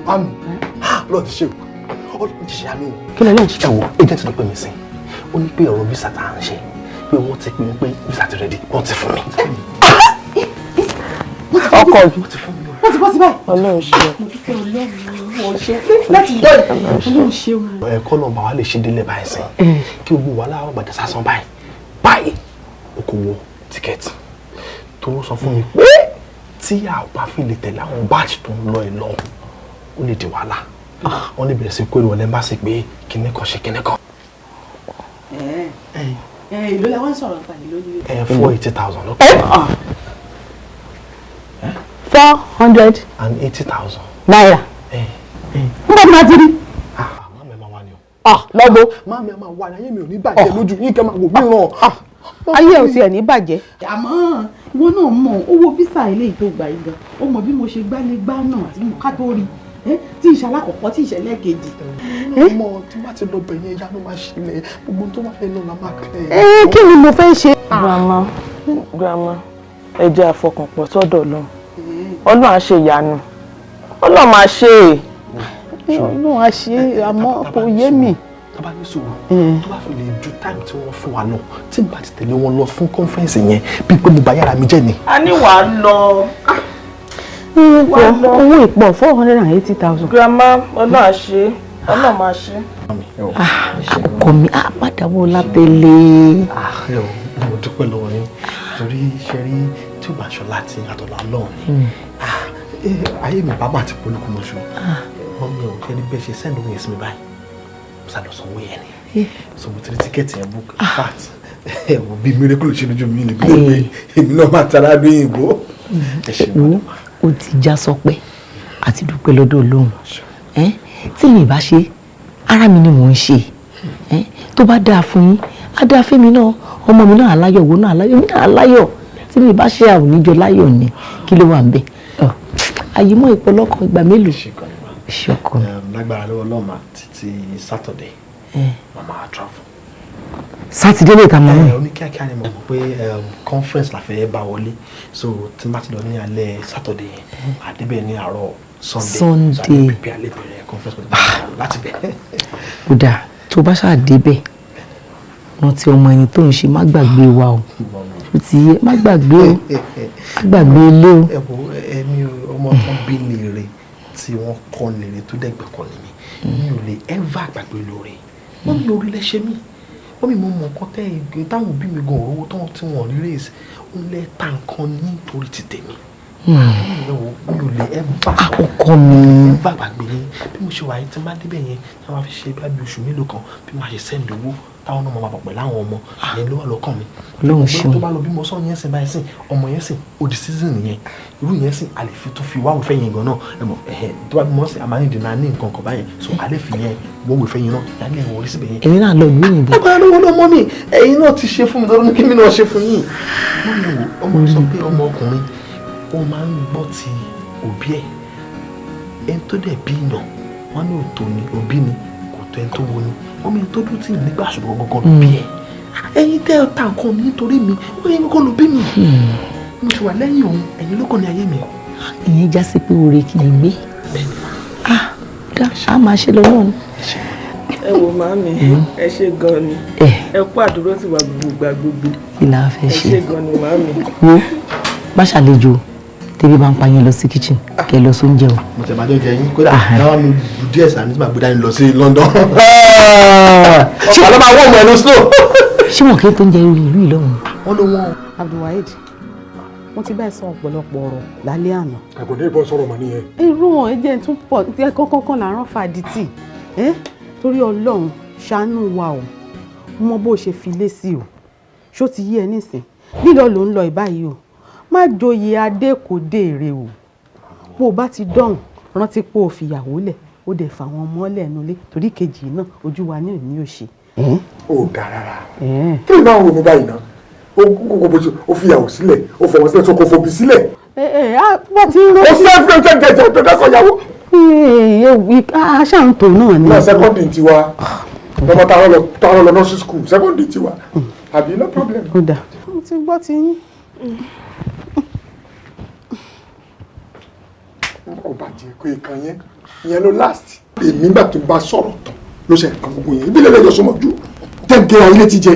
Mami, Ọlọ́run ti ṣe o, Ọlọ́run ti ṣe àánú o. Kí lọ́lọ́run ṣe? Ẹ wo, agent ló pè mí sí, ó ní pé ọ̀rọ̀ visa tá à ń ṣe, pé wọ́n ti pè mí pé visa ti ready, wọ́n ti fún mi. Ọkọ mi wọ́n ti fún mi. Wọ́n ti bọ́ sí báyìí. Ọlọ́run ṣe. Mo dúpẹ́ Ọlọ́run ṣe láti dọ́ Ọlọ́run ṣe o. Ẹ̀kọ́ náà bàwá lè ṣe délẹ̀ báyìí sìn, kí gbogbo wàhálà àwọn gbàdá sásán báyìí báyìí, o kò wọ tíkẹ́ẹ̀tì tó ń sọ fún mi pé tí a bá fi lè tẹ̀lé àwọn báàjì tó ń lọ ẹ̀ lọ, ó lè di wàhálà, wọ́n lè bẹ̀rẹ̀ sí kó ìwọlé bá sì pé kinní kan ṣe kinní kan. Èló la wá ń sọ̀rọ̀ nípa èló ni? Ẹ 480,000 lọ́kọ̀. 480,000 naira. N bọ́ máa ti rí. Máàmì ẹ máa wá ni o. Lọ́gbó. Máàmì ẹ máa wá ni, ayé mi ò ní bàjẹ́ lójú yín, kẹ́ máa wò mí ràn. Ayé ò tiẹ̀ ní bàjẹ́. Àmọ́ ìwọ náà mọ̀ owó físà eléyìí tó gbà yìí gan, ó mọ̀ bí mo ṣe gbálégbá náà àti mo ká tó rí tí ìṣe alákọ̀ọ́kọ́ tí ìṣe lẹ́ẹ̀kejì. Ọmọ tí wọ́n ti lọ bẹ̀ yẹn, ìyá ló máa ṣẹlẹ̀, gbogbo tó wà lẹ́nu la máa kẹ́ ẹ. Kí ni mo fẹ́ ṣe. Grandma, grandma, ẹ jẹ́ àfọkànpọ̀ sọ́dọ̀ Ọlọ́run. Ọlọ́run á ṣe ìyanu, Ọlọ́run máa ṣe é. Ọlọ́run á ṣe é, àmọ́ kò yé mi. Tó bá ní sùúrù, tó bá fi lè ju táìmù tí wọ́n fún wa lọ, tí n bá ti tẹ̀lé wọn lọ fún kọ́nfẹ́rẹ́nsì yẹn, bí pé mo bá yàrá mi jẹ́ ni. A ní wàá lọ. Owó ìpọ̀ 480,000. Grandma, Ọlọ́run á ṣe é, Ọlọ́run máa ṣe é. Ọkọ mi á padà wọ látẹ̀lé. Ẹ ò, mo dúpẹ́ lọ́wọ́ yín torí ṣe rí tí ó bá ṣọ láti àtọ̀là Ọlọ́run ni ayé mi bá máa ti polúkú mọ́ṣú. Wọ́n mi ò ṣe ní bẹ́ẹ̀ ṣe send owó yẹn sí mi báyìí, mo sá lọ sanwó yẹn ni, so mo ti rí tíkẹ́ẹ̀tì yẹn book. In fact, ẹ wò bí miracle ṣe lójú mi níbi pé èmi náà máa tara lóyìnbó. Ẹ ṣe wo, ó ti já sọpẹ́ àti dúpẹ́ lọ́dọ̀ Ọlọ́run. Tí mi bá ṣe ara mi ni mò ń ṣe, tó bá dáa fún yín á dáa fẹ́mi náà, ọmọ mi náà aláyọ̀, wo náà aláyọ̀, mi náà aláyọ̀. Tí mi bá ṣe àwọn oníjọ láyọ̀ ni, kí ló wà ń bẹ̀? Ayé mọ́ ìpọlọ́kọ̀ ìgbà mélòó? Ṣé ọkọ mi. Lágbára lọ́wọ́ Ọlọ́run, títí Saturday màmá travel. Sátidé lè ta mọ́ mi. Ẹ oní kíákíá ni mo mọ̀ pé conference la fẹ́ bá wọlé, so tí n bá ti lọ ní alẹ́ Saturday yẹn, àdébẹ̀ ní àárọ̀ Sunday. Sunday. So àlẹ́ pípẹ́ alẹ́ bẹ̀rẹ̀ conference láti bẹ̀. Ó dáa, tó bá ṣáà débẹ̀, rántí ọmọ ẹni tó ń ṣe, má gbàgbé wa o, ó ti yé, má gbàgbé o, má gbàgbé ilé o. Ẹ wo, ẹni ọmọ kan bí lèrè tí wọ́n kọ́ lèrè tó dẹ̀gbẹ̀ kọ́ ni mi ò lè ever gbàgbé lóore. Wọ́n mi orí lẹ́ṣẹ̀ mi, wọ́n mi mọ mọ nǹkan tẹ́ táwọn òbí mi gan òróró tán tí wọ́n rí rèé ń lẹ́ ta nǹkan nítorí ti tèmi. Mi ò lè ever ọkọ mi ever gbàgbé yín. Bí mo ṣe wà yín, tí n bá débẹ̀ yẹn, tí wọ́n fi ṣe bí oṣù mélòó kan, bí mo ṣe send owó táwọn náà máa bọ̀ pẹ̀lú àwọn ọmọ yẹn ló wà lọ́kàn mi. Ọlọ́run ṣeun. Tó bá lọ bí mo sọ yẹn sìn báyìí sìn, ọmọ yẹn sìn ó di season yẹn, irú yẹn sìn a lè fi tó fi wá òfẹ́ yẹn gan náà, ẹ mọ̀ ẹ̀hẹ̀ tó bá bí mo sìn a máa ní ìdènà ní nǹkan kan báyẹn, so a lè fi yẹn wọ́n wò fẹ́ yẹn náà yálẹ̀ wọlé síbẹ̀ yẹn. Èmi náà lọ ìlú òyìnbó. Ẹgbẹ́ lọ́wọ́ náà mọ́ mi, ẹ̀yin náà ti ṣe fún mi lọ́dún, kí mi náà ṣe fún yín. Mọ́ mi wò, ọmọ sọ pé ọmọ ọkùnrin ó máa ń gbọ́ ti òbí ẹ̀, ẹni tó dẹ̀ bí yàn wọ́n ní òtò ni òbí ni kò tó ẹni tó wo ni wọ́n mi tó dúró tí ì nígbà ṣùgbọ́n gangan ló bí ẹ̀. Ẹ̀yin tẹ́ ẹ ta nǹkan mi nítorí mi, ó yẹ kó ló bí mi. Mo ti wà lẹ́yìn òun, ẹ̀yin ló kàn ní ayé mi. Ìyẹn já sí pé oore kì í gbé. Ah, dá a máa ṣe lọ náà ni. Ẹ wo màámi, ẹ ṣé gan ni. Ẹ kú àdúró tí wà gbogbo gbogbo. Kí la fẹ́ ṣe? Ẹ ṣé gan ni màámi. Wo má ṣàlejò, tẹ́bí bá ń pa yín lọ sí kitchen kẹ́ lọ sóúnjẹ o. Mo tẹ̀ máa jọ jẹ yín kódà náà mi bù díẹ̀ sàmì tí màá gbé dání lọ sí London. Ṣé ọ̀pá ló máa wọ̀ ọmọ ẹ̀ lọ slow. Ṣé wọn kì í tó ń jẹ irú ìlú ìlọ́run? Wọ́n ló wọ́n. Abdulwaheed, mo ti bá ẹ sọ ọ̀pọ̀lọpọ̀ ọ̀rọ̀ lálẹ́ àná. Àgùndé ìbọn sọ̀rọ̀ mọ́ nìyẹn. Irú wọn ẹ jẹ́ tún pọ̀ ẹ kọ́kọ́ là ń rán fàdítì ẹ́ torí Ọlọ́run ṣàánú wa o, mọ bó ṣe fi lé sí o, ṣó ti yí ẹ nísìn lílọ ló ń lọ ìbáyìí o, má joyè adé kò déèrè o, bó o bá ti dọ̀hùn rántí pé o fìyàwó lẹ̀ ó dẹ̀ fà wọn mọ́lẹ̀ nulẹ̀ torí kejì náà ojú wa ní òní ò ṣe. Ó dáa rárá, kí ló máa ń wo mi báyìí náà? Ó kókó bó ṣe ó fìyàwó sílẹ̀, ó fọwọ́ sílẹ̀, tó kò fòbí sílẹ̀. Bó ti ń Ó sẹ́fún ẹ̀ jẹ́ tó dákọ̀ yàwó. Aṣá ń tò náà ni. Náà sẹ́kọ́ndì tiwa lọ́mọ táwọn lọ nursery school sẹ́kọ́ndì tiwa àbí no problem. Ó dáa. Mo ti gbọ́ ti yín. Ó bàjẹ́ kó ìkan yẹn ìyẹn ló last. Èmi gbà tó bá sọ̀rọ̀ tán ló ṣe nǹkan gbogbo yẹn ìbílẹ̀ lẹ́jọ́ sọmọ ju tẹ́ǹkì ra ilé ti jẹ.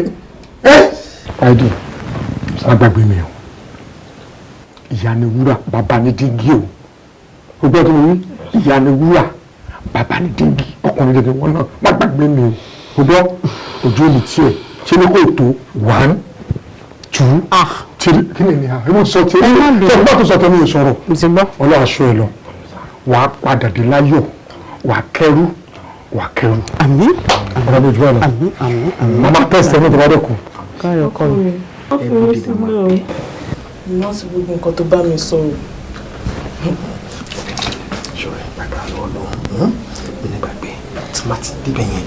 Àìdí má gbàgbé mi o, ìyá ni wúrà bàbá ni díngí o, o gbọ́dọ̀ mi ìyá ni wúrà bàbá ni díngí, ọkùnrin dandan wọn náà má gbàgbé mi o, o gbọ́ ojú òní tiẹ̀ ṣé ní kò tó 1 2 3 kí ni ni a sọ tiẹ̀ ṣe gbọ́ tó sọ tẹ́mi ò sọ̀rọ̀ ọlọ́run aṣọ ẹ lọ wàá padà dé láyọ̀ wàá kẹ́rù wàá kẹ́rù. Àmín. Ọ̀rọ̀ mi ò jù báyìí lọ. Àmín àmín àmín. Màmá tẹ̀sí ẹ̀ ní ìtọ́wádẹ́ kù. Káyọ̀ kọ́ mi. Wọ́n fi mí sílẹ̀ o. Nọ́ọ̀sì gbogbo nǹkan tó bá mi sọ o. Ṣọ̀rẹ́ gbàgbà lọ́wọ́ lọ́wọ́ mi ní gbàgbé tí má ti débẹ̀ yẹn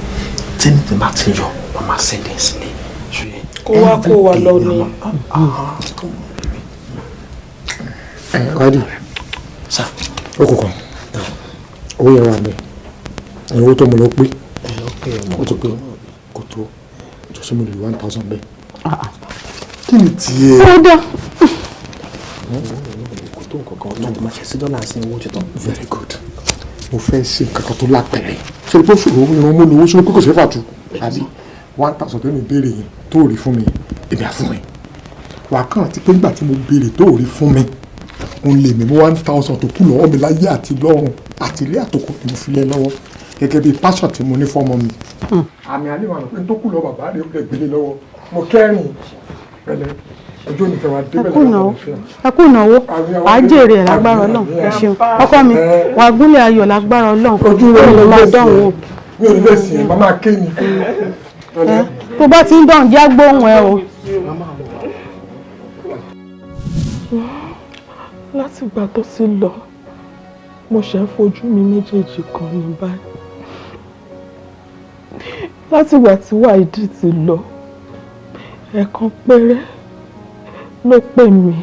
tí ní tí má ti yọ wọ́n máa sẹ́ndẹ̀ sílẹ̀. Kó wá kó wa lọ ni. Ẹ wádìí ó kò kàn owó yẹn wà mí owó tó mo lọ pé ó tó pé kò tó jọ́sọ́ mo lè 1000 bẹ́ẹ̀. Kí ni tiẹ̀? Ó dá. Kò tó nǹkan kan náà máa ṣe sí dọ́là sí owó tuntun. Very good. Mo fẹ́ ṣe nǹkan kan tó lápẹ̀rẹ̀. Ṣé o tó ṣòro ìran mú lówó ṣòro pé kò ṣe é fàtú? Àbí 1000 tó ní béèrè yẹn tó rí fún mi èmi á fún ẹ. Wà á kàn àti pé nígbà tí mo béèrè tó rí fún mi, mo lè mímú 1000 tó kù lọ́wọ́ mi láyé àti lọ́run àti ilé àtòkò ni mo fi lé lọ́wọ́ gẹ́gẹ́ bí passion tí mo ní fọ́mọ mi. Àmì àlewà ló pé tó kù lọ bàbá rẹ̀ ó lè gbélé lọ́wọ́. Mo kẹ́rìn pẹ̀lẹ́ ojú òní tẹwàá débẹ̀ lọ́wọ́. Ẹ kú ìnáwó, wàá jèrè ẹ̀ lágbára Ọlọ́run. Ẹ ṣeun ọkọ mi, wàá gúnlẹ̀ ayọ̀ lágbára Ọlọ́run. Ojú rẹ̀ ló máa dán o. Mi ò ní lè sìn ẹ́, màmá ké ni. Tó bá ti ń dán jẹ́ gbóhùn ẹ o. Látìgbà tó ti lọ, mo ṣe ń fojú mi méjèèjì kan ní báyìí. Látìgbà tí Wáìdì ti lọ, ẹ̀ẹ̀kan péré ló pè mí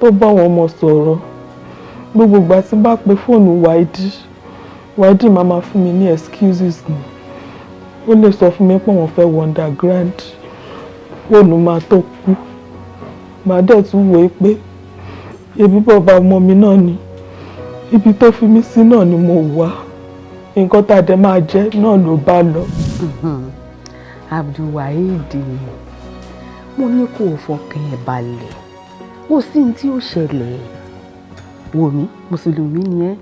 tó bá wọn ọmọ sọ̀rọ̀. Gbogbo ìgbà tí n bá pe fóònù Wáìdì, Wáìdì máa ma fún mi ní excuses ni. Ó lè sọ fún mi pé wọ́n fẹ́ wọ underground, fóònù máa tó kú. Màá dẹ̀ tún wò ó pé ebi bàbá ọmọ mi náà ni, ibi tó fi mí sí náà ni mo wà, nǹkan tá a dẹ̀ máa jẹ náà ló bá lọ. Abdulwaheed, mo ní kó o fọkàn ẹ balẹ̀, kò sí ní tí ó ṣẹlẹ̀. Wò mí, mùsùlùmí ni ẹ́,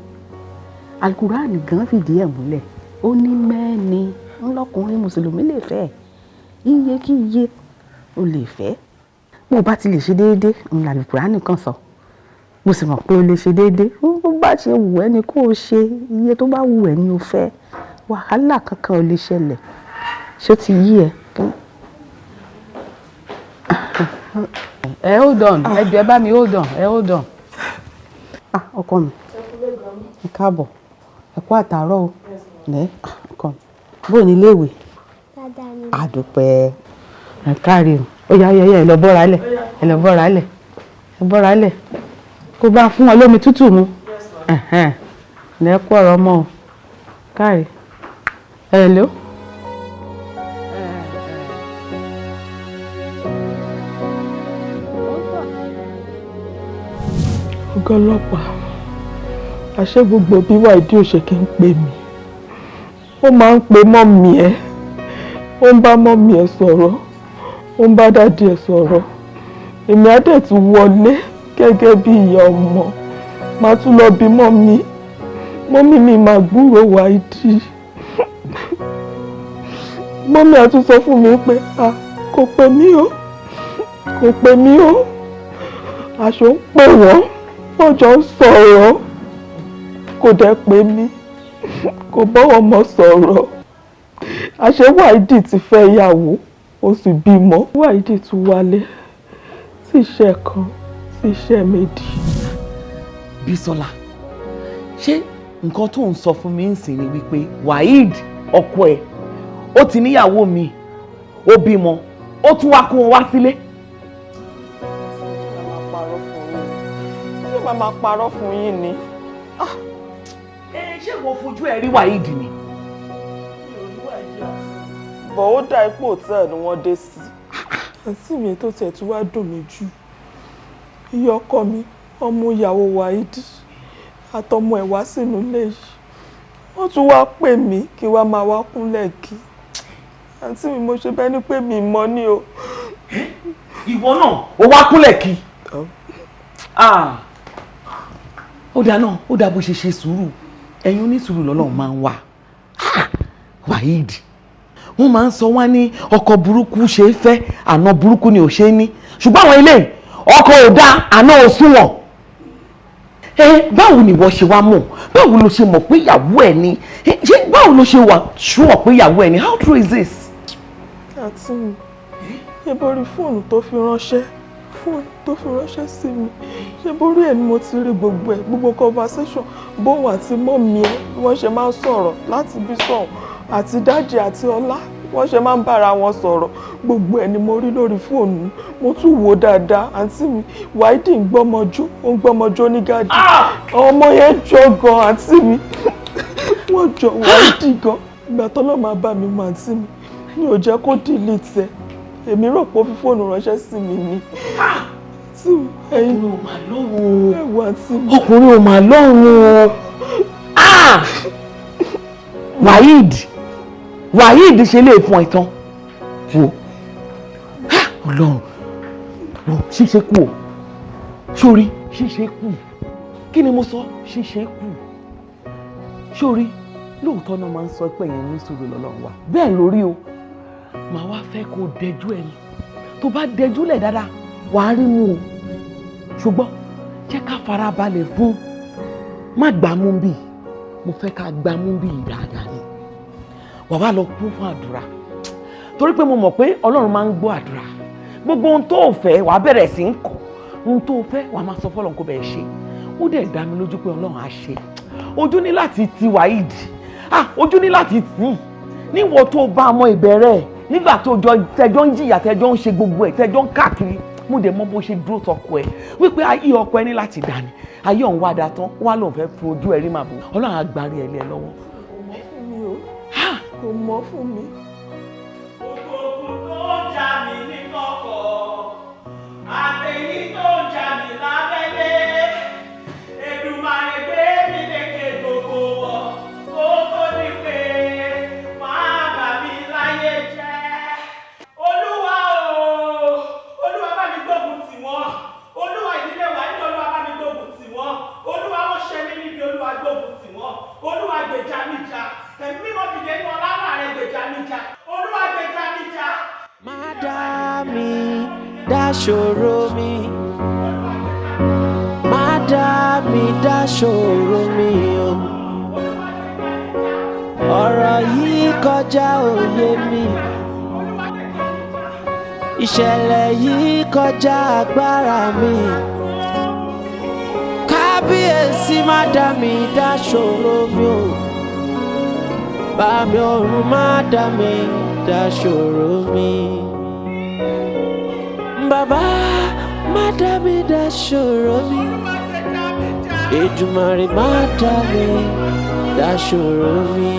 alukurani gan fìdí ẹ̀ múlẹ̀, ó ní mẹ́ni ńlọkùnrin mùsùlùmí lè fẹ́, iye kí iye o lè fẹ́, bó o bá ti lè ṣe déédéé ńlá alukurani kan sọ. Mo sì mọ̀ pé o lè ṣe déédéé, bó bá ṣe wù ẹ́ ni kó o ṣe, iye tó bá wù ẹ́ ni o fẹ́, wàhálà kankan ò lè ṣẹlẹ̀. Ṣé ó ti yí ẹ? Ẹ hold on, ẹ jọ̀ọ́ ẹ bá mi hold on, ẹ hold on. Ah, ọkọ mi, ẹ káàbọ̀, ẹ kú àtàárọ̀ o. Ẹ ọkọ mi, bó o ní iléèwé? Àdùpẹ́, ẹ káre o. Ó yá yá yá, ẹ lọ bọ́ra lẹ̀, ẹ lọ bọ́ra lẹ̀, ẹ bọ́ra lẹ̀. Kó bá fún wọn lómi tútù mu. Ẹ kú ọ̀rọ̀ ọmọ o. Káre. Hello. Ọ̀gá ọlọ́pàá, àṣé gbogbo bí Wáìdì ò ṣe kí ń pè mí, Ó máa ń pe mummy ẹ̀, ó ń bá mummy ẹ̀ sọ̀rọ̀, ó ń bá daddy ẹ̀ sọ̀rọ̀. Èmi á dẹ̀ tún wọlé gẹ́gẹ́ bí ìyá ọmọ, màá tún lọ bí mummy. Mummy mi máa gbúrò Wáídì. Mummy á tún sọ fún mi pé a kò pè mí o, kò pè mí o. Aṣọ ń pè wọ́n, wọ́n jọ ń sọ̀rọ̀, kò dẹ̀ pè mí, kò bọ́wọ́ mọ́ sọ̀rọ̀. Àṣé Wáídì ti fẹ́ ìyàwó, ó sì bímọ. Wáídì tún wálé tí iṣẹ́ kan, tí iṣẹ́ méjì. Bísọ́lá, ṣé nǹkan tó ń sọ fún mi ń sìn ni wípé Waheed ọkọ ẹ̀ ó ti níyàwó mi, ó bímọ, ó tún wá kó wọn wá sílé? Ṣé màá máa parọ́ fún yín ni? Ẹ ṣé ìwọ fojú ẹ rí Waheed ni? Bọ̀ ó dá ipò hòtẹ́ẹ̀lì ni wọ́n dé sí. Àǹtí mi, tó tiẹ̀ tún wá dùn mí jù, iye ọkọ mi, ọmọ ìyàwó Wáídì àtọmọ ẹ̀ wá sínú ilé yìí. Wọ́n tún wá pè mí kí wá máa wá kúnlẹ̀ kí. Àǹtí mi, mo ṣe bẹ́ẹ̀ ni pé mi mọ́ ni o. Ìwọ náà ó wá kúnlẹ̀ kí? Ó dáa náà, ó dáa bó ṣe ṣe sùúrù. Ẹ̀yin onísùúrù lọ́lọ́run máa ń wà. Waheed, wọ́n máa ń sọ wá ní ọkọ burúkú ṣe é fẹ́, àna burúkú ni ò ṣe é ní, ṣùgbọ́n àwọn ilé ọkọ ò dáa, àna ò sunwọ̀n. Ẹ báwo ni ìwọ ṣe wá mọ̀? Báwo ló ṣe mọ̀ pé ìyàwó ẹ̀ ni? Ṣé báwo ló ṣe wà sure pé ìyàwó ẹ̀ ni? How true is this? Àǹtí mi, ṣé borí fóònù tó fi ránṣẹ́, fóònù tó fi ránṣẹ́ sí mi, ṣé borí ẹ̀ ni mo ti rí gbogbo ẹ̀, gbogbo conversation bóun àti mummy ẹ̀ bí wọ́n ṣe máa ń sọ̀rọ̀ láti bí sọ̀hún, àti daddy àti ọlá wọ́n ṣe máa ń bára wọn sọ̀rọ̀, gbogbo ẹ̀ ni mo rí lórí fóònù. Mo tún wò dáadáa, àǹtí mi, Wáídì ń gbọ́mọjó, ó ń gbọ́mọjó ní garden. Àwọn ọmọ yẹn jọ gan, àǹtí mi, wọ́n jọ Wáídì gan. Ìgbà tọ́lọ́ máa bá mi mọ, àǹtí mi, mi ò jẹ́ kó delete ẹ̀. Èmi rò pé ó fi fóònù ránṣẹ́ sí mi ni. Ọkùnrin ò máa lọ́rùn o. Ọkùnrin ò máa lọ́rùn o. Waheed, Waheed ṣe lè fún ẹ tán. Wo Ọlọ́run, wo ṣíṣe kù o. Sórí ṣíṣe kù. Kí ni mo sọ? Ṣíṣe kù. Sórí lóòótọ́ náà máa ń sọ pé èèyàn ní sùúrù lọ́lọ́run wà. Bẹ́ẹ̀ lórí o. Màá wá fẹ́ kó dẹjú ẹ ni. Tó bá dẹjú lẹ̀ dáadáa, wàá rí mú o. Ṣùgbọ́n jẹ́ ká farabalẹ̀ fún. Má gbà mú bí. Mo fẹ́ ká gbà mú bí dáadáa ni. Wà wá lọ kún fún àdúrà. Torí pé mo mọ̀ pé Ọlọ́run máa ń gbọ́ àdúrà. Gbogbo ohun tó o fẹ́, wàá bẹ̀rẹ̀ sí ń kọ̀. Ohun tó o fẹ́, wàá máa sọ fọ́lọ́run kó bẹ̀ẹ̀ ṣe. Ó dẹ̀ dá mi lójú pé Ọlọ́run á ṣe. Ojú ní láti ti Waheed. Ah, ojú ní láti tì í. Níwọ̀ tó bá ọmọ ìbẹ̀rẹ̀ nígbà tó jọ tẹjọ́ ń jìyà, tẹjọ́ ń ṣe gbogbo ẹ̀, tẹjọ́ ń káàkiri, mo dẹ̀ mọ̀ bó ṣe dúró tọkọ ẹ̀ wípé ayé ọkọ ẹ ní láti dà ní ayé ọ̀hún wá da tán, wá lòun fẹ́ fi ojú ẹ rí màbò. Ọlọ́run á gbárí ẹ lé ẹ lọ́wọ́. Kò mọ́ fún mi o, kò mọ́ fún mi. Ògùn tó ń jà mí ní kọ̀kọ̀, àtẹ̀yí tó ń jà mí lábẹ́lé, Èdùmàrè gbé mi lékè gbogbo wọn, kó tó ní pé máa bà mí láyé jẹ́. Olúwa o, Olúwa bá mi gbógun tì wọ́n. Olúwa ìdílé wa ní Olúwa bá mi gbógun tì wọ́n. Olúwa wọ́n ṣe mí níbi, Olúwa gbógun tì wọ́n. Olúwa gbèjà mi jà. Ẹ̀mí mímọ́ dìde ní ọlá rẹ̀ gbèjà mi jà. Olúwa gbèjà mi jà. Má dá mi dá ṣòro mi. Má dá mi dá ṣòro mi o. Ọ̀rọ̀ yìí kọjá òye mi. Ìṣẹ̀lẹ̀ yìí kọjá agbára mi. Kábíyèsí má dá mi dá ṣòro mi o. Bá mi ọ̀run má dá mi dá ṣòro mi. Bàbá má dá mi dá ṣòro mi. Èdùmàrè má dá mi dá ṣòro mi.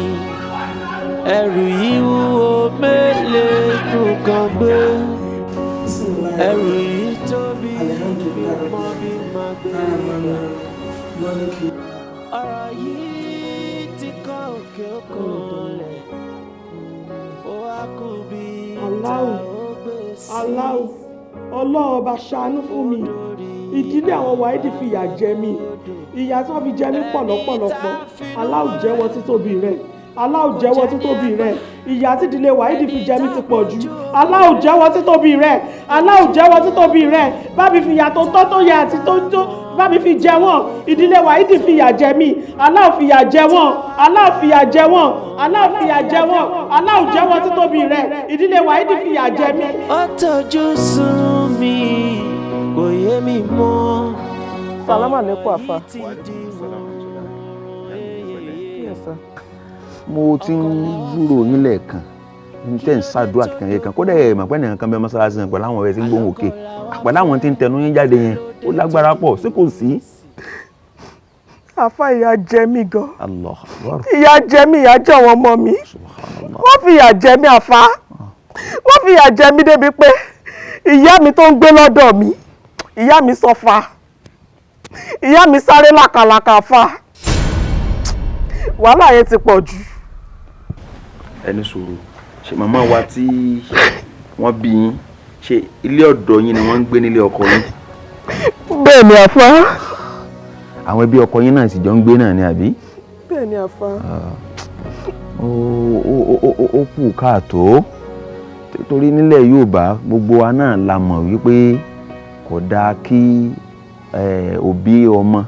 Ẹrù yìí wúwo mélòó kan gbé. Ẹrù yìí tóbi mọ́ bí máa gbé. Ọ̀rọ̀ yìí ti kọ́ òkè òkun lẹ̀. Aláwo, Ọlọ́run ọba ṣàánú fún mi. Ìdílé àwọn Wáídì fìyà jẹ mí. Ìyà tí wọ́n fi jẹ mí pọ̀ lọ́pọ̀lọpọ̀. Aláwo, jẹ́wọ́ títóbi rẹ̀. Aláwo, jẹ́wọ́ títóbi rẹ̀. Ìyà tí ìdílé Wáídì fi jẹ mí ti pọ̀ jù. Aláwo, jẹ́wọ́ títóbi rẹ̀. Aláwo, jẹ́wọ́ títóbi rẹ̀. Bá mi fi ìyà tó tọ́, tó yẹ àti tó tó, bá mi fi jẹ wọ́n. Ìdílé Wáídì fìyà jẹ mí. Aláwo, fìyà jẹ wọ́n. Aláwo, fìyà jẹ wọ́n. Aláwo, fìyà jẹ wọ́n. Aláwo, jẹ́wọ́ títóbi rẹ̀. Ìdílé Wáídì fìyà jẹ mí. Ó tọ́jú sún mi, kò yé mi mọ́. Sàlámà lẹ́kọ̀ọ́, àfa. Yes, sir. Mo ti ń gbúrò yín lẹ́ẹ̀kan ní tẹ́ ń ṣàdúrà kíkan yẹn kan. Kódà ẹ̀ mọ̀ pé nìkan kan bẹ mọ́sálásí yẹn pẹ̀lú àwọn ọ̀rẹ́ tí ń gbóhùn òkè, pẹ̀lú àwọn tí ń tẹnu yín jáde yẹn, ó lágbára pọ̀ sí kò sí. Àfa, ìyà jẹ mí gan. Allah Akbar. Ìyà jẹ mí, ìyà jẹ àwọn ọmọ mi. Wọ́n fi ìyà jẹ mí, àfa. Wọ́n fi ìyà jẹ mí débi pé ìyá mi tó ń gbé lọ́dọ̀ mi, ìyá mi sọfà, ìyá mi sáré làkàlàkà. Àfa, wàhálà yẹn ti pọ̀ jù. Ẹni sùúrù, ṣe màmá wa tí wọ́n bí yín, ṣe ilé ọ̀dọ̀ yín ni wọ́n ń gbé nílé ọkọ yín? Bẹ́ẹ̀ ni, àfa. Àwọn ẹbí ọkọ yín náà sì jọ ń gbé náà ni, àbí? Bẹ́ẹ̀ ni, àfa. Ó kù káàtó, torí nílẹ̀ Yorùbá, gbogbo wa náà la mọ̀ wípé kò dáa kí òbí ọmọ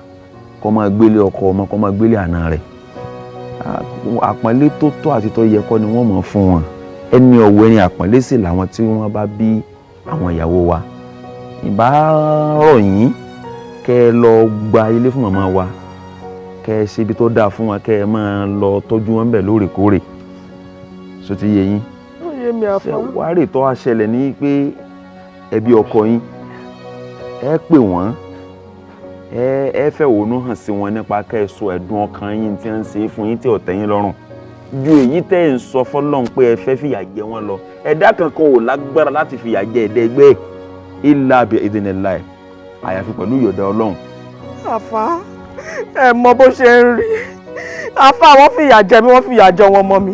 kó máa gbélé ọkọ ọmọ, kó máa gbélé àna rẹ̀. Àpọ́nlé tó tọ́ àti tó yẹ kọ́ ni wọ́n mọ̀ fún wọn. Ẹni ọ̀wọ̀, ẹni àpọ́nlé sì làwọn tí wọ́n bá bí àwọn ìyàwó wa. Ìbá rọ̀ yín kẹ́ ẹ lọ gba ilé fún màmá wa, kẹ́ ẹ ṣe ibi tó dáa fún wọn, kẹ́ ẹ máa lọ tọ́jú wọn bẹ̀ lóòrèkóòrè. So ti yé yín? Ó yé mi, àfa. Wàá rè tọ́ àṣẹlẹ̀ ní pé ẹbí ọkọ yín, ẹ pè wọ́n, ẹ fẹ̀hónú hàn sí wọn nípa kẹ́ ẹ sọ ẹ̀dùn ọkàn yín tí wọ́n ń ṣe fún yín tí ò tẹ́ yín lọ́rùn, ju èyí tẹ́ ẹ̀ ń sọ fọlọ́run pé ẹ fẹ́ fìyà jẹ wọ́n lọ. Ẹ̀dá kankan ò lágbára láti fìyà jẹ ẹ̀dá ẹgbẹ́ ẹ̀ illa bi idhnillah, àyàfi pẹ̀lú ìyọ̀dá Ọlọ́run. Àfa, ẹ mọ bó ṣe ń rí. Àfa, wọ́n fìyà jẹ mí, wọ́n fìyà jẹ wọn mọ́ mi.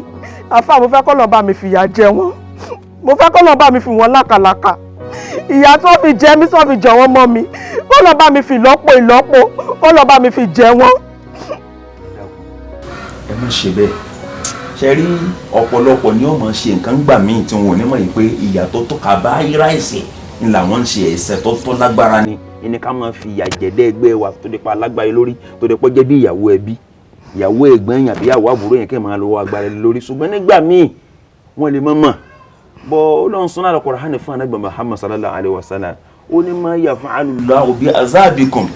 Àfa, mo fẹ́ kọ́ lọ́ọ́ bá mi fìyà jẹ wọ́n. Mo fẹ́ kọ́ lọ́ọ́ bá mi fi wọ́n lákàlàkà. Ìyà tí wọ́n fi jẹ mí, tí wọ́n fi jẹ wọ́n mọ́ mi, kọ́ lọ́ọ́ bá mi fi ìlọ́po ìlọ́po, kọ́ lọ́ọ́ bá mi fi jẹ wọ́n. Ẹ má ṣe bẹ́ẹ̀. Ṣe rí, ọ̀pọ̀lọpọ̀ ni ó máa ṣe nǹkan gbà míì tí wọn ò ní mọ̀ yìí pé ìyà tó tó kàbáyírá ẹ̀ṣẹ̀ ń làwọn ń ṣe. Ẹ̀ṣẹ̀ tó tó lágbára ni ẹni ká máa fi ìyà jẹ̀dẹ́ ẹgbẹ́ wa tó dé pa alágbára lórí, tó dé pọ́ jẹ́ bí ìyàwó ẹbí, ìyàwó ẹ̀gbọ́n yẹn àbí ìyàwó àbúrò yẹn, kẹ́ máa lọ́wọ́ agbára lórí. Ṣùgbọ́n nígbà míì wọ́n lè mọ̀ mọ̀ bọ́. Ọlọ́run sọ́nà Al-Qur'ani fún Ànábì Muhammad sallallahu alayhi wa sallam, ó ní ma yaf'alu Allahu bi azabikum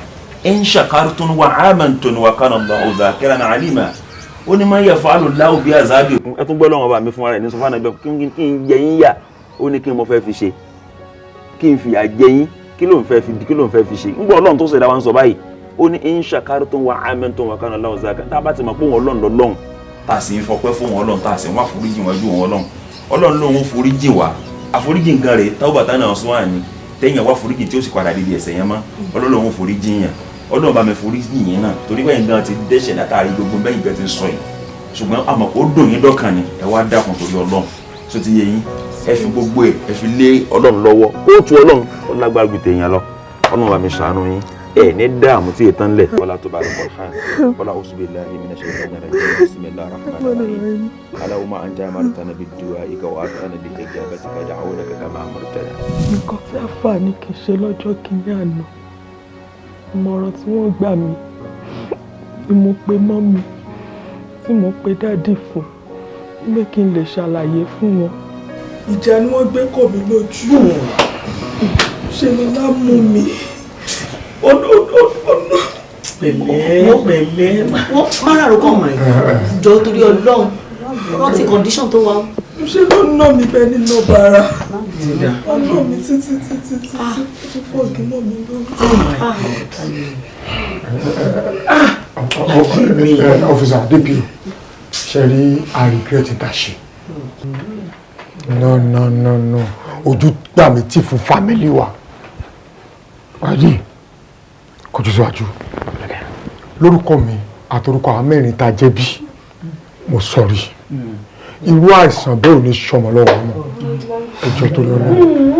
in shakartum wa amantum wa kana Allahu zakiran alima. Ó ní ma yaf'alu Allahu bi azabikum. Ẹ tún gbọ́, lọ́wọ́ bá mi fún ara ẹ̀ ní sọ fún Ànábì kí n jẹ yín yà. Ó ní kí n mo fẹ́ fi ṣe, kí n fìyà jẹ yín, kí ló ń fẹ́ fi, kí ló ń fẹ́ fi ṣe? Ń gbọ́, Ọlọ́run tó ṣẹ̀dá wa ń sọ báyìí. Ó ní in shakartum wa amantum wa kana Allahu zakiran. Tá a bá ti mọ̀ pé òun Ọlọ́run lọ́lọ́run, tá a sì ń fọpẹ́ fún òun Ọlọ́run, tá a sì ń wá foríjì wájú òun Ọlọ́run, Ọlọ́run lòun foríjì wá. Àforíjì nǹkan rèé, tawbatan nasuha ni, téèyàn wá foríjì tí ó sì padà débi ẹ̀ṣẹ̀ yẹn mọ́. Ọlọ́run lòun foríjì yẹn. Ọlọ́run bá mi foríjì yẹn náà, torí bẹ́ẹ̀ gan ti dẹ́ṣẹ̀ látàrí gbogbo bẹ́ẹ̀ gan ti ń sọ yìí. Ṣùgbọ́n àmọ́ ó dùn yín dọ́kàn ni. Ẹ wá dákun torí Ọlọ́run. Tó ti yé yín? Ẹ fi gbogbo ẹ, ẹ fi lé Ọlọ́run lọ́wọ́. Kóòtù Ọlọ́run ó lágbára ju tèèyàn lọ. Ọlọ́run bá mi ṣàánú yín. Ẹ ní dààmú tí ètàn lẹ̀. Wala tó bá lọ kọ̀ọ̀kan wala auzu billahi minash shaitanir rajim. Bismillahir rahmanir rahim. Allahumma anta amartana bid-du'aika wa atana bi ijabatika, da'awnaka kama amartana. Nǹkan tí àáfàá ní kì í ṣe lọ́jọ́ kìíní àná, ìmọ̀ràn tí wọ́n gbà mí ni mo pe mummy, tí mo pe daddy fún, pé kí n lè ṣàlàyé fún wọn. Ìjà ni wọ́n gbé kò mí lójú, ṣe ni lá mú mi. Pẹ̀lẹ́, pẹ̀lẹ́, wọ́n márààrún kàn máa jọ torí Ọlọ́run, rántí condition tó wà. Ṣé ló ná mi bẹ́ẹ̀ nínú bàrà? Ó ná mi títí títí títí, ó tún fọ́ọ̀gì mọ́ mi lórí. Officer DPO, ṣe rí, I regret it ṣe. No, no, no, no, ojú gbà mí tí fún family wa. Wáyé kọjú síwájú lórúkọ mi àtorúkọ àwọn mẹ́rin tá a jẹ́ bí mo sọ̀rí, irú àìsàn bẹ́ẹ̀ ò ní sọmọ lọ́wọ́ mọ́. Ẹjọ́ tó lọ náà,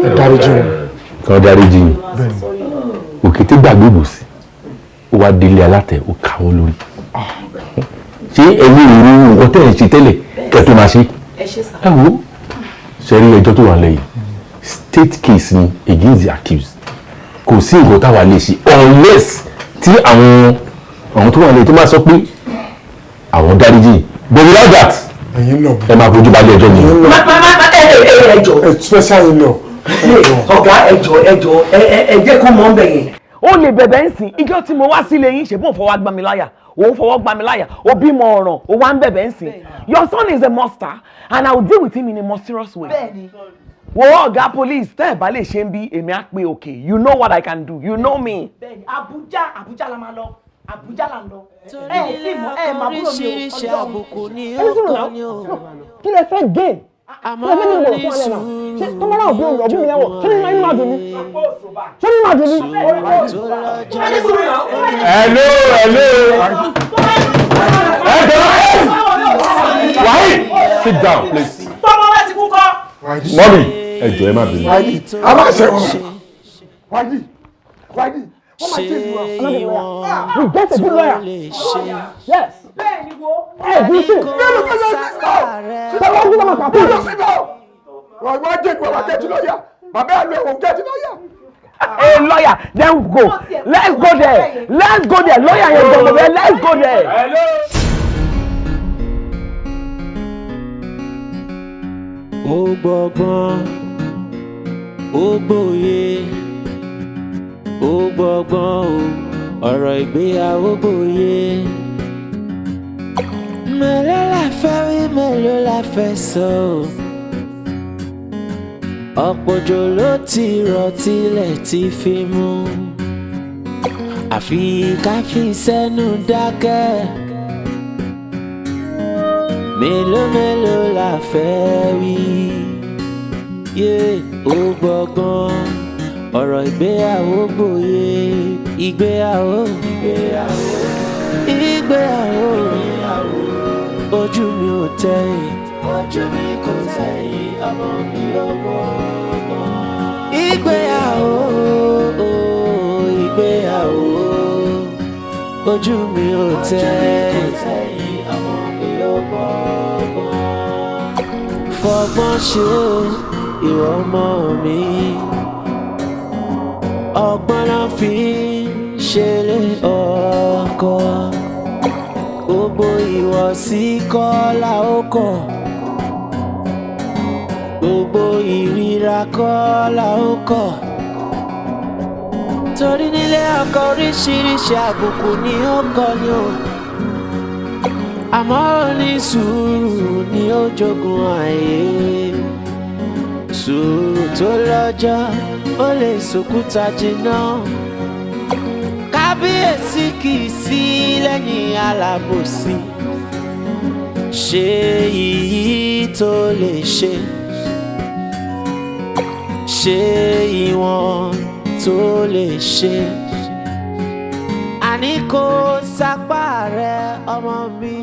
ẹ dáríjì wọn. Kàn dáríjì yín. Òkété gbàgbé òbòsí, ó wá délé alátẹ, ó káwọ́ lórí. Ṣé ẹ̀yin ìrú nǹkan tẹ́ ẹ̀ ṣe tẹ́lẹ̀ kẹ́ tó máa ṣe? Ẹ wo, ṣe rí ẹjọ́ tó wà lẹ́yìn, state case ni against the accused. Kò sí nǹkan táwa lè ṣe unless tí àwọn tó wà lẹ́yìn tó máa sọ pé àwọn dáríjì, but without that ẹ máa fojú balẹ̀ ẹjọ́ ni. Ẹjọ́ special in-law. Ọ̀gá, ẹjọ́, ẹjọ́, ẹ jẹ́ kó mọ̀ ń bẹ̀ yẹn. Ó lè bẹ̀bẹ̀ ń sìn. Ijọ́ tí mo wá sílé yín, ṣe bóun fọwọ́ gbá mi láyà, òun fọwọ́ gbá mi láyà, ó bímọ ọ̀ràn, ó wá ń bẹ̀bẹ̀ ń sìn. Your son is a monster and I will deal with him in a more serious way. Wo, ọ̀gá police, tẹ́ ẹ̀ bá lè ṣe ń bí, èmi á pé okay, you know what I can do, you know me. Bẹ́ẹ̀ni, Abuja, Abuja la máa lọ, Abuja la ń lọ. Ẹ ẹ sì mọ ẹ máa búrò mi o, Ọlọ́run. Ẹni sọ̀rọ̀ náà, kí lẹ fẹ́ gain? Kí lẹ fẹ́ ní ìwọ̀n fún alẹ́ náà? Ṣé tó bá náà bí òun ọ̀bí mi lẹ́wọ̀n, ṣé ní máa dùn ní? Ṣé ní máa dùn ní? Hello, hello. Wahid, sit down, please. Tọ́mọ bá ti kú kọ́. Mummy, ẹ jọ̀ọ́, ẹ má bínú. A máa ṣe wọn. Wáyé, wáyé, wọ́n máa ṣe ìlú wa. We get a good lawyer. Yes. Bẹ́ẹ̀ni wo. Ẹ bí sí. Bẹ́ẹ̀ni kí ló ń sọ? Tọ́lá ń gbọ́dọ̀ máa pàpọ̀. Lọ síbẹ̀. Wọ́n wá jẹ́ ìgbà wà kẹ́tì lọ́yà. Bàbá ẹ̀ lọ ẹ̀wọ̀n kẹ́tì lọ́yà. Hey, lawyer, then go. Let's go there. Let's go there. Lawyer yẹn gbọ̀ngàn bẹ́ẹ̀. Let's go there. Hello. Ó gbọ́gbọ́n, ó gbòye, ó gbọ́gbọ́n o, ọ̀rọ̀ ìgbéyàwó gbòye. Mélòó la fẹ́ wí, mélòó la fẹ́ sọ o? Ọ̀pọ̀ òjò ló ti rọ̀ tilẹ̀ ti fi mú, àfi ká fi sẹ́nu dákẹ́. Mélòó mélòó la fẹ́ wí? Yé, ó gbọ́gbọ́n, ọ̀rọ̀ ìgbéyàwó gbòye. Ìgbéyàwó, ìgbéyàwó, ìgbéyàwó, ojú mi ò tẹ̀yìn, ojú mi kò tẹ̀yìn, ọmọ mi ò gbọ́gbọ́n. Ìgbéyàwó, ìgbéyàwó, ojú mi ò tẹ̀yìn, ọmọ mi ò gbọ́gbọ́n. Fọgbọ́n ṣe o, ìwọ ọmọ mi, ọgbọ́n náà fi ń ṣẹlẹ̀ ọkọ. Gbogbo ìwọ̀sí kọ́ la ó kọ̀, gbogbo ìríra kọ́ la ó kọ̀, torí nílé ọkọ oríṣiríṣi àbùkù ni ó kọ ni o. Àmọ́ ó ní sùúrù ni ó jogun ààyè. Sùúrù tó lọ́jọ́ ó lè sòkúta jìnnà. Kábíyèsí kì í sí lẹ́yìn alábòsí. Ṣe èyí tó lè ṣe, ṣe ìwọ̀n tó lè ṣe, àní kò sápá rẹ, ọmọ mi.